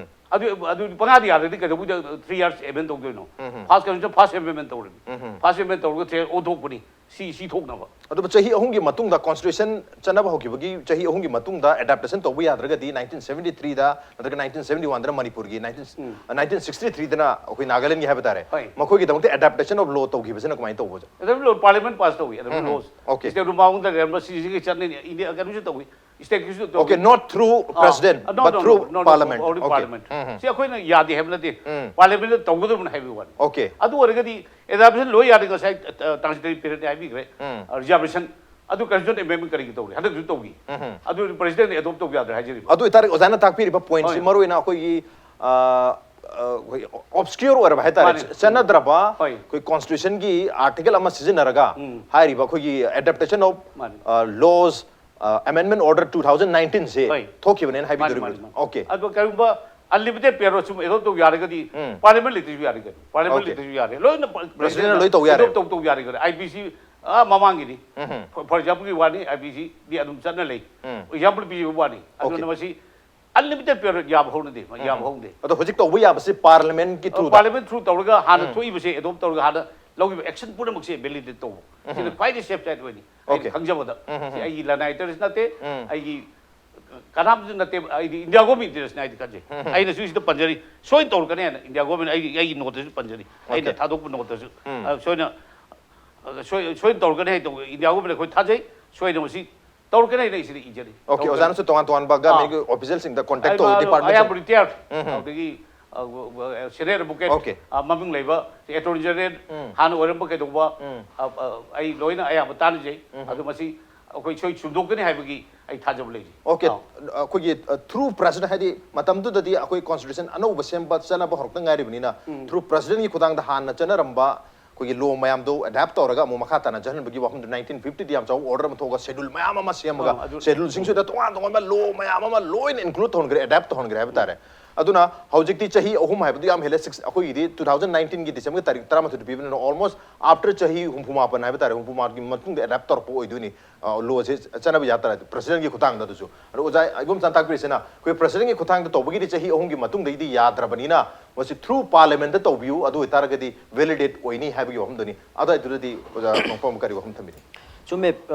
ꯑꯗꯨ ꯑꯗꯨ ꯄꯪꯌꯥꯗ ꯌꯥꯗ꯭ꯔꯗꯤ ꯀꯩꯗꯧꯕꯩꯗ three years amend ꯇꯧꯗꯣꯏꯅꯣ? First constitution first amendment ꯇꯧꯔꯅꯤ꯫ First amendment ꯇꯧꯔꯒ ꯊꯦ ꯑꯣꯟꯊꯣꯛꯄꯅꯤ, ꯁꯤ ꯁꯤ ꯊꯣꯛꯅꯕ꯫ ꯑꯗꯨꯕꯨ ꯆꯍꯤ ꯑꯍꯨꯝꯒꯤ ꯃꯇꯨꯡꯗ constitution ꯆꯠꯅꯕ ꯍꯧꯈꯤꯕꯒꯤ ꯆꯍꯤ ꯑꯍꯨꯝꯒꯤ ꯃꯇꯨꯡꯗ adaptation ꯇꯧꯕ ꯌꯥꯗ꯭ꯔꯒꯗꯤ nineteen seventy three ꯗ ꯅꯠꯇ꯭ꯔꯒ nineteen seventy one ꯗꯅ ꯃꯅꯤꯄꯨꯔꯒꯤ, nineteen nineteen sixty three ꯗꯅ ꯑꯩꯈꯣꯏ ꯅꯥꯒꯥꯂꯦꯟꯒꯤ ꯍꯥꯏꯕ ꯇꯥꯔꯦ, ꯍꯣꯏ꯫ ꯃꯈꯣꯏꯒꯤꯗꯃꯛꯇ adaptation of law ꯇꯧꯈꯤꯕꯁꯤꯅ ꯀꯃꯥꯏꯅ ꯇꯧꯕ? ꯑꯗꯨꯝ ꯂꯣ ꯄꯥꯔꯂꯤꯌꯥꯃꯦꯟ ꯄꯥꯁ ꯇꯧꯏ ꯑꯗꯨꯝ ꯎꯝ, ꯂꯣꯁ꯫ okay. ꯁ꯭ꯇꯦꯠ ꯃꯥꯡꯗ ꯂꯩꯔꯝꯕ ꯁꯤꯁꯤꯒꯤ ꯆꯠꯅꯩꯅꯦ ꯏꯟꯗꯤꯌꯥ ꯀꯩꯅꯣꯁꯨ ꯇꯧꯏ꯫ ꯁ꯭ꯇꯦꯠꯀꯤꯁꯨ ꯇꯧꯏ꯫ Okay, not through president, Ah, no, but no, through no, no, no, parliament. only Okay. Parliament. ꯎꯝ, ꯎꯝ. ꯁꯤ ꯑꯩꯈꯣꯏꯅ ꯌꯥꯗꯦ ꯍꯥꯏꯕ ꯅꯠꯇꯦ꯫ ꯎꯝ. ꯄꯥꯔꯂꯤꯌꯥꯃꯦꯟꯗ ꯇꯧꯒꯗꯕꯅꯤ ꯍꯥꯏꯕꯒꯤ ꯋꯥꯅꯤ꯫ Okay. ꯑꯗꯨ ꯑꯣꯏꯔꯒꯗꯤ adaptation ꯂꯣꯏ ꯌꯥꯔꯦ ꯉꯁꯥꯏ ꯇ꯭ꯔꯥꯟꯖꯤꯇꯔꯤ ꯄꯤꯔꯤꯌꯗ ꯍꯥꯏꯕꯤꯈ꯭ꯔꯦ꯫ ꯎꯝ. ꯔꯤꯖꯥꯔꯕꯦꯁꯟ ꯑꯗꯨ ꯀꯟꯁꯇꯤꯇ꯭ꯌꯨꯁꯟ ꯑꯦꯃꯦꯟꯃꯦꯟ ꯀꯔꯤꯒꯤ ꯇꯧꯔꯤ? ꯍꯟꯗꯛꯁꯨ ꯇꯧꯈꯤ꯫ ꯎꯝ. ꯑꯗꯨ ꯄ꯭ꯔꯦꯁꯤꯗꯦꯟꯠꯅ ꯑꯦꯗꯣꯞ ꯇꯧꯕ ꯌꯥꯗ꯭ꯔꯦ ꯍꯥꯏꯖꯔꯤꯕ꯫ ꯑꯗꯨ ꯑꯣꯏꯇꯥꯔꯗꯤ ꯑꯣꯖꯥꯅ ꯇꯥꯛꯄꯤꯔꯤꯕ ꯄꯣꯏꯟꯠꯁꯤ ꯍꯣꯏ꯫ ꯃꯔꯨꯑꯣꯏꯅ ꯑꯩꯈꯣꯏꯒꯤ ꯑ, ꯑ, ꯑꯩꯈꯣꯏ ꯑꯣꯕꯁꯀ꯭ꯌꯨꯔ ꯑꯣꯏꯔꯕ ꯍꯥꯏꯇꯥꯔꯦ, ꯃꯥꯅꯦ꯫ ꯆꯠꯅꯗ꯭ꯔꯕ ꯍꯣꯏ꯫ ꯑꯩꯈꯣꯏ ꯀꯣꯟꯁꯇꯤꯇ꯭ꯌꯨꯁꯟꯒꯤ ꯑꯥꯔꯇꯤꯀꯜ ꯑꯃ ꯁꯤꯖꯤꯟꯅꯔꯒ ꯎꯝ꯫ ꯍꯥꯏꯔꯤꯕ ꯑꯩꯈꯣꯏꯒꯤ adaptation of ꯃꯥꯅꯦ꯫ laws amendment order two thousand nineteen ꯁꯦ ꯍꯣꯏ꯫ ꯊꯣꯛꯈꯤꯕꯅꯦꯅ ꯃꯥꯅꯦ, ꯍꯥꯏꯕꯤꯗꯣꯔꯤꯕ꯫ ꯃꯥꯅꯦ, ꯃꯥꯅꯦ꯫ Okay. ꯑꯗꯣ ꯀꯔꯤꯒꯨꯝꯕ ꯑꯟꯂꯤꯃꯤꯇꯦꯠ ꯄꯤꯔꯤꯌꯗ ꯁꯨꯝ ꯑꯦꯗꯣꯞ ꯇꯧ ꯌꯥꯔꯒꯗꯤ ꯎꯝ꯫ ꯄꯥꯔꯂꯤꯌꯥꯃꯦꯟ ꯂꯩꯇ꯭ꯔꯁꯨ ꯌꯥꯔꯦ ꯀꯩꯅꯣ꯫ Parliament Okay. ꯂꯩꯇ꯭ꯔꯁꯨ ꯌꯥꯔꯦ꯫ ꯂꯣꯏꯅ ꯄ꯭ꯔꯦꯁꯤꯗꯦꯟꯠꯅ ꯂꯣꯏ ꯇꯧ ꯌꯥꯔꯦ꯫ ꯑꯦꯗꯣꯞ ꯇꯧ ꯇꯧ ꯌꯥꯔꯦ ꯀꯩꯅꯣ꯫ ꯑꯥꯏ ꯄꯤ ꯁꯤ ꯑꯥ ꯃꯃꯥꯡꯒꯤꯅꯤ꯫ ꯎꯝ꯫ For example ꯒꯤ ꯋꯥꯅꯤ, ꯑꯥꯏ ꯄꯤ ꯁꯤ ꯗꯤ ꯑꯗꯨꯝ ꯆꯠꯅ ꯂꯩ꯫ ꯎꯝ꯫ ꯑꯦꯛꯖꯥꯝꯄꯜ ꯄꯤꯖꯕ ꯋꯥꯅꯤ꯫ ꯑꯗꯨꯅ Okay. ꯃꯁꯤ ꯑꯟꯂꯤꯃꯤꯇꯦꯠ ꯄꯤꯔꯤꯌꯗ ꯌꯥꯕ ꯍꯧꯅꯗꯦ, ꯌꯥꯕ ꯍꯧꯅꯗꯦ꯫ ꯑꯗꯣ ꯍꯧꯖꯤꯛ ꯇꯧꯕ ꯌꯥꯕꯁꯤ ꯄꯥꯔꯂꯤꯌꯥꯃꯦꯟꯠꯀꯤ ꯊ꯭ꯔꯨꯗ꯫ ꯄꯥꯔꯂꯤꯌꯥꯃꯦꯟ ꯊ꯭ꯔꯨ ꯇꯧꯔꯒ ꯍꯥꯟꯅ ꯎꯝ꯫ ꯊꯣꯛꯏꯕꯁꯦ ꯑꯦꯗꯣꯞ ꯇꯧꯔꯒ ꯍꯥꯟꯅ ꯂꯧꯈꯤꯕ ꯑꯦꯛꯁꯟ ꯄꯨꯝꯅꯃꯛꯁꯦ ꯚꯦꯂꯤꯗꯦꯠ ꯇꯧꯕ꯫ ꯁꯤꯅ ꯈ꯭ꯋꯥꯏꯗꯒꯤ ꯁꯦꯐ ꯁꯥꯏꯠ ꯑꯣꯏꯅꯤ꯫ ꯑꯩꯅ Okay. ꯈꯪꯖꯕꯗ꯫ ꯎꯝ, ꯎꯝ, ꯁꯤ ꯎꯝ꯫ ꯑꯩꯒꯤ ꯂꯅꯥꯏ ꯏꯟꯇꯔꯦꯁ ꯅꯠꯇꯦ, ꯎꯝ꯫ ꯑꯩꯒꯤ ꯀꯅꯥꯝꯇꯁꯨ ꯅꯠꯇꯦ, ꯑꯩꯗꯤ ꯏꯟꯗꯤꯌꯥ ꯒꯣꯔꯃꯦꯟ ꯏꯟꯇꯔꯦꯁꯅꯤ ꯍꯥꯏꯗꯤ ꯈꯟꯖꯩ꯫ ꯎꯝ, ꯎꯝ꯫ ꯑꯩꯅꯁꯨ ꯁꯤꯗ ꯄꯟꯖꯔꯤ, ꯁꯣꯏꯅ ꯇꯧꯔꯛꯀꯅꯤ ꯍꯥꯏꯅ ꯏꯟꯗꯤꯌꯥ ꯒꯣꯔꯃꯦꯟ ꯑꯩꯒꯤ, ꯑꯩꯒꯤ ꯅꯣꯠꯇꯁꯨ ꯄꯟꯖꯔꯤ꯫ ꯑꯩꯅ Okay. ꯊꯥꯗꯣꯛꯄ ꯅꯣꯠꯇꯁꯨ꯫ ꯎꯝ꯫ ꯑ, ꯁꯣꯏꯅ, ꯑ, ꯁꯣꯏ-, ꯁꯣꯏꯅ ꯇꯧꯔꯛꯀꯅꯤ ꯍꯥꯏꯅ ꯇꯧ-, ꯏꯟꯗꯤꯌꯥ ꯒꯣꯔꯃꯦꯟ ꯑꯩꯈꯣꯏ ꯊꯥꯖꯩ, ꯁꯣꯏꯗꯅ ꯃꯁꯤ ꯇꯧꯔꯛꯀꯅꯤ ꯍꯥꯏꯅ ꯑꯩ ꯁꯤꯗ ꯏꯖꯔꯤ꯫ Okay, ꯑꯣꯖꯥꯅꯁꯨ ꯇꯣꯉꯥꯟ ꯇꯣꯉꯥꯟꯕ ꯑꯥ꯫ government ꯀꯤ official ꯁꯤꯡꯗ contact ꯇꯧ, department ꯑꯌꯥꯝꯕ ꯁꯤꯡ꯫ ꯔꯤꯇꯥꯌꯔ, ꯎꯝ, ꯎꯝ꯫ ꯑꯗꯒꯤ, ꯑ, ꯑ, senior advocate, Okay. ꯑ, ꯃꯃꯤꯡ ꯂꯩꯕ ꯑꯦꯇꯣꯔꯅꯤ ꯖꯦꯅꯔꯦꯜ ꯎꯝ꯫ ꯍꯥꯟꯅ ꯑꯣꯏꯔꯝꯕ ꯀꯩꯗꯧꯕ, ꯎꯝ꯫ ꯑ, ꯑ, ꯑꯩ ꯂꯣꯏꯅ ꯑꯌꯥꯝꯕ ꯇꯥꯟꯅꯖꯩ꯫ ꯎꯝ꯫ ꯑꯗꯨ ꯃꯁꯤ ꯑꯩꯈꯣꯏ ꯁꯣꯏ ꯆꯨꯝꯗꯣꯛꯀꯅꯤ ꯍꯥꯏꯕꯒꯤ ꯑꯩ ꯊꯥꯖꯕ ꯂꯩꯖꯩ꯫ Okay, ꯑꯥ꯫ ꯑꯩꯈꯣꯏꯒꯤ, ꯑ, through president ꯍꯥꯏꯗꯤ ꯃꯇꯝꯗꯨꯗꯗꯤ ꯑꯩꯈꯣꯏ constitution ꯑꯅꯧꯕ ꯁꯦꯝꯕ ꯆꯠꯅꯕ ꯍꯧꯔꯛꯇ ꯉꯥꯏꯔꯤꯕꯅꯤꯅ, ꯎꯝ꯫ Through president ꯀꯤ ꯈꯨꯊꯥꯡꯗ ꯍꯥꯟꯅ ꯆꯠꯅꯔꯝꯕ ꯑꯩꯈꯣꯏꯒꯤ law ꯃꯌꯥꯝꯗꯣ adapt ꯇꯧꯔꯒ ꯑꯃꯨꯛ ꯃꯈꯥ ꯇꯥꯅ ꯆꯠꯍꯟꯕꯒꯤ ꯋꯥꯐꯝꯗꯨ nineteen fifty ꯗ ꯌꯥꯝ ꯆꯥꯎꯕ order ꯑꯃ ꯊꯣꯛꯑꯒ schedule ꯃꯌꯥꯝ ꯑꯃ ꯁꯦꯝꯃꯒ, ꯑꯥ, ꯑꯗꯨ schedule ꯁꯤꯡꯁꯤꯗ ꯇꯣꯉꯥꯟ ꯇꯣꯉꯥꯟꯕ law ꯃꯌꯥꯝ ꯑꯃ ꯂꯣꯏꯅ include ꯇꯧꯍꯟꯈ꯭ꯔꯦ, adapt ꯇꯧꯍꯟꯈ꯭ꯔꯦ ꯍꯥꯏꯕ ꯇꯥꯔꯦ꯫ ꯑꯗꯨꯅ ꯍꯧꯖꯤꯛꯇꯤ ꯆꯍꯤ ꯑꯍꯨꯝ ꯍꯥꯏꯕꯗꯨ ꯌꯥꯝ ꯍꯦꯜꯂꯦ꯫ Six, ꯑꯩꯈꯣꯏꯒꯤꯗꯤ two thousand nineteen ꯒꯤ December ꯒꯤ ꯇꯥꯔꯤꯛ ꯇꯔꯥꯃꯥꯊꯣꯏꯗ ꯄꯤꯕꯅꯤꯅ almost after ꯆꯍꯤ ꯍꯨꯝꯐꯨ ꯃꯥꯄꯟ ꯍꯥꯏꯕ ꯇꯥꯔꯦ, ꯍꯨꯝꯐꯨ ꯃꯥꯄꯟꯒꯤ ꯃꯇꯨꯡꯗ adapt ꯇꯧꯔꯛꯄ ꯑꯣꯏꯗꯣꯏꯅꯤ꯫ ꯑ, law ꯁꯦ ꯆꯠꯅꯕ ꯌꯥ ꯇꯥꯔꯗꯤ president ꯀꯤ ꯈꯨꯠꯊꯥꯡꯗ꯫ ꯑꯗꯨꯁꯨ ꯑꯗꯣ ꯑꯣꯖꯥ ꯏꯕꯣꯝꯆꯥꯅ ꯇꯥꯛꯄꯤꯔꯤꯁꯤꯅ ꯑꯩꯈꯣꯏ president ꯀꯤ ꯈꯨꯠꯊꯥꯡꯗ ꯇꯧꯕꯒꯤꯗꯤ ꯆꯍꯤ ꯑꯍꯨꯝꯒꯤ ꯃꯇꯨꯡꯗꯒꯤꯗꯤ ꯌꯥꯗ꯭ꯔꯕꯅꯤꯅ ꯃꯁꯤ through parliament ꯇ ꯇꯧꯕꯤꯌꯨ, ꯑꯗꯨ ꯑꯣꯏꯇꯥꯔꯒꯗꯤ validate ꯑꯣꯏꯅꯤ ꯍꯥꯏꯕꯒꯤ ꯋꯥꯐꯝꯗꯨꯅꯤ꯫ ꯑꯗꯨꯋꯥꯏꯗꯨꯗꯗꯤ ꯑꯣꯖꯥ ꯅꯣꯡꯄꯝ ꯀꯔꯤ ꯋꯥꯐꯝ ꯊꯝꯕꯤꯅꯤꯡꯉꯤ? ꯆꯨꯝꯃꯦ꯫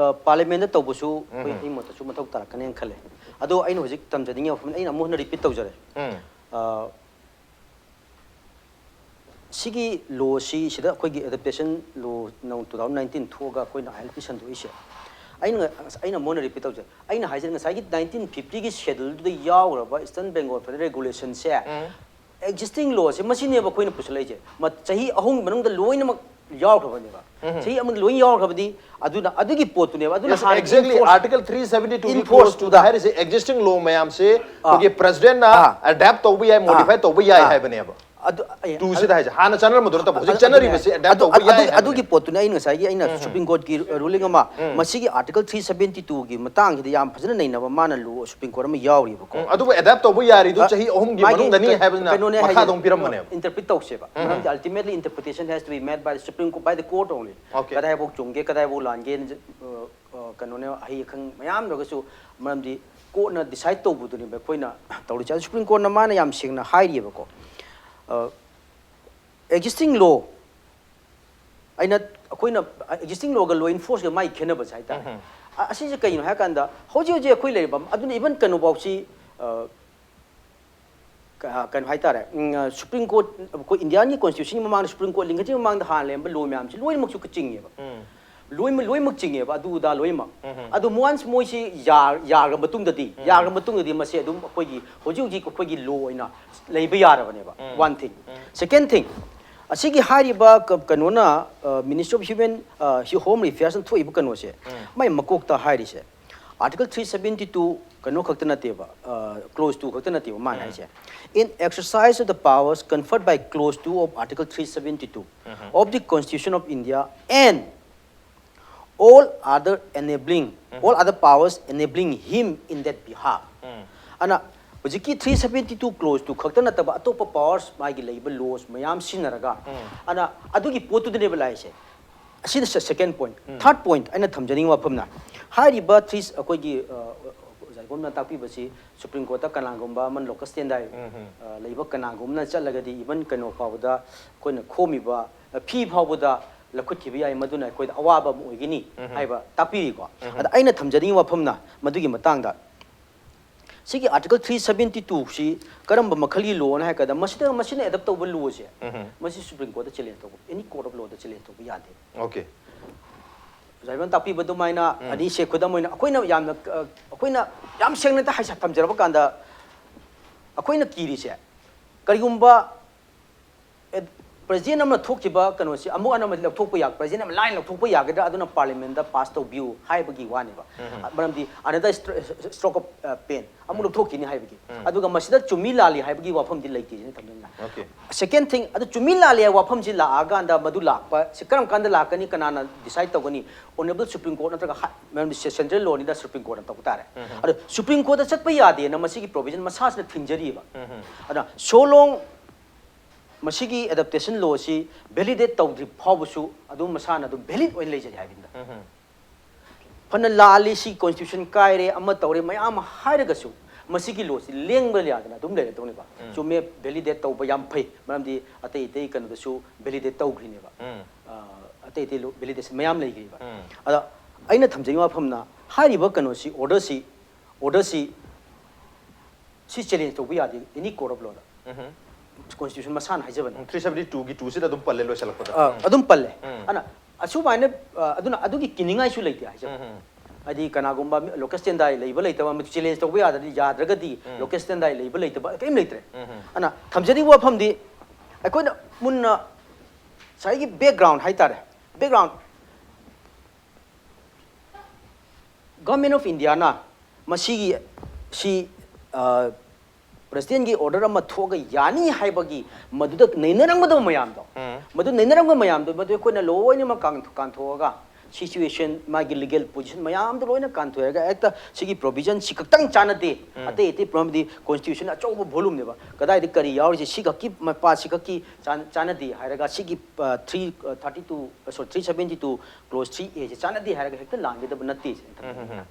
ꯄꯥꯔꯂꯤꯌꯥꯃꯦꯟꯗ ꯇꯧꯕꯁꯨ ꯑꯩꯈꯣꯏ ꯑꯩ ꯃꯣꯠꯇꯁꯨ ꯃꯊꯧ ꯇꯥꯔꯛꯀꯅꯦꯅ ꯈꯜꯂꯦ꯫ ꯑꯗꯣ ꯑꯩꯅ ꯍꯧꯖꯤꯛ ꯊꯝꯖꯅꯤꯡꯉꯤ ꯋꯥꯐꯝ ꯑꯩꯅ ꯑꯃꯨꯛ ꯍꯟꯅ ꯔꯤꯄꯤꯠ ꯇꯧꯖꯔꯦ꯫ ꯎꯝ꯫ ꯑ, ꯁꯤꯒꯤ ꯂꯣꯁꯤ ꯁꯤꯗ ꯑꯩꯈꯣꯏꯒꯤ ꯑꯦꯗꯞꯇꯦꯁꯟ ꯂꯣ ꯅꯧ two thousand nineteen ꯊꯣꯛꯑꯒ ꯑꯩꯈꯣꯏꯅ ꯑꯥꯏ ꯑꯦꯜ ꯄꯤ ꯁꯟꯗꯣꯛꯏꯁꯦ, ꯑꯩꯅ ꯉ- ꯑꯩꯅ ꯑꯃꯨꯛ ꯍꯟꯅ ꯔꯤꯄꯤꯠ ꯇꯧꯖꯩ꯫ ꯑꯩꯅ ꯍꯥꯏꯖꯔꯤ, ꯉꯁꯥꯏꯒꯤ nineteen fifty ꯒꯤ ꯁꯦꯗꯨꯜꯗꯨꯗ ꯌꯥꯎꯈ꯭ꯔꯕ Eastern Bengal Federal Regulation ꯁꯦ, ꯎꯝ꯫ ꯑꯦꯛꯖꯤꯁꯇꯤꯡ ꯂꯣꯁꯦ ꯃꯁꯤꯅꯦꯕ ꯑꯩꯈꯣꯏꯅ ꯄꯨꯁꯜꯂꯛꯏꯁꯦ꯫ ꯃ- ꯆꯍꯤ ꯑꯍꯨꯝꯒꯤ ꯃꯅꯨꯡꯗ ꯂꯣꯏꯅꯃꯛ ꯌꯥꯎꯈ꯭ꯔꯕꯅꯦꯕ꯫ ꯆꯍꯤ ꯑꯃꯗ ꯂꯣꯏ ꯌꯥꯎꯈ꯭ꯔꯕꯗꯤ ꯑꯗꯨꯅ ꯑꯗꯨꯒꯤ ꯄꯣꯠꯇꯨꯅꯦꯕ꯫ ꯑꯗꯨꯅ Yes, ꯍꯥꯟꯅ exactly. enforce- Article three seventy two ꯒꯤ enforce clause two ꯇꯨꯗ ꯗ ꯍꯥꯏꯔꯤꯁꯦ existing law ꯃꯌꯥꯝꯁꯦ ꯑꯩꯈꯣꯏꯒꯤ president ꯅ ꯑꯥ꯫ adapt ꯇꯧꯕ ꯌꯥꯏ, modify ꯇꯧꯕ ꯌꯥꯏ ꯍꯥꯏꯕꯅꯦꯕ꯫ ꯑꯗꯨ ꯑꯩ- two ꯁꯤꯗ ꯍꯥꯏꯁꯦ ꯍꯥꯟꯅ ꯆꯠꯅꯔꯝꯕꯗꯨ ꯅꯠꯇꯕ, ꯍꯧꯖꯤꯛ ꯑꯗꯨ- ꯆꯠꯅꯔꯤꯕꯁꯦ ꯑꯗꯨꯅꯦ꯫ adapt ꯑꯗꯨ- ꯇꯧꯕ ꯌꯥꯏ ꯑꯗꯨꯒꯤ- ꯍꯥꯏꯕꯅꯦꯕ꯫ ꯑꯗꯨꯒꯤ ꯄꯣꯠꯇꯨꯅꯦ ꯑꯩꯅ ꯉꯁꯥꯏꯒꯤ ꯑꯩꯅ Supreme Court ꯀꯤ ruling ꯑꯃ ꯃꯁꯤꯒꯤ Article three seventy two ꯒꯤ ꯃꯇꯥꯡꯁꯤꯗ ꯌꯥꯝ ꯐꯖꯅ ꯅꯩꯅꯕ ꯃꯥꯅ ꯂꯣ Supreme Court ꯑꯃ ꯌꯥꯎꯔꯤꯕꯀꯣ꯫ ꯎꯝ, ꯑꯗꯨꯕꯨ adapt ꯇꯧꯕ ꯌꯥꯔꯤꯗꯨ ꯆꯍꯤ ꯑꯍꯨꯝꯒꯤ ꯃꯥꯒꯤ ꯃꯅꯨꯡꯗꯅꯤ ꯀ- ꯍꯥꯏꯕꯅ ꯀꯩꯅꯣꯅꯦ ꯃꯈꯥ ꯍꯥꯏꯁꯦ, ꯑꯗꯨꯝ ꯄꯤꯔꯝꯕꯅꯦꯕ꯫ interpret ꯇꯧꯁꯦꯕ꯫ ꯃꯔꯝꯗꯤ ultimately interpretation has to be made by the Supreme Court, by the court only. Okay. ꯀꯗꯥꯏꯐꯥꯎ ꯆꯨꯝꯒꯦ, ꯀꯗꯥꯏꯐꯥꯎ ꯂꯥꯟꯒꯦ, ꯑ, ꯑ, ꯀꯩꯅꯣꯅꯦ, ꯑꯍꯩ ꯑꯈꯪ ꯃꯌꯥꯝ ꯂꯩꯔꯒꯁꯨ, ꯃꯔꯝꯗꯤ court ꯅ decide ꯇꯧꯕꯗꯨꯅꯦꯕ ꯑꯩꯈꯣꯏꯅ ꯇꯧꯔꯤꯁꯦ꯫ ꯑꯗꯨ Supreme Court ꯅ ꯃꯥꯅ ꯌꯥꯝ ꯁꯦꯡꯅ ꯍꯥꯏꯔꯤꯑꯕꯀꯣ꯫ ꯑ, existing law ꯑꯩꯅ ꯑꯩꯈꯣꯏꯅ existing law ꯒ law enforce ꯀ ꯃꯥꯒꯤ ꯈꯦꯠꯅꯕꯁꯦ ꯍꯥꯏꯇꯥꯔꯦ꯫ ꯑ-, ꯑꯁꯤꯁꯦ ꯀꯩꯅꯣ ꯍꯥꯏꯔꯀꯥꯟꯗ ꯍꯧꯖꯤꯛ ꯍꯧꯖꯤꯛ ꯑꯩꯈꯣꯏ ꯂꯩꯔꯤꯕ, ꯑꯗꯨꯅ even ꯀꯩꯅꯣꯐꯥꯎꯁꯤ, ꯑ, ꯀ-, ꯀꯩꯅꯣ ꯍꯥꯏꯇꯥꯔꯦ, ꯎꯝ, ꯑ, Supreme Court, ꯑꯩꯈꯣꯏ India ꯒꯤ constitution ꯒꯤ ꯃꯃꯥꯡꯗ Supreme Court ꯂꯤꯡꯈꯠꯇ꯭ꯔꯤꯉꯩ ꯃꯃꯥꯡꯗ ꯍꯥꯟꯅ ꯂꯩꯔꯝꯕ law ꯃꯌꯥꯝꯁꯤ ꯂꯣꯏꯅꯃꯛꯁꯨ ꯆꯤꯡꯉꯦꯕ꯫ ꯂꯣꯏꯅꯃꯛ, ꯂꯣꯏꯅꯃꯛ ꯆꯤꯡꯉꯦꯕ, ꯑꯗꯨ ꯑꯗꯥ ꯂꯣꯏꯅꯃꯛ꯫ ꯑꯗꯨ once ꯃꯣꯏꯁꯤ ꯌꯥ-, ꯌꯥꯈ꯭ꯔ ꯃꯇꯨꯡꯗꯗꯤ, ꯌꯥꯈ꯭ꯔ ꯃꯇꯨꯡꯗꯗꯤ ꯃꯁꯤ ꯑꯗꯨꯝ ꯑꯩꯈꯣꯏꯒꯤ ꯍꯧꯖꯤꯛ ꯍꯧꯖꯤꯛ ꯑꯩꯈꯣꯏꯒꯤ law ꯑꯣꯏꯅ ꯂꯩꯕ ꯌꯥꯔꯕꯅꯦꯕ꯫ One thing. Second thing, ꯑꯁꯤꯒꯤ ꯍꯥꯏꯔꯤꯕ ꯀ-, ꯀꯩꯅꯣꯅ, ꯑ, Ministry of Human, ꯑ, Home Affairs ꯅ ꯊꯣꯛꯏꯕ ꯀꯩꯅꯣꯁꯦ, ꯃꯥꯏ ꯃꯀꯣꯛꯇ ꯍꯥꯏꯔꯤꯁꯦ Article three seventy two ꯀꯩꯅꯣ ꯈꯛꯇ ꯅꯠꯇꯦꯕ, ꯑ, clause two ꯈꯛꯇ ꯅꯠꯇꯦꯕ ꯃꯥꯅ ꯍꯥꯏꯁꯦ꯫ In exercise of the powers conferred by clause two of Article three seventy two of the Constitution of India and all other enabling, all other powers enabling him in that behalf. ꯑꯗꯨꯅ ꯍꯧꯖꯤꯛꯀꯤ three seventy two clause two ꯈꯛꯇ ꯅꯠꯇꯕ ꯑꯇꯣꯞꯄ powers ꯃꯥꯒꯤ ꯂꯩꯕ laws ꯃꯌꯥꯝ ꯁꯤꯖꯤꯟꯅꯔꯒ ꯑꯗꯨꯅ ꯑꯗꯨꯒꯤ ꯄꯣꯠꯇꯨꯗꯅꯦꯕ ꯂꯥꯛꯏꯁꯦ꯫ ꯑꯁꯤꯅ second point꯫ Third point ꯑꯩꯅ ꯊꯝꯖꯅꯤꯡꯕ ꯋꯥꯐꯝꯅ, ꯍꯥꯏꯔꯤꯕ three ꯑꯩꯈꯣꯏꯒꯤ ꯑꯣꯖꯥ ꯏꯕꯣꯝꯅ ꯇꯥꯛꯄꯤꯕꯁꯤ Supreme Courtꯇ ꯀꯅꯥꯒꯨꯝꯕ ꯑꯃ locus standi ꯂꯩꯕ ꯀꯅꯥꯒꯨꯝꯕꯅ ꯆꯠꯂꯒꯗꯤ even ꯀꯩꯅꯣ ꯐꯥꯎꯕꯗ ꯑꯩꯈꯣꯏꯅ ꯈꯣꯝꯃꯤꯕ ꯐꯤ ꯐꯥꯎꯕꯗ ꯂꯧꯈꯠꯈꯤꯕ ꯌꯥꯏ, ꯃꯗꯨꯅ ꯑꯩꯈꯣꯏꯗ ꯑꯋꯥꯕ ꯑꯃ ꯑꯣꯏꯒꯅꯤ ꯍꯥꯏꯕ ꯇꯥꯛꯄꯤꯔꯤꯀꯣ꯫ ꯑꯗ ꯑꯩꯅ ꯊꯝꯖꯅꯤꯡꯕ ꯋꯥꯐꯝꯅ ꯃꯗꯨꯒꯤ ꯃꯇꯥꯡꯗ ꯁꯤꯒꯤ Article three seventy two ꯁꯤ ꯀꯔꯝꯕ ꯃꯈꯜꯒꯤ lawꯅ ꯍꯥꯏ ꯀꯥꯟꯗ ꯃꯁꯤꯗ, ꯃꯁꯤꯅ adopt ꯇꯧꯕ lawꯁꯦ ꯃꯁꯤ Supreme Courtꯇ challenge ꯇꯧꯕ, any court of lawꯗ challenge ꯇꯧꯕ ꯌꯥꯗꯦ꯫ Okay. ꯑꯣꯖꯥ ꯏꯕꯣꯝꯅ ꯇꯥꯛꯄꯤꯕ ꯑꯗꯨꯃꯥꯏꯅ ꯑꯅꯤꯁꯦ ꯈꯨꯗꯝ ꯑꯣꯏꯅ ꯑꯩꯈꯣꯏꯅ ꯌꯥꯝꯅ ꯑꯩꯈꯣꯏꯅ ꯌꯥꯝ ꯁꯦꯡꯅ ꯍꯥꯏꯁ ꯊꯝꯖꯔꯕ ꯀꯥꯟꯗ ꯑꯩꯈꯣꯏꯅ ꯀꯤꯔꯤꯁꯦ ꯀꯔꯤꯒꯨꯝꯕ president ꯑꯃꯅ ꯊꯣꯛꯈꯤꯕ ꯀꯩꯅꯣꯁꯤ ꯑꯃꯨꯛ ꯍꯟꯅ ꯂꯧꯊꯣꯛꯄ ꯌꯥ president ꯑꯃ line ꯂꯧꯊꯣꯛꯄ ꯌꯥꯒꯗ꯭ꯔꯥ, ꯑꯗꯨꯅ parliamentꯇ pass ꯇꯧꯕꯤꯌꯨ ꯍꯥꯏꯕꯒꯤ ꯋꯥꯅꯦꯕ꯫ ꯃꯔꯝꯗꯤ another stroke of pen ꯑꯃꯨꯛ ꯂꯧꯊꯣꯛꯈꯤꯅꯤ ꯍꯥꯏꯕꯒꯤ꯫ ꯑꯗꯨꯒ ꯃꯁꯤꯗ ꯆꯨꯝꯃꯤ ꯂꯥꯜꯂꯤ ꯍꯥꯏꯕꯒꯤ ꯋꯥꯐꯝꯗꯤ ꯂꯩꯇꯦ ꯁꯤꯅ ꯊꯝꯖꯅꯤꯡꯉꯤ꯫ Okay. Second thing, ꯑꯗꯨ ꯆꯨꯝꯃꯤ ꯂꯥꯜꯂꯤ ꯍꯥꯏꯕ ꯋꯥꯐꯝꯁꯤ ꯂꯥꯛꯑꯀꯥꯟꯗ ꯃꯗꯨ ꯂꯥꯛꯄ ꯁꯤ ꯀꯔꯝ ꯀꯥꯟꯗ ꯂꯥꯛꯀꯅꯤ, ꯀꯅꯥꯅ decide ꯇꯧꯒꯅꯤ? Honourable Supreme Court ꯅꯠꯇ꯭ꯔꯒ ꯍꯥꯏ ꯃꯔꯝꯗꯤ central lawꯅꯤꯅ Supreme Courtꯅ ꯇꯧꯕ ꯇꯥꯔꯦ꯫ ꯑꯗꯣ Supreme Courtꯇ ꯆꯠꯄ ꯌꯥꯗꯦꯅ ꯃꯁꯤꯒꯤ provision ꯃꯁꯥꯁꯤꯅ ꯊꯤꯡꯖꯔꯤꯕ꯫ ꯑꯗꯨꯅ so long ꯃꯁꯤꯒꯤ adaptation lawꯁꯤ validate ꯇꯧꯗ꯭ꯔꯤ ꯐꯥꯎꯕꯁꯨ ꯑꯗꯨꯝ ꯃꯁꯥꯅ ꯑꯗꯨꯝ valid ꯑꯣꯏꯅ ꯂꯩꯖꯩ ꯍꯥꯏꯕꯅꯤꯗ꯫ ꯐꯅ ꯂꯥꯜꯂꯤ, ꯁꯤ constitution ꯀꯥꯏꯔꯦ, ꯑꯃ ꯇꯧꯔꯦ, ꯃꯌꯥꯝ ꯑꯃ ꯍꯥꯏꯔꯒꯁꯨ ꯃꯁꯤꯒꯤ lawꯁꯤ ꯂꯦꯡꯕ ꯌꯥꯗꯅ ꯑꯗꯨꯝ ꯂꯩꯔꯗꯧꯅꯦꯕ꯫ ꯆꯨꯝꯃꯦ, validate ꯇꯧꯕ ꯌꯥꯝ ꯐꯩ, ꯃꯔꯝꯗꯤ ꯑꯇꯩ ꯑꯇꯩ ꯀꯩꯅꯣꯗꯁꯨ validate ꯇꯧꯈ꯭ꯔꯤꯅꯦꯕ꯫ ꯑ, ꯑꯇꯩ ꯑꯇꯩ ꯂꯣ- validation ꯃꯌꯥꯝ ꯂꯩꯈ꯭ꯔꯤꯕ꯫ ꯑꯗ ꯑꯩꯅ ꯊꯝꯖꯅꯤꯡꯕ ꯋꯥꯐꯝꯅ ꯍꯥꯏꯔꯤꯕ ꯀꯩꯅꯣꯁꯤ, orderꯁꯤ, orderꯁꯤ ꯁꯤ challenge ꯇꯧꯕ ꯌꯥꯗꯦ any court of lawꯗ꯫ Constitution ꯃꯁꯥꯅ ꯍꯥꯏꯖꯕꯅꯤ꯫ Three seventy twoꯒꯤ twoꯁꯤꯗ ꯑꯗꯨꯝ ꯄꯜꯂꯦ ꯂꯣꯏꯁꯤꯜꯂꯛꯄꯗ꯫ ꯑ, ꯑꯗꯨꯝ ꯄꯜꯂꯦ꯫ ꯑꯗꯨꯅ ꯑꯁꯨꯃꯥꯏꯅ, ꯑ, ꯑꯗꯨꯅ ꯑꯗꯨꯒꯤ ꯀꯤꯅꯤꯡꯉꯥꯏꯁꯨ ꯂꯩꯇꯦ ꯍꯥꯏꯖꯕ꯫ ꯍꯥꯏꯗꯤ ꯀꯅꯥꯒꯨꯝꯕ ꯃꯤ- locus standi ꯂꯩꯕ ꯂꯩꯇꯕ ꯑꯃ challenge ꯇꯧꯕ ꯌꯥꯗ꯭ꯔꯗꯤ, ꯌꯥꯗ꯭ꯔꯒꯗꯤ locus standi ꯂꯩꯕ ꯂꯩꯇꯕ ꯀꯔꯤꯝ ꯂꯩꯇ꯭ꯔꯦ꯫ ꯑꯗꯨꯅ ꯊꯝꯖꯅꯤꯡꯕ ꯋꯥꯐꯝꯗꯤ ꯑꯩꯈꯣꯏꯅ ꯃꯨꯟꯅ ꯉꯁꯥꯏꯒꯤ background ꯍꯥꯏꯇꯥꯔꯦ, background Government of Indiaꯅ ꯃꯁꯤꯒꯤ ꯁꯤ, ꯑ, presidentꯀꯤ order ꯑꯃ ꯊꯣꯛꯑꯒ ꯌꯥꯅꯤ ꯍꯥꯏꯕꯒꯤ ꯃꯗꯨꯗ ꯅꯩꯅꯔꯝꯒꯗꯕ ꯃꯌꯥꯝꯗꯣ, ꯃꯗꯨ ꯅꯩꯅꯔꯝꯕ ꯃꯌꯥꯝꯗꯣ ꯃꯗꯨ ꯑꯩꯈꯣꯏꯅ ꯂꯣꯏꯅꯃꯛ ꯀꯥꯡꯊꯣꯛ- ꯀꯥꯟꯊꯣꯛꯑꯒ situation, ꯃꯥꯒꯤ legal position ꯃꯌꯥꯝꯗꯣ ꯂꯣꯏꯅ ꯀꯥꯟꯊꯣꯛꯑꯒ ꯍꯦꯛꯇ ꯁꯤꯒꯤ provision ꯁꯤ ꯈꯛꯇꯪ ꯆꯥꯟꯅꯗꯦ, ꯑꯇꯩ ꯑꯇꯩ ꯃꯔꯝꯗꯤ constitution ꯑꯆꯧꯕ volume ꯅꯦꯕ, ꯀꯗꯥꯏꯗ ꯀꯔꯤ ꯌꯥꯎꯔꯤꯁꯦ, ꯁꯤ ꯈꯛꯀꯤ ꯃꯄꯥ ꯁꯤ ꯈꯛꯀꯤ ꯆꯥꯟ- ꯆꯥꯟꯅꯗꯦ ꯍꯥꯏꯔꯒ ꯁꯤꯒꯤ three thirty two, sorry, three seventy two clause three A ꯁꯦ ꯆꯥꯟꯅꯗꯦ ꯍꯥꯏꯔꯒ ꯍꯦꯛꯇ ꯂꯥꯟꯒꯗꯕ ꯅꯠꯇꯦ ꯁꯤꯅꯤ꯫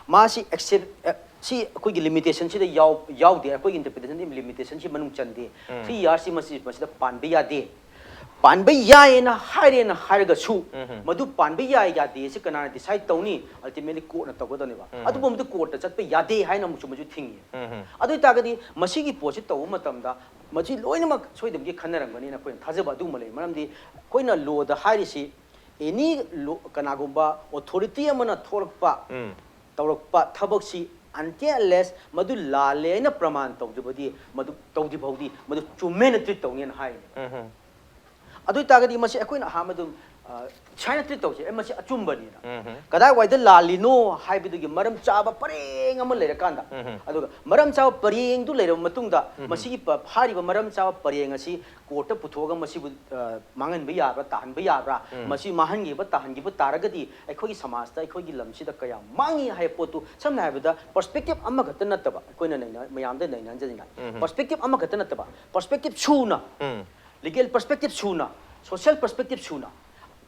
ꯃꯥꯁꯤ accept, ꯑ, ꯁꯤ ꯑꯩꯈꯣꯏꯒꯤ limitation ꯁꯤꯗ ꯌꯥꯎ- ꯌꯥꯎꯗꯦ, ꯑꯩꯈꯣꯏꯒꯤ interpretation ꯗꯤ limitation ꯁꯤ ꯃꯅꯨꯡ ꯆꯟꯗꯦ꯫ Three years ꯁꯤ ꯃꯁꯤ ꯃꯁꯤꯗ ꯄꯥꯟꯕ ꯌꯥꯗꯦ꯫ ꯄꯥꯟꯕ ꯌꯥꯏꯌꯦꯅ ꯍꯥꯏꯔꯦꯅ ꯍꯥꯏꯔꯒꯁꯨ, ꯃꯗꯨ ꯄꯥꯟꯕ ꯌꯥꯏ ꯌꯥꯗꯦ ꯁꯤ ꯀꯅꯥꯅ decide ꯇꯧꯅꯤ? Ultimately court ꯅ ꯇꯧꯒꯗꯕꯅꯦꯕ꯫ ꯑꯗꯨꯒꯨꯝꯕꯗꯨ court ꯇ ꯆꯠꯄ ꯌꯥꯗꯦ ꯍꯥꯏꯅ ꯑꯃꯨꯛꯁꯨ ꯃꯁꯨ ꯊꯤꯡꯉꯤ꯫ ꯑꯗꯨ ꯑꯣꯏꯇꯥꯔꯒꯗꯤ ꯃꯁꯤꯒꯤ ꯄꯣꯠꯁꯤ ꯇꯧꯕ ꯃꯇꯝꯗ ꯃꯁꯤ ꯂꯣꯏꯅꯃꯛ ꯁꯣꯏꯗꯅꯃꯛꯀꯤ ꯈꯟꯅꯔꯝꯒꯅꯤꯅ ꯑꯩꯈꯣꯏꯅ ꯊꯥꯖꯕ ꯑꯗꯨꯃ ꯂꯩ꯫ ꯃꯔꯝꯗꯤ ꯑꯩꯈꯣꯏꯅ law ꯗ ꯍꯥꯏꯔꯤꯁꯤ, any law, ꯀꯅꯥꯒꯨꯝꯕ authority ꯑꯃꯅ ꯊꯣꯛꯂꯛꯄ, ꯇꯧꯔꯛꯄ ꯊꯕꯛꯁꯤ until unless ꯃꯗꯨ ꯂꯥꯜꯂꯦ ꯍꯥꯏꯅ ꯄ꯭ꯔꯃꯥꯟ ꯇꯧꯗ꯭ꯔꯤꯕꯗꯤ, ꯃꯗꯨ ꯇꯧꯗ꯭ꯔꯤ ꯐꯥꯎꯗꯤ ꯃꯗꯨ ꯆꯨꯝꯃꯦꯅ treat ꯇꯧꯅꯤꯅ ꯍꯥꯏꯔꯤꯅꯦ꯫ ꯑꯗꯨ ꯑꯣꯏꯇꯥꯔꯒꯗꯤ ꯃꯁꯤ ꯑꯩꯈꯣꯏꯅ ꯑꯍꯥꯟꯕ ꯑꯗꯨꯝ, ꯑ, ꯁꯨꯃꯥꯏꯅ treat ꯇꯧꯁꯦ, "ꯑꯦ, ꯃꯁꯤ ꯑꯆꯨꯝꯕꯅꯤꯅ"꯫ ꯀꯗꯥꯏꯋꯥꯏꯗ ꯂꯥꯜꯂꯤꯅꯣ ꯍꯥꯏꯕꯗꯨꯒꯤ ꯃꯔꯝ ꯆꯥꯕ ꯄꯔꯦꯡ ꯑꯃ ꯂꯩꯔꯀꯥꯟꯗ, ꯑꯗꯨꯒ ꯃꯔꯝ ꯆꯥꯕ ꯄꯔꯦꯡꯗꯨ ꯂꯩꯔꯕ ꯃꯇꯨꯡꯗ, ꯃꯁꯤꯒꯤ ꯄ- ꯍꯥꯏꯔꯤꯕ ꯃꯔꯝ ꯆꯥꯕ ꯄꯔꯦꯡ ꯑꯁꯤ court ꯇ ꯄꯨꯊꯣꯛꯑꯒ ꯃꯁꯤꯕꯨ, ꯑ, ꯃꯥꯡꯍꯟꯕ ꯌꯥꯕ꯭ꯔꯥ, ꯇꯥꯍꯟꯕ ꯌꯥꯕ꯭ꯔꯥ, ꯃꯁꯤ ꯃꯥꯡꯍꯟꯈꯤꯕ, ꯇꯥꯍꯟꯈꯤꯕ ꯇꯥꯔꯒꯗꯤ ꯑꯩꯈꯣꯏꯒꯤ ꯁꯃꯥꯖꯇ, ꯑꯩꯈꯣꯏꯒꯤ ꯂꯝꯁꯤꯗ ꯀꯌꯥꯝ ꯃꯥꯡꯉꯤ ꯍꯥꯏꯕ ꯄꯣꯠꯇꯨ, ꯁꯝꯅ ꯍꯥꯏꯔꯕꯗ, perspective ꯑꯃꯈꯛꯇ ꯅꯠꯇꯕ, ꯑꯩꯈꯣꯏꯅ ꯅꯩꯅ- ꯃꯌꯥꯝꯗ ꯅꯩꯅꯍꯟꯖꯅꯤꯡꯉꯥꯏ, perspective ꯑꯃꯈꯛꯇ ꯅꯠꯇꯕ, perspective ꯁꯨꯅ, legal perspective ꯁꯨꯅ, social perspective ꯁꯨꯅ,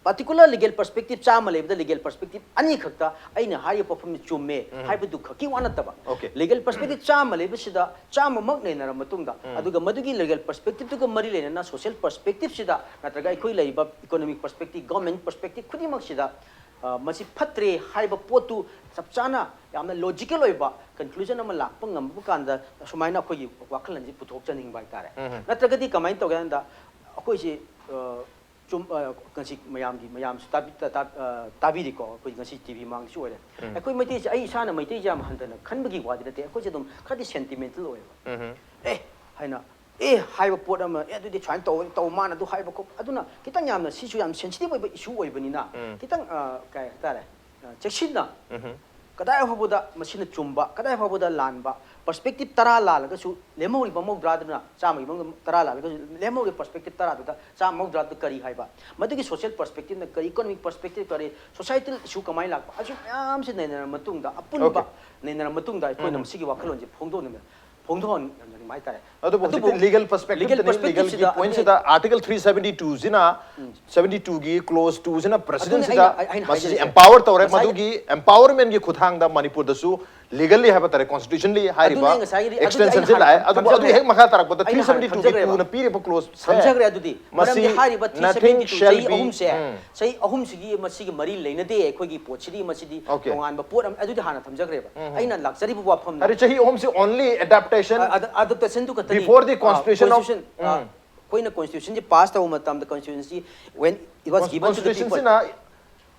particular legal perspective ꯆꯥꯝꯃ ꯂꯩꯕꯗ legal perspective ꯑꯅꯤꯈꯛꯇ ꯑꯩꯅ ꯍꯥꯏꯔꯤꯕ ꯄꯣꯠꯐꯝꯁꯤ ꯆꯨꯝꯃꯦ ꯍꯥꯏꯕꯗꯨ ꯈꯛꯀꯤ ꯋꯥ ꯅꯠꯇꯕ, Okay. legal perspective ꯆꯥꯝꯃ ꯂꯩꯕꯁꯤꯗ ꯆꯥꯝꯃꯃꯛ ꯅꯩꯅꯔꯕ ꯃꯇꯨꯡꯗ, ꯑꯗꯨꯒ ꯃꯗꯨꯒꯤ legal perspective ꯇꯨꯒ ꯃꯔꯤ ꯂꯩꯅꯅ social perspective ꯁꯤꯗ ꯅꯠꯇ꯭ꯔꯒ ꯑꯩꯈꯣꯏ ꯂꯩꯔꯤꯕ economic perspective, government perspective ꯈꯨꯗꯤꯡꯃꯛꯁꯤꯗ, ꯑ, ꯃꯁꯤ ꯐꯠꯇ꯭ꯔꯦ ꯍꯥꯏꯕ ꯄꯣꯠꯇꯨ ꯆꯞ ꯆꯥꯅ ꯌꯥꯝꯅ logical ꯑꯣꯏꯕ conclusion ꯑꯃ ꯂꯥꯛꯄ ꯉꯝꯕ ꯀꯥꯟꯗ ꯁꯨꯃꯥꯏꯅ ꯑꯩꯈꯣꯏꯒꯤ ꯋꯥꯈꯜꯂꯣꯟꯁꯤ ꯄꯨꯊꯣꯛꯆꯅꯤꯡꯕ ꯍꯥꯏꯇꯥꯔꯦ꯫ ꯅꯠꯇ꯭ꯔꯒꯗꯤ ꯀꯃꯥꯏꯅ ꯇꯧꯒꯦ ꯍꯥꯏ ꯀꯥꯟꯗ ꯑꯩꯈꯣꯏꯁꯤ, ꯑ, ꯆꯨꯝ-, ꯑ, ꯉꯁꯤ ꯃꯌꯥꯝꯒꯤ, ꯃꯌꯥꯝꯁꯨ ꯇꯥꯕꯤ-, ꯇꯥ-, ꯇꯥ-, ꯑ, ꯇꯥꯕꯤꯔꯤꯀꯣ, ꯑꯩꯈꯣꯏ ꯉꯁꯤ T V ꯃꯥꯡꯗꯁꯨ ꯑꯣꯏꯔꯦ꯫ ꯑꯩꯈꯣꯏ ꯃꯩꯇꯩꯁꯦ, ꯑꯩ ꯏꯁꯥꯅ ꯃꯩꯇꯩꯁꯦ ꯌꯥꯝ ꯍꯟꯊꯅ ꯈꯟꯕꯒꯤ ꯋꯥꯗꯤ ꯅꯠꯇꯦ, ꯑꯩꯈꯣꯏꯁꯦ ꯑꯗꯨꯝ ꯈꯔꯗꯤ sentimental ꯑꯣꯏꯌꯦꯕ꯫ ꯑꯦ ꯍꯥꯏꯅ, ꯑꯦ ꯍꯥꯏꯕ ꯄꯣꯠ ꯑꯃ, ꯑꯦ ꯑꯗꯨꯗꯤ ꯁꯨꯃꯥꯏꯅ ꯇꯧ, ꯇꯧ, ꯃꯥꯅ ꯑꯗꯨ ꯍꯥꯏꯕ ꯈꯣꯠꯄ, ꯑꯗꯨꯅ ꯈꯤꯇꯪ ꯌꯥꯝꯅ ꯁꯤꯁꯨ ꯌꯥꯝ sensitive ꯑꯣꯏꯕ issue ꯑꯣꯏꯕꯅꯤꯅ, ꯈꯤꯇꯪ, ꯑ, ꯀꯩ ꯍꯥꯏꯇꯥꯔꯦ, ꯑ, ꯆꯦꯛꯁꯤꯟꯅ ꯀꯗꯥꯏ ꯐꯥꯎꯕꯗ ꯃꯁꯤꯅ ꯆꯨꯝꯕ, ꯀꯗꯥꯏ ꯐꯥꯎꯕꯗ ꯂꯥꯟꯕ, perspective ꯇꯔꯥ ꯂꯥꯜꯂꯒꯁꯨ ꯂꯦꯝꯍꯧꯔꯤꯕ ꯃꯧꯗ꯭ꯔꯥꯗꯨꯅ, ꯆꯥꯝꯃꯒꯤ ꯃꯅꯨꯡꯗ ꯇꯔꯥ ꯂꯥꯜꯂꯒꯁꯨ ꯂꯦꯝꯍꯧꯔꯤꯕ perspective ꯇꯔꯥꯗꯨꯗ ꯆꯥꯝꯃ ꯃꯧꯗ꯭ꯔꯥꯗꯨ ꯀꯔꯤ ꯍꯥꯏꯕ, ꯃꯗꯨꯒꯤ social perspective ꯅ ꯀꯔꯤ, economic perspective ꯀꯔꯤ, societal issue ꯀꯃꯥꯏꯅ ꯂꯥꯛꯄ, ꯑꯁꯤ ꯃꯌꯥꯝꯁꯤ ꯅꯩꯅꯔ ꯃꯇꯨꯡꯗ, ꯑꯄꯨꯟꯕ Okay. ꯅꯩꯅꯔ ꯃꯇꯨꯡꯗ ꯑꯩꯈꯣꯏꯅ ꯎꯝ꯫ ꯃꯁꯤꯒꯤ ꯋꯥꯈꯜꯂꯣꯟꯁꯦ ꯐꯣꯡꯗꯣꯛꯅꯤꯡꯕ, ꯐꯣꯡꯗꯣꯛꯍꯟꯅꯤꯡꯕ ꯍꯥꯏꯇꯥꯔꯦ꯫ ꯑꯗꯨꯕꯨ ꯑꯗꯨꯕꯨ ꯍꯧꯖꯤꯛꯇꯤ legal perspective legal ꯇꯅꯤ, perspective legal ꯒꯤ ꯁꯤꯗ point ꯑꯗꯨꯅꯦ꯫ ꯁꯤꯗ Article three seventy two ꯁꯤꯅ ꯎꯝ꯫ seventy two ꯒꯤ clause two ꯁꯤꯅ ꯑꯗꯨꯅꯦ president ꯁꯤꯗ ꯑꯩꯅ, ꯑꯩ-, ꯑꯩꯅ ꯃꯁꯤꯁꯦ ꯍꯥꯏꯖꯔꯤꯁꯦ꯫ Empower ꯇꯧꯔꯦ꯫ ꯉꯁꯥꯏ ꯃꯗꯨꯒꯤ empowerment ꯒꯤ ꯈꯨꯠꯊꯥꯡꯗ ꯃꯅꯤꯄꯨꯔꯗꯁꯨ legally ꯍꯥꯏꯕ ꯇꯥꯔꯦ, constitutionally ꯍꯥꯏꯔꯤꯕ ꯑꯗꯨꯅꯦ ꯉꯁꯥꯏꯒꯤꯗꯤ, ꯑꯗꯨꯗꯤ extension ꯑꯩꯅ ꯁꯤ ꯍꯥꯟꯅ ꯂꯥꯛꯑꯦ꯫ ꯑꯗꯨꯕꯨ ꯑꯗꯨ ꯊꯝꯖꯈ꯭ꯔꯦ꯫ ꯍꯦꯛ ꯃꯈꯥ ꯇꯥꯔꯛꯄꯗ ꯑꯩꯅ ꯍꯥꯟꯅ three seventy two ꯒꯤ ꯊꯝꯖꯈ꯭ꯔꯦꯕ꯫ two ꯅ ꯄꯤꯔꯤꯕ clause ꯁꯦ ꯊꯝꯖꯈ꯭ꯔꯦ ꯑꯗꯨꯗꯤ꯫ ꯃꯁꯤ ꯃꯔꯝꯗꯤ ꯍꯥꯏꯔꯤꯕ nothing three seventy two shall ꯆꯍꯤ be, ꯑꯍꯨꯝꯁꯦ, ꯎꯝ꯫ ꯆꯍꯤ ꯑꯍꯨꯝꯁꯤꯒꯤ ꯃꯁꯤꯒꯤ ꯃꯔꯤ ꯂꯩꯅꯗꯦ ꯑꯩꯈꯣꯏꯒꯤ ꯄꯣꯠꯁꯤꯗꯤ, ꯃꯁꯤꯗꯤ Okay. ꯇꯣꯉꯥꯟꯕ ꯄꯣꯠ ꯑꯃ, ꯑꯗꯨꯗꯤ ꯍꯥꯟꯅ ꯊꯝꯖꯈ꯭ꯔꯦꯕ꯫ ꯎꯝ꯫ ꯑꯩꯅ ꯂꯥꯛꯆꯔꯤꯕ ꯋꯥꯐꯝꯗ ꯑꯗꯨ ꯆꯍꯤ ꯑꯍꯨꯝꯁꯤ only adaptation ꯑ-, ꯑꯗ-, adaptation ꯗꯨ ꯈꯛꯇꯅꯤ꯫ Before the ꯑ, constitution of constitution, ꯑ, ꯎꯝ꯫ ꯑꯩꯈꯣꯏꯅ constitution ꯁꯤ pass ꯇꯧꯕ ꯃꯇꯝꯗ constitution ꯁꯤ when it was given to the constitution people꯫ ꯁꯤꯅ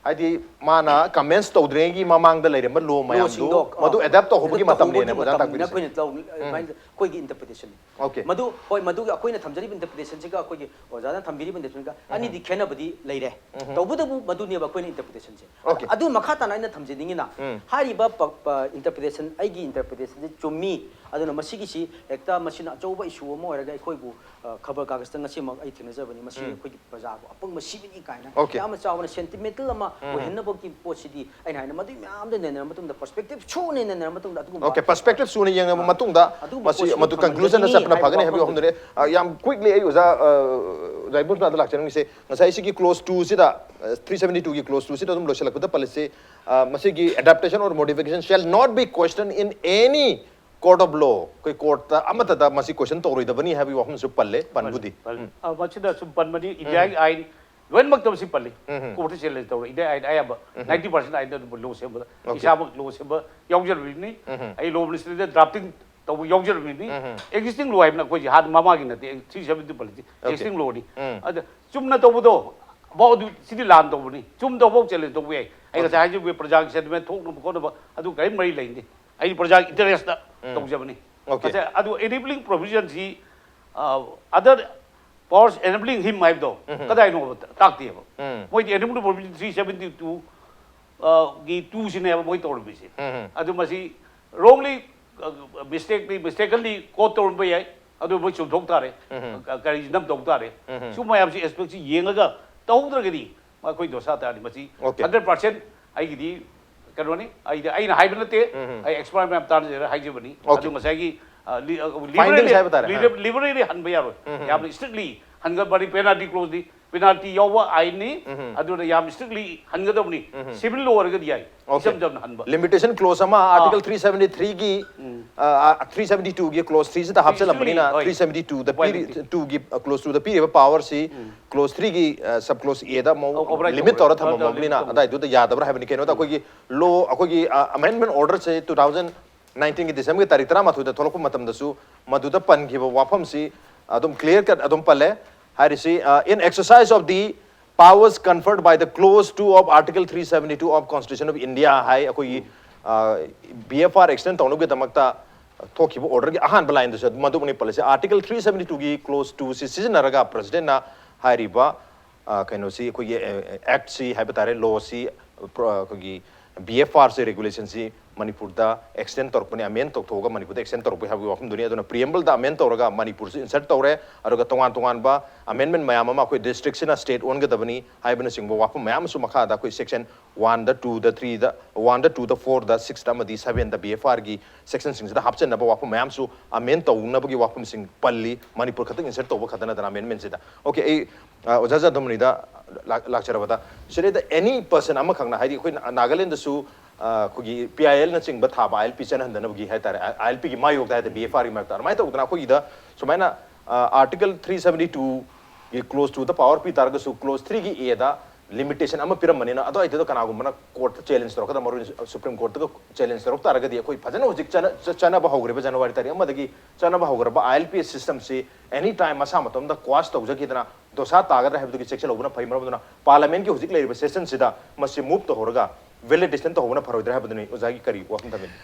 ꯍꯥꯏꯗꯤ ꯃꯥꯅ commence ꯇꯧꯗ꯭ꯔꯤꯉꯩꯒꯤ ꯃꯃꯥꯡꯗ ꯂꯩꯔꯝꯕ law ꯃꯌꯥꯝꯗꯨ ꯂꯣꯁꯤꯡꯗꯣ, ꯑ, ꯃꯗꯨ adapt ꯇꯧꯍꯧꯕꯒꯤ ꯑꯗꯨ ꯇꯧꯍꯧꯕꯒꯤ ꯃꯇꯝꯅꯦꯅ ꯑꯣꯖꯥꯅ ꯃꯇꯝꯅ ꯇꯥꯛꯄꯤꯔꯤꯁꯦ꯫ ꯑꯩꯈꯣꯏꯅ ꯂꯧ-, ꯎꯝ꯫ ꯑꯗꯨꯃꯥꯏꯅ ꯑꯩꯈꯣꯏꯒꯤ interpretation ꯅꯤ꯫ Okay꯫ ꯃꯗꯨ, ꯍꯣꯏ, ꯃꯗꯨꯒꯤ ꯑꯩꯈꯣꯏꯅ ꯊꯝꯖꯔꯤꯕ interpretation ꯁꯤꯒ ꯑꯩꯈꯣꯏꯒꯤ ꯑꯣꯖꯥꯅ ꯊꯝꯕꯤꯔꯤꯕ interpretation ꯒ ꯎꯝ꯫ ꯑꯅꯤꯗꯤ ꯈꯦꯠꯅꯕꯗꯤ ꯂꯩꯔꯦ꯫ ꯎꯝ꯫ ꯇꯧꯕꯇꯕꯨ ꯃꯗꯨꯅꯦꯕ ꯑꯩꯈꯣꯏꯅ interpretation ꯁꯦ꯫ Okay꯫ ꯑꯗꯨ ꯃꯈꯥ ꯇꯥꯅ ꯑꯩꯅ ꯊꯝꯖꯅꯤꯡꯉꯤꯅ, ꯎꯝ꯫ ꯍꯥꯏꯔꯤꯕ ꯄ-, ꯄ-, interpretation, ꯑꯩꯒꯤ interpretation ꯁꯤ ꯆꯨꯝꯃꯤ, ꯑꯗꯨꯅ ꯃꯁꯤꯒꯤꯁꯤ ꯍꯦꯛꯇ ꯃꯁꯤꯅ ꯑꯆꯧꯕ issue ꯑꯃ ꯑꯣꯏꯔꯒ ꯑꯩꯈꯣꯏꯕꯨ, ꯑ, ꯈꯕꯔ ꯀꯥꯒꯖꯇ ꯉꯁꯤꯃꯛ ꯑꯩ ꯊꯦꯡꯅꯖꯕꯅꯤ, ꯃꯁꯤ ꯎꯝ꯫ ꯑꯩꯈꯣꯏꯒꯤ ꯄ꯭ꯔꯖꯥꯕꯨ ꯑꯄꯪꯕ ꯁꯤꯕꯅꯤ ꯀꯥꯏꯅ Okay꯫ ꯌꯥꯝꯅ ꯆꯥꯎꯅ sentimental ꯑꯃ ꯎꯝ꯫ ꯑꯣꯏꯍꯟꯅꯕꯒꯤ ꯄꯣꯠꯁꯤꯗꯤ ꯑꯩꯅ ꯍꯥꯏꯅ ꯃꯗꯨꯒꯤ ꯃꯌꯥꯝꯗ ꯅꯩꯅꯔ ꯃꯇꯨꯡꯗ, perspective ꯁꯨꯅ ꯅꯩꯅꯔ ꯃꯇꯨꯡꯗ ꯑꯗꯨꯒꯨꯝꯕ Okay, perspective ꯁꯨꯅ ꯌꯦꯡꯉꯕ ꯑ, ꯃꯇꯨꯡꯗ ꯑꯗꯨꯒꯨꯝꯕ ꯃꯁꯤ ꯄꯣꯠꯁꯤꯃ ꯃꯗꯨ conclusion ꯗ ꯊꯝꯖꯅꯤꯡꯉꯤ ꯆꯠꯄꯅ ꯍꯥꯏꯕ ꯐꯒꯅꯤ ꯍꯥꯏꯕꯒꯤ ꯋꯥꯐꯝꯗꯨꯅꯤ꯫ ꯋꯥꯐꯝꯗꯨꯅꯦ꯫ ꯑ, ꯌꯥꯝ quickly ꯑꯩ ꯑꯣꯖꯥ, ꯑ, ꯖꯥꯏꯕꯨꯁꯅꯥꯗ ꯂꯥꯛꯆꯅꯤꯡꯉꯤꯁꯦ, ꯉꯁꯥꯏ ꯁꯤꯒꯤ clause two ꯁꯤꯗ, ꯑ, three seventy two ꯒꯤ clause two ꯁꯤꯗ ꯑꯗꯨꯝ ꯂꯣꯏꯁꯤꯜꯂꯛꯄꯗ ꯄꯜꯂꯁꯤ, ꯑ, ꯃꯁꯤꯒꯤ adaptation or modification shall not be questioned in any court of law꯫ ꯑꯩꯈꯣꯏ court ꯇ ꯑꯃꯠꯇꯗ ꯃꯁꯤ question ꯇꯧꯔꯣꯏꯗꯕꯅꯤ ꯍꯥꯏꯕꯒꯤ ꯋꯥꯐꯝꯁꯨ ꯄꯜꯂꯦ, ꯄꯜꯂꯦ, ꯄꯟꯕꯨꯗꯤ꯫ ꯄꯜꯂꯦ꯫ ꯎꯝ꯫ ꯑ, ꯃꯁꯤꯗ ꯁꯨꯝ ꯄꯟꯕꯅꯤ, ꯎꯝ꯫ India ꯒꯤ ꯑꯥꯏꯟ ꯂꯣꯏꯅꯃꯛꯇ ꯃꯁꯤ ꯄꯜꯂꯤ꯫ ꯎꯝ꯫ Court ꯇ ꯆꯦꯜꯂꯦ ꯇꯧꯔꯦ꯫ India ꯒꯤ ꯑꯥꯏꯟ ꯑꯌꯥꯝꯕ ꯎꯝ꯫ Ninety percent ꯑꯥꯏꯟꯗ ꯑꯗꯨꯝ law ꯁꯦꯝꯕꯗ, Okay꯫ ꯏꯁꯥꯃꯛ law ꯁꯦꯝꯕ ꯌꯥꯎꯖꯔꯕꯅꯤ꯫ ꯎꯝ꯫ ꯑꯩ law ministry ꯗ drafting ꯇꯧꯕ ꯌꯥꯎꯖꯔꯕꯅꯤ꯫ ꯎꯝ꯫ Existing law ꯍꯥꯏꯕꯅ ꯑꯩꯈꯣꯏꯁꯦ ꯍꯥꯟꯅ ꯃꯃꯥꯡꯒꯤ ꯅꯠꯇꯦ, three seventy two ꯄꯜꯂꯤꯁꯤ Okay꯫ Existing law ꯅꯤ꯫ ꯎꯝ꯫ ꯑꯗ ꯆꯨꯝꯅ ꯇꯧꯕꯗꯣ ꯐꯥꯎ ꯑꯗꯨ ꯁꯤꯗꯤ ꯂꯥꯟ ꯇꯧꯕꯅꯤ, ꯆꯨꯝꯗ ꯐꯥꯎ challenge ꯇꯧꯕ ꯌꯥꯏ꯫ ꯑꯩ Okay꯫ ꯉꯁꯥꯏ ꯍꯥꯏꯖꯕ ꯄ꯭ꯔꯖꯥꯒꯤ sentiment ꯊꯣꯛꯅꯕ ꯈꯣꯠꯅꯕ ꯑꯗꯨ ꯀꯔꯤꯝ ꯃꯔꯤ ꯂꯩꯅꯗꯦ꯫ ꯑꯩ ꯄ꯭ꯔꯖꯥꯒꯤ interest ꯇ ꯎꯝ꯫ ꯇꯧꯖꯕꯅꯤ꯫ Okay꯫ ꯑꯗ ꯑꯗꯨ enabling provision ꯁꯤ, ꯑ, other powers enabling him ꯍꯥꯏꯕꯗꯣ ꯎꯝ꯫ ꯀꯗꯥꯏꯅꯣ ꯇꯥꯛꯇꯦꯕ꯫ ꯎꯝ꯫ ꯃꯣꯏꯗꯤ enabling provision three seventy two ꯒꯤ ꯇꯨꯁꯤꯅꯦꯕ ꯃꯣꯏ ꯇꯧꯔꯝꯃꯤꯁꯦ꯫ ꯑꯗꯨ ꯃꯁꯤ wrongly, ꯃꯤꯁꯇꯦꯛꯂꯤ ꯃꯤꯁꯇꯦꯀꯜꯂꯤ ꯀꯣꯠ ꯇꯧꯔꯝꯕ ꯌꯥꯏ꯫ ꯑꯗꯨ ꯃꯣꯏ ꯆꯨꯝꯊꯣꯛ ꯇꯥꯔꯦ꯫ ꯀꯔꯤ ꯅꯝ ꯇꯧ ꯇꯥꯔꯦ꯫ ꯁꯨꯝ ꯃꯌꯥꯝꯁꯤ ꯑꯦꯁꯄꯦꯛꯁꯤ ꯌꯦꯡꯉꯒ ꯇꯧꯍꯧꯗ꯭ꯔꯒꯗꯤ ꯑꯩꯈꯣꯏ ꯗꯣꯁꯥ ꯇꯥꯔꯅꯤ꯫ ꯃꯁꯤ ꯍꯟꯗ꯭ꯔꯦꯠ ꯄꯥꯔꯁꯦꯟ ꯑꯩꯒꯤꯗꯤ ꯀꯩꯅꯣꯅꯤ꯫ ꯑꯩꯗꯤ ꯑꯩꯅ ꯍꯥꯏꯕ ꯅꯠꯇꯦ꯫ ꯑꯩ ꯑꯦꯛꯁꯄꯥꯔꯠ ꯃꯌꯥꯝ ꯇꯥꯟꯅꯖꯔꯒ ꯍꯥꯏꯖꯕꯅꯤ꯫ ꯑꯗꯨ ꯉꯁꯥꯏꯒꯤ ꯂꯤꯕꯔꯦꯂꯤ ꯍꯟꯕ ꯌꯥꯔꯣꯏ꯫ ꯌꯥꯝꯅ ꯏꯁꯇ꯭ꯔꯤꯛꯂꯤ ꯍꯟꯒꯗꯕꯅꯤ꯫ ꯄꯦꯅꯥꯜꯇꯤ ꯀ꯭ꯂꯣꯖꯗꯤ ꯄꯦꯅꯥꯜꯇꯤ ꯌꯥꯎꯕ ꯑꯥꯏꯟꯅꯤ꯫ ꯑꯗꯨꯅ ꯌꯥꯝ ꯏꯁꯇ꯭ꯔꯤꯛꯂꯤ ꯍꯟꯒꯗꯕꯅꯤ꯫ ꯁꯤꯚꯤꯜ ꯂꯣ ꯑꯣꯏꯔꯒꯗꯤ ꯌꯥꯏ꯫ ꯏꯆꯝ ꯆꯝꯅ ꯍꯟꯕ꯫ ꯂꯤꯃꯤꯇꯦꯁꯟ ꯀ꯭ꯂꯣꯖ ꯑꯃ ꯑꯥꯔꯇꯤꯀꯜ ꯊ꯭ꯔꯤ ꯁꯚꯦꯟꯇꯤ ꯊ꯭ꯔꯤꯒꯤ ꯊ꯭ꯔꯤ ꯁꯚꯦꯟꯇꯤ ꯇꯨꯒꯤ ꯀ꯭ꯂꯣꯖ ꯊ꯭ꯔꯤꯁꯤꯗ ꯍꯥꯞꯆꯜꯂꯝꯕꯅꯤꯅ ꯊ꯭ꯔꯤ ꯁꯚꯦꯟꯇꯤ ꯇꯨꯗ ꯄꯤꯔꯤ ꯇꯨꯒꯤ ꯀ꯭ꯂꯣꯖ ꯇꯨꯗ ꯄꯤꯔꯤꯕ ꯄꯥꯋꯔꯁꯤ ꯀ꯭ꯂꯣꯖ ꯊ꯭ꯔꯤꯒꯤ ꯁꯕ ꯀ꯭ꯂꯣꯖ ꯑꯦꯗ ꯑꯃꯨꯛ ꯂꯤꯃꯤꯠ ꯇꯧꯔ ꯊꯝꯃꯝꯃꯕꯅꯤꯅ ꯑꯗꯥꯏꯗꯨꯗ ꯌꯥꯗꯕ꯭ꯔꯥ ꯍꯥꯏꯕꯅꯤ꯫ ꯀꯩꯅꯣꯗ ꯑꯩꯈꯣꯏꯒꯤ ꯂꯣ ꯑꯩꯈꯣꯏꯒꯤ ꯑꯃꯦꯟꯗꯃꯦꯟ ꯑꯣꯔꯗꯔꯁꯦ ꯇꯨ ꯊꯥꯎꯖꯟ ꯅꯥꯏꯟꯇꯤꯟꯒꯤ ꯗꯤꯁꯦꯝꯕꯔꯒꯤ ꯇꯥꯔꯤꯛ ꯇꯔꯥꯃꯥꯊꯣꯏꯗ ꯊꯣꯛꯂꯛꯄ ꯃꯇꯝꯗꯁꯨ ꯃꯗꯨꯗ ꯄꯟꯈꯤꯕ ꯋꯥꯐꯝꯁꯤ ꯑꯗꯨꯝ ꯀ꯭ꯂꯤꯌꯥꯔ ꯀꯠ ꯑꯗꯨꯝ ꯄꯜꯂꯦ꯫ ꯍꯥꯏꯔꯤꯁꯤ, in exercise of the powers conferred by the clause two of Article three seventy two of Constitution of India ꯍꯥꯏ ꯑꯩꯈꯣꯏꯒꯤ ꯕꯤ ꯑꯦꯐ ꯑꯥꯔ ꯑꯦꯛꯁꯇꯦꯟ ꯇꯧꯅꯕꯒꯤꯗꯃꯛꯇ ꯊꯣꯛꯈꯤꯕ ꯑꯣꯔꯗꯔꯒꯤ ꯑꯍꯥꯟꯕ ꯂꯥꯏꯟꯗꯨꯁꯨ ꯃꯗꯨꯃꯛꯅꯤ ꯄꯜꯂꯤꯁꯦ꯫ ꯑꯥꯔꯇꯤꯀꯜ ꯊ꯭ꯔꯤ ꯁꯚꯦꯟꯇꯤ ꯇꯨꯒꯤ ꯀ꯭ꯂꯣꯖ ꯇꯨꯁꯤ ꯁꯤꯖꯤꯟꯅꯔꯒ ꯄ꯭ꯔꯁꯤꯗꯦꯟꯅ ꯍꯥꯏꯔꯤꯕ ꯀꯩꯅꯣꯁꯤ ꯑꯩꯈꯣꯏꯒꯤ ꯑꯦꯛꯠꯁꯤ ꯍꯥꯏꯕ ꯇꯥꯔꯦ, ꯂꯣꯁꯤ ꯑꯩꯈꯣꯏꯒꯤ ꯕꯤ ꯑꯦꯐ ꯑꯥꯔꯁꯤ ꯔꯦꯒꯨꯂꯦꯁꯟꯁꯤ ꯃꯅꯤꯄꯨꯔꯗ ꯑꯦꯛꯁꯇꯦꯟ ꯇꯧꯔꯛꯄꯅꯤ, ꯑꯃꯦꯟ ꯇꯧꯊꯣꯛꯑꯒ ꯃꯅꯤꯄꯨꯔꯗ ꯑꯦꯛꯁꯇꯦꯟ ꯇꯧꯔꯛꯄ ꯍꯥꯏꯕꯒꯤ ꯋꯥꯐꯝꯗꯨꯅꯤ꯫ ꯑꯗꯨꯅ ꯄ꯭ꯔꯤꯌꯦꯝꯕꯜꯗ ꯑꯃꯦꯟ ꯇꯧꯔꯒ ꯃꯅꯤꯄꯨꯔꯁꯨ ꯏꯟꯁꯔꯠ ꯇꯧꯔꯦ꯫ ꯑꯗꯨꯒ ꯇꯣꯉꯥꯟ ꯇꯣꯉꯥꯟꯕ ꯑꯃꯦꯟꯃꯦꯟ ꯃꯌꯥꯝ ꯑꯃ ꯑꯩꯈꯣꯏ ꯗꯤꯁꯇ꯭ꯔꯤꯛꯁꯤꯅ ꯁ꯭ꯇꯦꯠ ꯑꯣꯟꯒꯗꯕꯅꯤ ꯍꯥꯏꯕꯅꯆꯤꯡꯕ ꯋꯥꯐꯝ ꯃꯌꯥꯝ ꯑꯃꯁꯨ ꯃꯈꯥꯗ ꯑꯩꯈꯣꯏ ꯁꯦꯛꯁꯟ ꯋꯥꯟꯗ, ꯇꯨꯗ, ꯊ꯭ꯔꯤꯗ, ꯋꯥꯟꯗ, ꯇꯨꯗ, ꯐꯣꯔꯗ, ꯁꯤꯛꯁꯇ ꯑꯃꯗꯤ ꯁꯚꯦꯟꯗ ꯕꯤ ꯑꯦꯐ ꯑꯥꯔꯒꯤ ꯁꯦꯛꯁꯟꯁꯤꯡꯁꯤꯗ ꯍꯥꯞꯆꯟꯅꯕ ꯋꯥꯐꯝ ꯃꯌꯥꯝꯁꯨ ꯑꯃꯦꯟ ꯇꯧꯅꯕꯒꯤ ꯋꯥꯐꯝꯁꯤꯡ ꯄꯜꯂꯤ꯫ ꯃꯅꯤꯄꯨꯔ ꯈꯛꯇꯪ ꯏꯟꯁꯔꯠ ꯇꯧꯕ ꯈꯛꯇ ꯅꯠꯇꯅ ꯑꯃꯦꯟꯃꯦꯟꯁꯤꯗ꯫ ꯑꯣꯀꯦ, ꯑꯩ ꯑꯣꯖꯥ ꯖꯥꯗꯃꯅꯤꯗ ꯂꯥꯛꯆꯔꯕꯗ, ꯁꯤꯗꯩꯗ ꯑꯦꯅꯤ ꯄꯔꯁꯟ ꯑꯃꯈꯛꯅ, ꯍꯥꯏꯗꯤ ꯑꯩꯈꯣꯏ ꯅꯥꯒꯥꯂꯦꯟꯗꯁꯨ ꯑꯩꯈꯣꯏꯒꯤ ꯄꯤ ꯑꯥꯏ ꯑꯦꯜꯅꯆꯤꯡꯕ ꯊꯥꯕ ꯑꯥꯏ ꯑꯦꯜ ꯄꯤ ꯆꯠꯅꯍꯟꯗꯅꯕꯒꯤ ꯍꯥꯏꯇꯥꯔꯦ, ꯑꯥꯏ ꯑꯦꯜ ꯄꯤꯒꯤ ꯃꯥꯌꯣꯛꯇ ꯍꯥꯏꯇꯥꯔꯦ, ꯕꯤ ꯑꯦꯐ ꯑꯥꯔꯒꯤ ꯃꯔꯛꯇ ꯑꯗꯨꯃꯥꯏꯅ ꯇꯧꯗꯅ ꯑꯩꯈꯣꯏꯒꯤꯗ ꯁꯨꯃꯥꯏꯅ ꯑꯥꯔꯇꯤꯀꯜ ꯊ꯭ꯔꯤ ꯁꯚꯦꯟꯇꯤ ꯇꯨꯒꯤ ꯀ꯭ꯂꯣꯖ ꯇꯨꯗ ꯄꯥꯋꯔ ꯄꯤ ꯇꯥꯔꯒꯁꯨ ꯀ꯭ꯂꯣꯖ ꯊ꯭ꯔꯤꯒꯤ ꯑꯦꯗ ꯂꯤꯃꯤꯇꯦꯁꯟ ꯑꯃ ꯄꯤꯔꯝꯕꯅꯤꯅ ꯑꯗꯨꯋꯥꯏꯗꯨꯗ ꯀꯅꯥꯒꯨꯝꯕꯅ ꯀꯣꯔꯠꯇ ꯆꯦꯂꯦꯟꯖ ꯇꯧꯔꯛꯀꯗꯕ, ꯃꯔꯨꯑꯣꯏꯅ ꯁꯨꯄ꯭ꯔꯤꯝ ꯀꯣꯔꯠꯇꯒ ꯆꯦꯂꯦꯟꯖ ꯇꯧꯔꯛ ꯇꯥꯔꯒꯗꯤ ꯑꯩꯈꯣꯏ ꯐꯖꯅ ꯍꯧꯖꯤꯛ ꯆꯠꯅ-, ꯆꯠ-, ꯆꯠꯅꯕ ꯍꯧꯈ꯭ꯔꯤꯕ ꯖꯅꯋꯥꯔꯤ ꯇꯥꯔꯤꯛ ꯑꯃꯗꯒꯤ ꯆꯠꯅꯕ ꯍꯧꯈ꯭ꯔꯕ ꯑꯥꯏ ꯑꯦꯜ ꯄꯤ ꯑꯦꯁ ꯁꯤꯁꯇꯝꯁꯤ ꯑꯦꯅꯤ ꯇꯥꯏꯝ ꯃꯁꯥ ꯃꯇꯣꯝꯗ ꯀ꯭ꯋꯥꯁ ꯇꯧꯖꯈꯤꯗꯅ ꯗꯣꯁꯥ ꯇꯥꯒꯗ꯭ꯔꯥ ꯍꯥꯏꯕꯗꯨꯒꯤ ꯆꯦꯛꯁꯤꯜꯍꯧꯕꯅ ꯐꯩ꯫ ꯃꯔꯝ ꯑꯗꯨꯅ ꯄꯥꯔꯂꯥꯃꯦꯟꯒꯤ ꯍꯧꯖꯤꯛ ꯂꯩꯔꯤꯕ ꯁꯦꯁꯟꯁꯤꯗ ꯃꯁꯤ ꯃꯨꯚ ꯇꯧꯍꯧꯔꯒ ꯚꯦꯂꯤꯗꯦꯁꯟ ꯇꯧꯍꯧꯕꯅ ꯐꯔꯣꯏꯗ꯭ꯔꯥ ꯍꯥꯏꯕꯗꯨꯅꯤ꯫ ꯑꯣꯖꯥꯒꯤ ꯀꯔꯤ ꯋꯥꯐꯝ ꯊꯝꯕꯤꯅꯤ?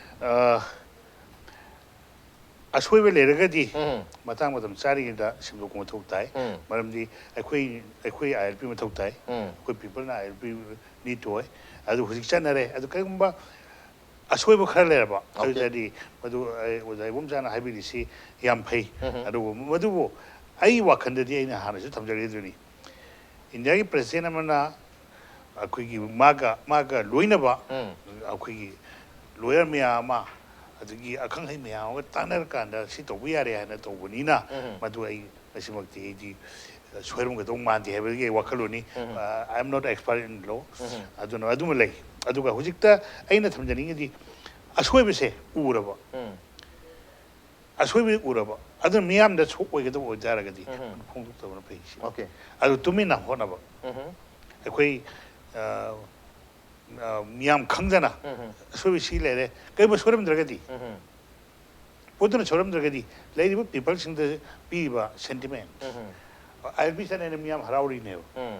ꯑ, ꯑꯁꯣꯏꯕ ꯂꯩꯔꯒꯗꯤ ꯎꯝ ꯃꯇꯥꯡ ꯃꯇꯝ ꯆꯥꯔꯤꯉꯩꯗ ꯁꯦꯝꯗꯣꯛꯄ ꯃꯊꯧ ꯇꯥꯏ꯫ ꯎꯝ ꯃꯔꯝꯗꯤ ꯑꯩꯈꯣꯏ ꯑꯩꯈꯣꯏ ꯑꯥꯏ ꯑꯦꯜ ꯄꯤ ꯃꯊꯧ ꯇꯥꯏ꯫ ꯎꯝ ꯑꯩꯈꯣꯏ ꯄꯤꯄꯜꯅ ꯑꯥꯏ ꯑꯦꯜ ꯄꯤ ꯅꯤꯠ ꯑꯣꯏ꯫ ꯑꯗꯨ ꯍꯧꯖꯤꯛ ꯆꯠꯅꯔꯦ꯫ ꯑꯗꯨ ꯀꯔꯤꯒꯨꯝꯕ ꯑꯁꯣꯏꯕ ꯈꯔ ꯂꯩꯔꯕ ꯑꯗꯨ Okay. ꯑꯣꯏꯇꯥꯔꯗꯤ ꯃꯗꯨ ꯑꯩ ꯑꯣꯖꯥ ꯏꯕꯣꯝꯆꯥꯅ ꯍꯥꯏꯕꯤꯔꯤꯁꯤ ꯌꯥꯝ ꯐꯩ꯫ ꯎꯝ ꯑꯗꯨꯕꯨ ꯃꯗꯨꯕꯨ ꯑꯩ ꯋꯥꯈꯜꯗꯗꯤ ꯑꯩꯅ ꯍꯥꯟꯅꯁꯨ ꯊꯝꯖꯔꯤꯗꯨꯅꯤ, ꯏꯟꯗꯤꯌꯥꯒꯤ ꯄ꯭ꯔꯁꯤꯗꯦꯟ ꯑꯃꯅ ꯑꯩꯈꯣꯏꯒꯤ ꯃꯥꯒ ꯃꯥꯒ ꯂꯣꯏꯅꯕ ꯎꯝ ꯑꯩꯈꯣꯏꯒꯤ ꯂꯣꯌꯔ ꯃꯌꯥꯝ ꯑꯃ, ꯑꯗꯒꯤ ꯑꯈꯪ ꯑꯍꯩ ꯃꯌꯥꯝ ꯑꯃꯒ ꯇꯥꯟꯅꯔꯀꯥꯟꯗ ꯁꯤ ꯇꯧꯕ ꯌꯥꯔꯦ ꯍꯥꯏꯅ ꯇꯧꯕꯅꯤꯅ ꯎꯝ ꯃꯗꯨ ꯑꯩ ꯉꯁꯤꯃꯛꯇꯤ ꯑꯩꯗꯤ ꯁꯣꯏꯔꯝꯒꯗꯧ ꯃꯥꯟꯗꯦ ꯍꯥꯏꯕꯒꯤ ꯑꯩ ꯋꯥꯈꯜꯂꯣꯟꯅꯤ꯫ ꯎꯝ ꯑꯥꯏ ꯑꯦꯝ ꯅꯣꯠ ꯑꯦꯛꯁꯄꯥꯔꯠ ꯏꯟ ꯂꯣ꯫ ꯎꯝ ꯑꯗꯨꯅ ꯑꯗꯨꯃ ꯂꯩ꯫ ꯑꯗꯨꯒ ꯍꯧꯖꯤꯛꯇ ꯑꯩꯅ ꯊꯝꯖꯅꯤꯡꯉꯤꯗꯤ ꯑꯁꯣꯏꯕꯁꯦ ꯎꯔꯕ ꯎꯝ ꯑꯁꯣꯏꯕ ꯎꯔꯕ ꯑꯗꯨꯅ ꯃꯤꯌꯥꯝꯗ ꯁꯣꯛ ꯑꯣꯏꯒꯗꯕ ꯑꯣꯏꯇꯥꯔꯒꯗꯤ ꯎꯝ ꯐꯣꯡꯗꯣꯛꯇꯕꯅ ꯐꯩ ꯁꯤ꯫ Okay. ꯑꯗꯨ ꯇꯨꯃꯤꯟꯅ ꯍꯣꯠꯅꯕ ꯎꯝ ꯑꯩꯈꯣꯏ ꯑ, ꯑ, ꯃꯤꯌꯥꯝ ꯈꯪꯗꯅ ꯎꯝ ꯑꯁꯣꯏꯕ ꯁꯤ ꯂꯩꯔꯦ, ꯀꯔꯤꯒꯨꯝꯕ ꯁꯣꯏꯔꯝꯗ꯭ꯔꯒꯗꯤ ꯎꯝ ꯄꯣꯠꯇꯨꯅ ꯁꯣꯏꯔꯝꯗ꯭ꯔꯒꯗꯤ ꯂꯩꯔꯤꯕ ꯄꯤꯄꯜꯁꯤꯡꯗ ꯄꯤꯔꯤꯕ ꯁꯦꯟꯇꯤꯃꯦꯟ ꯎꯝ ꯑꯥꯏ ꯑꯦꯜ ꯄꯤ ꯆꯠꯅꯩꯅ ꯃꯤꯌꯥꯝ ꯍꯔꯥꯎꯔꯤꯅꯦꯕ꯫ ꯎꯝ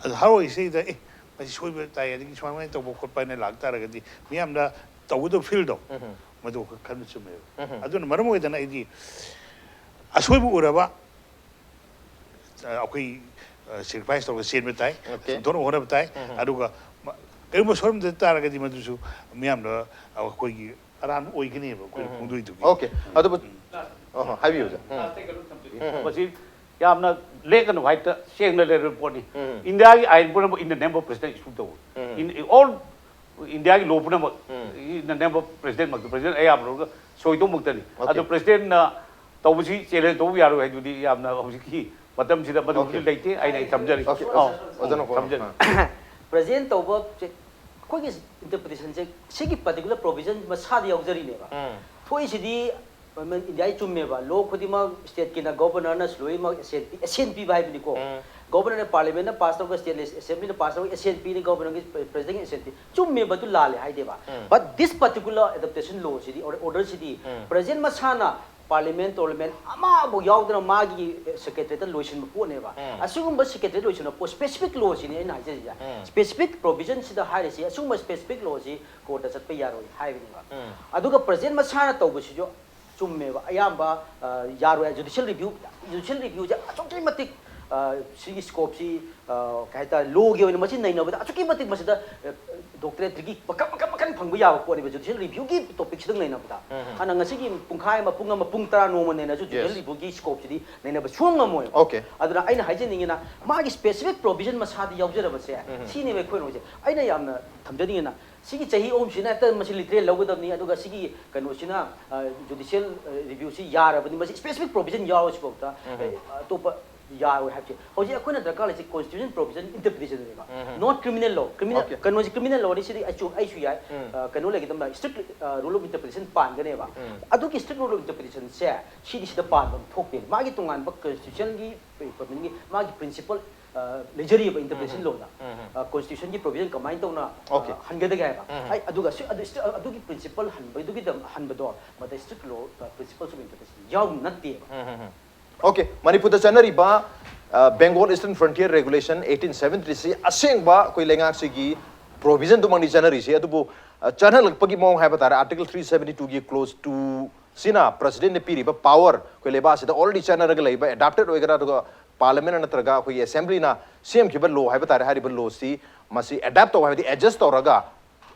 ꯑꯗꯨ ꯍꯔꯥꯎꯔꯤꯁꯤꯗꯩꯗ ꯑꯦ ꯃꯁꯤ ꯁꯣꯏꯕ ꯇꯥꯏ ꯑꯗꯒꯤ ꯁꯨꯃꯥꯏꯅ ꯇꯧꯕ ꯈꯣꯠꯄ ꯍꯥꯏꯅ ꯂꯥꯛꯇꯥꯔꯒꯗꯤ ꯃꯤꯌꯥꯝꯅ ꯇꯧꯒꯗꯕ ꯐꯤꯜꯗꯣ ꯎꯝ ꯃꯗꯨ ꯑꯩꯈꯣꯏ ꯈꯟꯕ ꯆꯨꯝꯃꯦꯕ꯫ ꯎꯝ ꯑꯗꯨꯅ ꯃꯔꯝ ꯑꯣꯏꯗꯅ ꯑꯩꯗꯤ ꯑꯁꯣꯏꯕ ꯎꯔꯕ ꯑ, ꯑꯩꯈꯣꯏ ꯁꯦꯀ꯭ꯔꯤꯐꯥꯏꯁ ꯇꯧꯔꯒ ꯆꯦꯟꯕ ꯇꯥꯏ꯫ Okay. ꯆꯨꯝꯊꯣꯛꯅꯕ ꯍꯣꯠꯅꯕ ꯇꯥꯏ꯫ ꯎꯝ ꯑꯗꯨꯒ ꯃ- ꯀꯔꯤꯒꯨꯝꯕ ꯁꯣꯏꯔꯝꯗ ꯇꯥꯔꯒꯗꯤ ꯃꯗꯨꯁꯨ ꯃꯤꯌꯥꯝꯅ ꯑꯩꯈꯣꯏꯒꯤ ꯑꯔꯥꯟꯕ ꯑꯣꯏꯒꯅꯦꯕ ꯑꯩꯈꯣꯏꯅ ꯐꯣꯡꯗꯣꯛꯏꯗꯨꯒꯤ꯫ Okay. ꯑꯗꯨꯕꯨ ꯑꯣ ꯍꯣ, ꯍꯥꯏꯕꯤꯌꯨ ꯑꯣꯖꯥ꯫ ꯎꯝ ꯂꯥꯁꯇ ꯀꯩꯅꯣꯝ ꯊꯝꯖꯒꯦ꯫ ꯎꯝ꯫ ꯃꯁꯤ ꯌꯥꯝꯅ black and white ꯁꯦꯡꯅ ꯂꯩꯔꯕ ꯄꯣꯠꯅꯤ꯫ ꯎꯝ꯫ ꯏꯟꯗꯤꯌꯥꯒꯤ ꯑꯥꯏꯟ ꯄꯨꯝꯅꯃꯛ in the name of president issue ꯇꯧꯕ꯫ ꯎꯝ꯫ In all ꯏꯟꯗꯤꯌꯥꯒꯤ ꯂꯣ ꯄꯨꯝꯅꯃꯛ ꯎꯝ꯫ in the name of president ꯃꯛꯇ, president ꯑꯌꯥꯝꯕ ꯁꯣꯏꯗꯧꯃꯛꯇꯅꯤ꯫ Okay. ꯑꯗꯣ presidentꯅ ꯇꯧꯕꯁꯤ challenge ꯇꯧꯕ ꯌꯥꯔꯣꯏ ꯍꯥꯏꯗꯨꯗꯤ ꯌꯥꯝꯅ ꯍꯧꯖꯤꯛꯀꯤ ꯃꯇꯝꯁꯤꯗ ꯃꯗꯨꯕꯨꯗꯤ Okay. ꯂꯩꯇꯦ꯫ ꯑꯩꯅ ꯑꯩ ꯊꯝꯖꯔꯤ꯫ Okay, ꯑꯧ, ꯑꯣꯖꯥꯅ ꯀꯣꯟꯅ꯫ ꯊꯝꯖꯔꯤ꯫ ꯑꯥ꯫ President ꯇꯧꯕ ꯁꯦ ꯑꯩꯈꯣꯏꯒꯤ interpretation ꯁꯦ ꯁꯤꯒꯤ particular provision ꯃꯁꯥꯗ ꯌꯥꯎꯖꯔꯤꯅꯦꯕ꯫ ꯎꯝ꯫ ꯊꯣꯛꯏꯁꯤꯗꯤ ꯏꯟꯗꯤꯌꯥꯒꯤ ꯆꯨꯝꯃꯦꯕ, ꯂꯣ ꯈꯨꯗꯤꯡꯃꯛ stateꯀꯤꯅ governorꯅ ꯂꯣꯏꯅꯃꯛ assent ꯄꯤ-, assent ꯄꯤꯕ ꯍꯥꯏꯕꯅꯤꯀꯣ꯫ ꯎꯝ꯫ Governorꯅ parliamentꯅ pass ꯇꯧꯔꯒ state assemblyꯅ pass ꯇꯧꯔꯒ assent ꯄꯤꯅꯤ, governorꯒꯤ presidentꯒꯤ assent ꯄꯤ꯫ ꯆꯨꯝꯃꯦꯕ, ꯑꯗꯨ ꯂꯥꯜꯂꯦ ꯍꯥꯏꯗꯦꯕ꯫ ꯎꯝ꯫ But this particular adaptation lawꯁꯤꯗꯤ, order, orderꯁꯤꯗꯤ um. president ꯃꯁꯥꯅ parliament, parliament ꯑꯃꯐꯥꯎ ꯌꯥꯎꯗꯅ ꯃꯥꯒꯤ secretariatꯇ ꯂꯣꯏꯁꯤꯟꯕ ꯄꯣꯠꯅꯦꯕ꯫ ꯎꯝ꯫ ꯑꯁꯤꯒꯨꯝꯕ secretariat ꯂꯣꯏꯁꯤꯟꯕ ꯄꯣꯠ, specific lawꯁꯤꯅꯦ ꯑꯩꯅ ꯍꯥꯏꯖꯔꯤꯁꯦ꯫ ꯎꯝ꯫ Specific provisionꯁꯤꯗ ꯍꯥꯏꯔꯤꯁꯤ, ꯑꯁꯤꯒꯨꯝꯕ specific lawꯁꯤ courtꯇ ꯆꯠꯄ ꯌꯥꯔꯣꯏ ꯍꯥꯏꯕꯅꯦꯕ꯫ ꯎꯝ꯫ ꯑꯗꯨꯒ president ꯃꯁꯥꯅ ꯇꯧꯕꯁꯤꯁꯨ ꯆꯨꯝꯃꯦꯕ꯫ ꯑꯌꯥꯝꯕ ꯑ, ꯌꯥꯔꯣꯏ꯫ ꯖꯨꯗꯤꯁꯤꯌꯦꯜ ꯔꯤꯚ꯭ꯌꯨ, ꯖꯨꯗꯤꯁꯤꯌꯦꯜ ꯔꯤꯚ꯭ꯌꯨꯁꯦ ꯑꯁꯨꯛꯀꯤ ꯃꯇꯤꯛ ꯑ, ꯁꯤꯒꯤ ꯁ꯭ꯀꯣꯞꯁꯤ ꯑ, ꯀꯩ ꯍꯥꯏꯇꯥꯔꯦ, ꯂꯣꯒꯤ ꯑꯣꯏꯅ ꯃꯁꯤ ꯅꯩꯅꯕꯗ ꯑꯁꯨꯛꯀꯤ ꯃꯇꯤꯛ ꯃꯁꯤꯗ ꯑ, ꯗꯣꯛꯇꯔꯦꯠ ꯗꯤꯒ꯭ꯔꯤ ꯃꯈꯜ ꯃꯈꯜ ꯃꯈꯜ ꯐꯪꯕ ꯌꯥꯕ ꯄꯣꯠꯅꯦꯕ ꯖꯨꯗꯤꯁꯤꯌꯦꯜ ꯔꯤꯚ꯭ꯌꯨꯒꯤ ꯇꯣꯄꯤꯛꯁꯤꯗꯪ ꯅꯩꯅꯕꯗ꯫ ꯑꯗꯨꯅ ꯉꯁꯤꯒꯤ ꯄꯨꯡꯈꯥꯏ ꯑꯃ, ꯄꯨꯡ ꯑꯃ, ꯄꯨꯡ ꯇꯔꯥ ꯅꯣꯡꯃ ꯅꯩꯅꯔꯁꯨ ꯖꯨꯗꯤꯁꯤꯌꯦꯜ ꯔꯤꯚ꯭ꯌꯨꯒꯤ ꯁ꯭ꯀꯣꯞꯁꯤꯗꯤ ꯅꯩꯅꯕ ꯁꯨꯡꯉꯝ ꯉꯝꯃꯣꯏ꯫ Okay. ꯑꯗꯨꯅ ꯑꯩꯅ ꯍꯥꯏꯖꯅꯤꯡꯉꯤꯅ ꯃꯥꯒꯤ ꯁ꯭ꯄꯦꯁꯤꯐꯤꯛ ꯄ꯭ꯔꯣꯚꯤꯖꯟ ꯃꯁꯥꯗ ꯌꯥꯎꯖꯔꯕꯁꯦ ꯁꯤꯅꯦꯕ ꯑꯩꯈꯣꯏꯅ ꯍꯧꯖꯤꯛ ꯑꯩꯅ ꯌꯥꯝꯅ ꯊꯝꯖꯅꯤꯡꯉꯤꯅ ꯁꯤꯒꯤ ꯆꯍꯤ ꯑꯍꯨꯝꯁꯤꯅ ꯍꯦꯛꯇ ꯃꯁꯤ ꯂꯤꯇꯔꯦꯜ ꯂꯧꯒꯗꯕꯅꯤ, ꯑꯗꯨꯒ ꯁꯤꯒꯤ ꯀꯩꯅꯣꯁꯤꯅ ꯖꯨꯗꯤꯁꯤꯌꯦꯜ ꯔꯤꯚ꯭ꯌꯨꯁꯤ ꯌꯥꯔꯕꯅꯤ, ꯃꯁꯤ ꯁ꯭ꯄꯦꯁꯤꯐꯤꯛ ꯄ꯭ꯔꯣꯚꯤꯖꯟ ꯌꯥꯎꯔꯁꯤꯐꯥꯎꯗ ꯑꯇꯣꯞꯄ ꯌꯥꯔꯣꯏ ꯍꯥꯏꯕꯁꯦ꯫ ꯍꯧꯖꯤꯛ ꯑꯩꯈꯣꯏꯅ ꯗꯔꯀꯥꯔ ꯂꯩꯁꯤ ꯀꯣꯟꯁꯇꯤꯇ꯭ꯌꯨꯁꯟ ꯄ꯭ꯔꯣꯚꯤꯖꯟ ꯏꯟꯇꯔꯄ꯭ꯔꯤꯇꯦꯁꯟꯅꯦꯕ꯫ Not criminal law꯫ Criminal Okay. ꯀꯩꯅꯣꯁꯤ ꯀ꯭ꯔꯤꯃꯤꯅꯦꯜ ꯂꯣꯅꯤ, ꯁꯤꯗꯤ ꯑꯩꯁꯨ ꯑꯩꯁꯨ ꯌꯥꯏ꯫ ꯑ, ꯀꯩꯅꯣ ꯂꯩꯒꯗꯕ ꯏꯁꯇ꯭ꯔꯤꯛ ꯔꯨꯜ ꯑꯣꯐ ꯏꯟꯇꯔꯄ꯭ꯔꯤꯇꯦꯁꯟ ꯄꯥꯟꯒꯅꯦꯕ꯫ ꯑꯗꯨꯒꯤ ꯏꯁꯇ꯭ꯔꯤꯛ ꯔꯨꯜ ꯑꯣꯐ ꯏꯟꯇꯔꯄ꯭ꯔꯤꯇꯦꯁꯟꯁꯦ ꯁꯤꯗꯤ ꯁꯤꯗ ꯄꯥꯟꯕ ꯑꯃ ꯊꯣꯛꯇꯦ꯫ ꯃꯥꯒꯤ ꯇꯣꯉꯥꯟꯕ ꯀꯣꯟꯁꯇꯤꯇ꯭ꯌꯨꯁꯟꯒꯤ ꯄ꯭ꯔꯣꯚꯤꯖꯟꯒꯤ ꯃꯥꯒꯤ ꯄ꯭ꯔꯤꯟꯁꯤꯄꯜ ꯂꯩꯖꯔꯤꯕ ꯏꯟꯇꯔꯄ꯭ꯔꯤꯇꯦꯁꯟ ꯂꯣꯗ꯫ ꯀꯣꯟꯁꯇꯤꯇ꯭ꯌꯨꯁꯟꯒꯤ ꯄ꯭ꯔꯣꯚꯤꯖꯟ ꯀꯃꯥꯏꯅ ꯇꯧꯅ ꯑ, Okay. ꯍꯟꯒꯗꯒꯦ ꯍꯥꯏꯕ꯫ ꯑꯩ ꯑꯗꯨꯒ ꯁꯤ- ꯑꯗꯨ ꯏꯁꯇ꯭ꯔꯤꯛ- ꯑꯗꯨꯒꯤ ꯄ꯭ꯔꯤꯟꯁꯤꯄꯜ ꯍꯟꯕꯗꯨꯒꯤꯗꯃꯛ ꯍꯟꯕꯗꯣ ꯃꯗ strict law principles of interpretation ꯌꯥꯎꯅ ꯅꯠꯇꯦꯕ꯫ Okay, ꯃꯅꯤꯄꯨꯔꯗ ꯆꯠꯅꯔꯤꯕ Bengal eastern frontier regulation eighteen seventy three ꯁꯤ ꯑꯁꯦꯡꯕ ꯑꯩꯈꯣꯏ ꯂꯩꯉꯥꯛꯁꯤꯒꯤ ꯄ꯭ꯔꯣꯚꯤꯖꯟꯗꯨꯃꯛꯅꯤ ꯆꯠꯅꯔꯤꯁꯤ꯫ ꯑꯗꯨꯕꯨ ꯑ, ꯆꯠꯍꯜꯂꯛꯄꯒꯤ ꯃꯑꯣꯡ ꯍꯥꯏꯕ ꯇꯥꯔꯦ, ꯑꯥꯔꯇꯤꯀꯜ ꯊ꯭ꯔꯤ ꯁꯚꯦꯟꯇꯤ ꯇꯨꯒꯤ ꯀ꯭ꯂꯣꯖ ꯇꯨ ꯁꯤꯅ ꯄ꯭ꯔꯁꯤꯗꯦꯟꯠꯅ ꯄꯤꯔꯤꯕ ꯄꯥꯋꯔ ꯑꯩꯈꯣꯏ ꯂꯩꯕꯥꯛ ꯑꯁꯤꯗ ꯑꯣꯜꯔꯦꯗꯤ ꯆꯠꯅꯔꯒ ꯂꯩꯕ, ꯑꯦꯗꯥꯞꯇꯦꯠ ꯑꯣꯏꯒꯦꯔꯥ ꯑꯗꯨꯒ ꯄꯥꯔꯂꯤꯌꯥꯃꯦꯟꯠ ꯅꯠꯇ꯭ꯔꯒ ꯑꯩꯈꯣꯏꯒꯤ ꯑꯦꯁꯦꯝꯕ꯭ꯂꯤꯅ ꯁꯦꯝꯈꯤꯕ ꯂꯣ ꯍꯥꯏꯕ ꯇꯥꯔꯦ, ꯍꯥꯏꯔꯤꯕ ꯂꯣꯁꯤ ꯃꯁꯤ ꯑꯦꯗꯥꯞ ꯇꯧꯕ ꯍꯥꯏꯕꯗꯤ ꯑꯦꯗꯖꯁ ꯇꯧꯔꯒ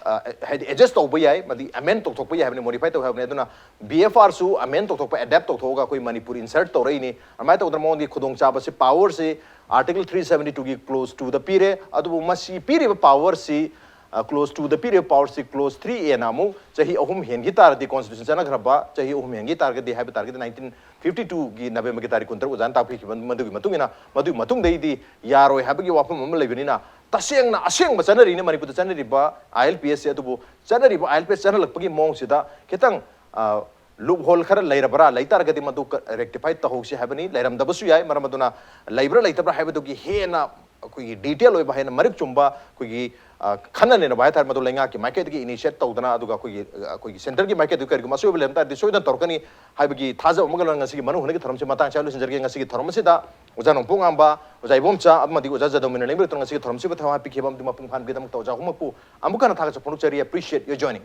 ꯑ, ꯍꯥꯏꯗꯤ ꯑꯦꯗꯖꯁ ꯇꯧꯕ ꯌꯥꯏ, ꯃꯗꯤ ꯑꯦꯃꯦꯟ ꯇꯧꯊꯣꯛꯄ ꯌꯥꯏ ꯍꯥꯏꯕꯅꯤ, ꯃꯣꯗꯤꯐꯥꯏ ꯇꯧꯕ ꯍꯥꯏꯕꯅꯤ꯫ ꯑꯗꯨꯅ ꯕꯤ ꯑꯦꯐ ꯑꯥꯔꯁꯨ ꯑꯦꯃꯦꯟ ꯇꯧꯊꯣꯛꯄ, ꯑꯦꯗꯥꯞ ꯇꯧꯊꯣꯛꯑꯒ ꯑꯩꯈꯣꯏ ꯃꯅꯤꯄꯨꯔ ꯏꯟꯁꯔꯠ ꯇꯧꯔꯛꯏꯅꯤ꯫ ꯑꯗꯨꯃꯥꯏꯅ ꯇꯧꯗꯅ ꯃꯉꯣꯟꯗꯒꯤ ꯈꯨꯗꯣꯡꯆꯥꯕꯁꯤ, ꯄꯥꯋꯔꯁꯤ ꯑꯥꯔꯇꯤꯀꯜ ꯊ꯭ꯔꯤ ꯁꯚꯦꯟꯇꯤ ꯇꯨꯒꯤ ꯀ꯭ꯂꯣꯖ ꯇꯨꯗ ꯄꯤꯔꯦ꯫ ꯑꯗꯨꯕꯨ ꯃꯁꯤ ꯄꯤꯔꯤꯕ ꯄꯥꯋꯔꯁꯤ, ꯑ, ꯀ꯭ꯂꯣꯖ ꯇꯨꯗ ꯄꯤꯔꯤꯕ ꯄꯥꯋꯔꯁꯤ ꯀ꯭ꯂꯣꯖ ꯊ꯭ꯔꯤ ꯑꯦꯅ ꯑꯃꯨꯛ ꯆꯍꯤ ꯑꯍꯨꯝ ꯍꯦꯟꯈꯤ ꯇꯥꯔꯗꯤ, ꯀꯣꯟꯁꯇꯤꯇ꯭ꯌꯨꯁꯟ ꯆꯠꯅꯈ꯭ꯔꯕ ꯆꯍꯤ ꯑꯍꯨꯝ ꯍꯦꯟꯈꯤ ꯇꯥꯔꯒꯗꯤ ꯍꯥꯏꯕ ꯇꯥꯔꯒꯗꯤ ꯅꯥꯏꯟꯇꯤꯟ ꯐꯤꯐꯇꯤ ꯇꯨꯒꯤ ꯅꯕꯦꯝꯕꯔꯒꯤ ꯇꯥꯔꯤꯛ ꯀꯨꯟꯇꯔꯨꯛ ꯑꯣꯖꯥꯅ ꯇꯥꯛꯄꯤꯈꯤꯕ ꯃꯗꯨꯒꯤ ꯃꯇꯨꯡ ꯏꯟꯅ, ꯃꯗꯨꯒꯤ ꯃꯇꯨꯡꯗꯩꯗꯤ ꯌꯥꯔꯣꯏ ꯍꯥꯏꯕꯒꯤ ꯋꯥꯐꯝ ꯑꯃ ꯂꯩꯕꯅꯤꯅ, ꯇꯁꯦꯡꯅ ꯑꯁꯦꯡꯕ ꯆꯠꯅꯔꯤꯅꯤ ꯃꯅꯤꯄꯨꯔꯗ ꯆꯠꯅꯔꯤꯕ ꯑꯥꯏ ꯑꯦꯜ ꯄꯤ ꯑꯦꯁꯁꯦ꯫ ꯑꯗꯨꯕꯨ ꯆꯠꯅꯔꯤꯕ ꯑꯥꯏ ꯑꯦꯜ ꯄꯤ ꯑꯦꯁ ꯆꯠꯅꯔꯛꯄꯒꯤ ꯃꯑꯣꯡꯁꯤꯗ ꯈꯤꯇꯪ, ꯑ, ꯂꯨꯞ ꯍꯣꯜ ꯈꯔ ꯂꯩꯔꯕ꯭ꯔꯥ, ꯂꯩ ꯇꯥꯔꯒꯗꯤ ꯃꯗꯨ ꯀ-, ꯔꯦꯛꯇꯤꯐꯥꯏ ꯇꯧꯍꯧꯁꯤ ꯍꯥꯏꯕꯅꯤ꯫ ꯂꯩꯔꯝꯗꯕꯁꯨ ꯌꯥꯏ, ꯃꯔꯝ ꯑꯗꯨꯅ ꯂꯩꯕ꯭ꯔꯥ ꯂꯩꯇꯕ꯭ꯔꯥ ꯍꯥꯏꯕꯗꯨꯒꯤ ꯍꯦꯟꯅ ꯑꯩꯈꯣꯏꯒꯤ ꯗꯤꯇꯦꯜ ꯑꯣꯏꯕ, ꯍꯦꯟꯅ ꯃꯔꯤꯛ ꯆꯨꯝꯕ ꯑꯩꯈꯣꯏꯒꯤ, ꯑ, ꯈꯟꯅ ꯅꯩꯅꯕ ꯍꯥꯏ ꯇꯥꯔꯦ, ꯃꯗꯨ ꯂꯩꯉꯥꯛꯀꯤ ꯃꯥꯏꯀꯩꯗꯒꯤ ꯏꯅꯤꯁꯤꯌꯦꯠ ꯇꯧꯗꯅ, ꯑꯗꯨꯒ ꯑꯩꯈꯣꯏꯒꯤ, ꯑ, ꯑꯩꯈꯣꯏꯒꯤ ꯁꯦꯟꯇꯔꯒꯤ ꯃꯥꯏꯀꯩꯗꯒꯤ ꯀꯔꯤꯒꯨꯝꯕ ꯑꯁꯣꯏꯕ ꯂꯩꯔꯝ ꯇꯥꯔꯗꯤ ꯁꯣꯏꯗꯅ ꯇꯧꯔꯛꯀꯅꯤ ꯍꯥꯏꯕꯒꯤ ꯊꯥꯖꯕ ꯑꯃꯒ ꯂꯣꯏꯅꯅ ꯉꯁꯤꯒꯤ ꯃꯅꯨꯡ ꯍꯨꯠꯅꯒꯤ ꯊꯧꯔꯝꯁꯤ ꯃꯇꯥꯡ ꯆꯥ ꯂꯣꯏꯁꯤꯟꯖꯔꯒꯦ꯫ ꯉꯁꯤꯒꯤ ꯊꯧꯔꯝ ꯑꯁꯤꯗ ꯑꯣꯖꯥ ꯅꯣꯡꯄꯣꯛ ꯉꯥꯝꯕ, ꯑꯣꯖꯥ ꯏꯕꯣꯝꯆꯥ ꯑꯃꯗꯤ ꯑꯣꯖꯥ ꯖꯥꯗꯧꯃꯤꯅ ꯂꯦꯡꯕꯤꯔꯛꯇꯨꯅ ꯉꯁꯤꯒꯤ ꯊꯧꯔꯝꯁꯤꯕꯨ ꯊꯧ ꯍꯥꯞꯄꯤꯈꯤꯕ ꯑꯃꯗꯤ ꯃꯄꯨꯡ ꯐꯥꯍꯟꯕꯒꯤꯗꯃꯛꯇ ꯑꯣꯖꯥ ꯑꯍꯨꯝꯃꯛꯄꯨ ꯑꯃꯨꯛ ꯍꯟꯅ ꯊꯥꯒꯠꯆ ꯐꯣꯡꯗꯣꯛꯆꯔꯤ꯫ Appreciate your joining.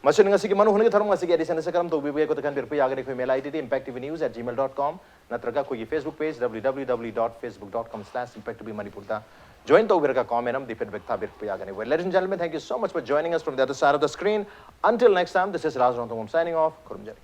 ꯃꯁꯤꯅ ꯉꯁꯤꯒꯤ ꯃꯅꯨꯡ ꯍꯨꯠꯅꯒꯤ ꯊꯧꯔꯝ ꯑꯁꯤꯒꯤ edition ꯑꯁꯤ ꯀꯔꯝ ꯇꯧꯕꯤꯕꯒꯦ? ꯑꯩꯈꯣꯏꯗ ꯈꯟꯕꯤꯔꯛꯄ ꯌꯥꯒꯅꯤ꯫ ꯑꯩꯈꯣꯏ mail ID D impact T V news at gmail dot com ꯅꯠꯇ꯭ꯔꯒ ꯑꯩꯈꯣꯏꯒꯤ Facebook page W W W dot facebook dot com slash impact T V Manipur ꯗ join ꯇꯧꯕꯤꯔꯒ comment ꯑꯃꯗꯤ feedback ꯊꯥꯕꯤꯔꯛꯄ ꯌꯥꯒꯅꯤ꯫ Well, ladies and gentlemen, thank you so much for joining us from the other side of the screen. Until next time, this is Raj Rongthongam signing off. ꯈꯨꯔꯨꯝꯖꯔꯤ꯫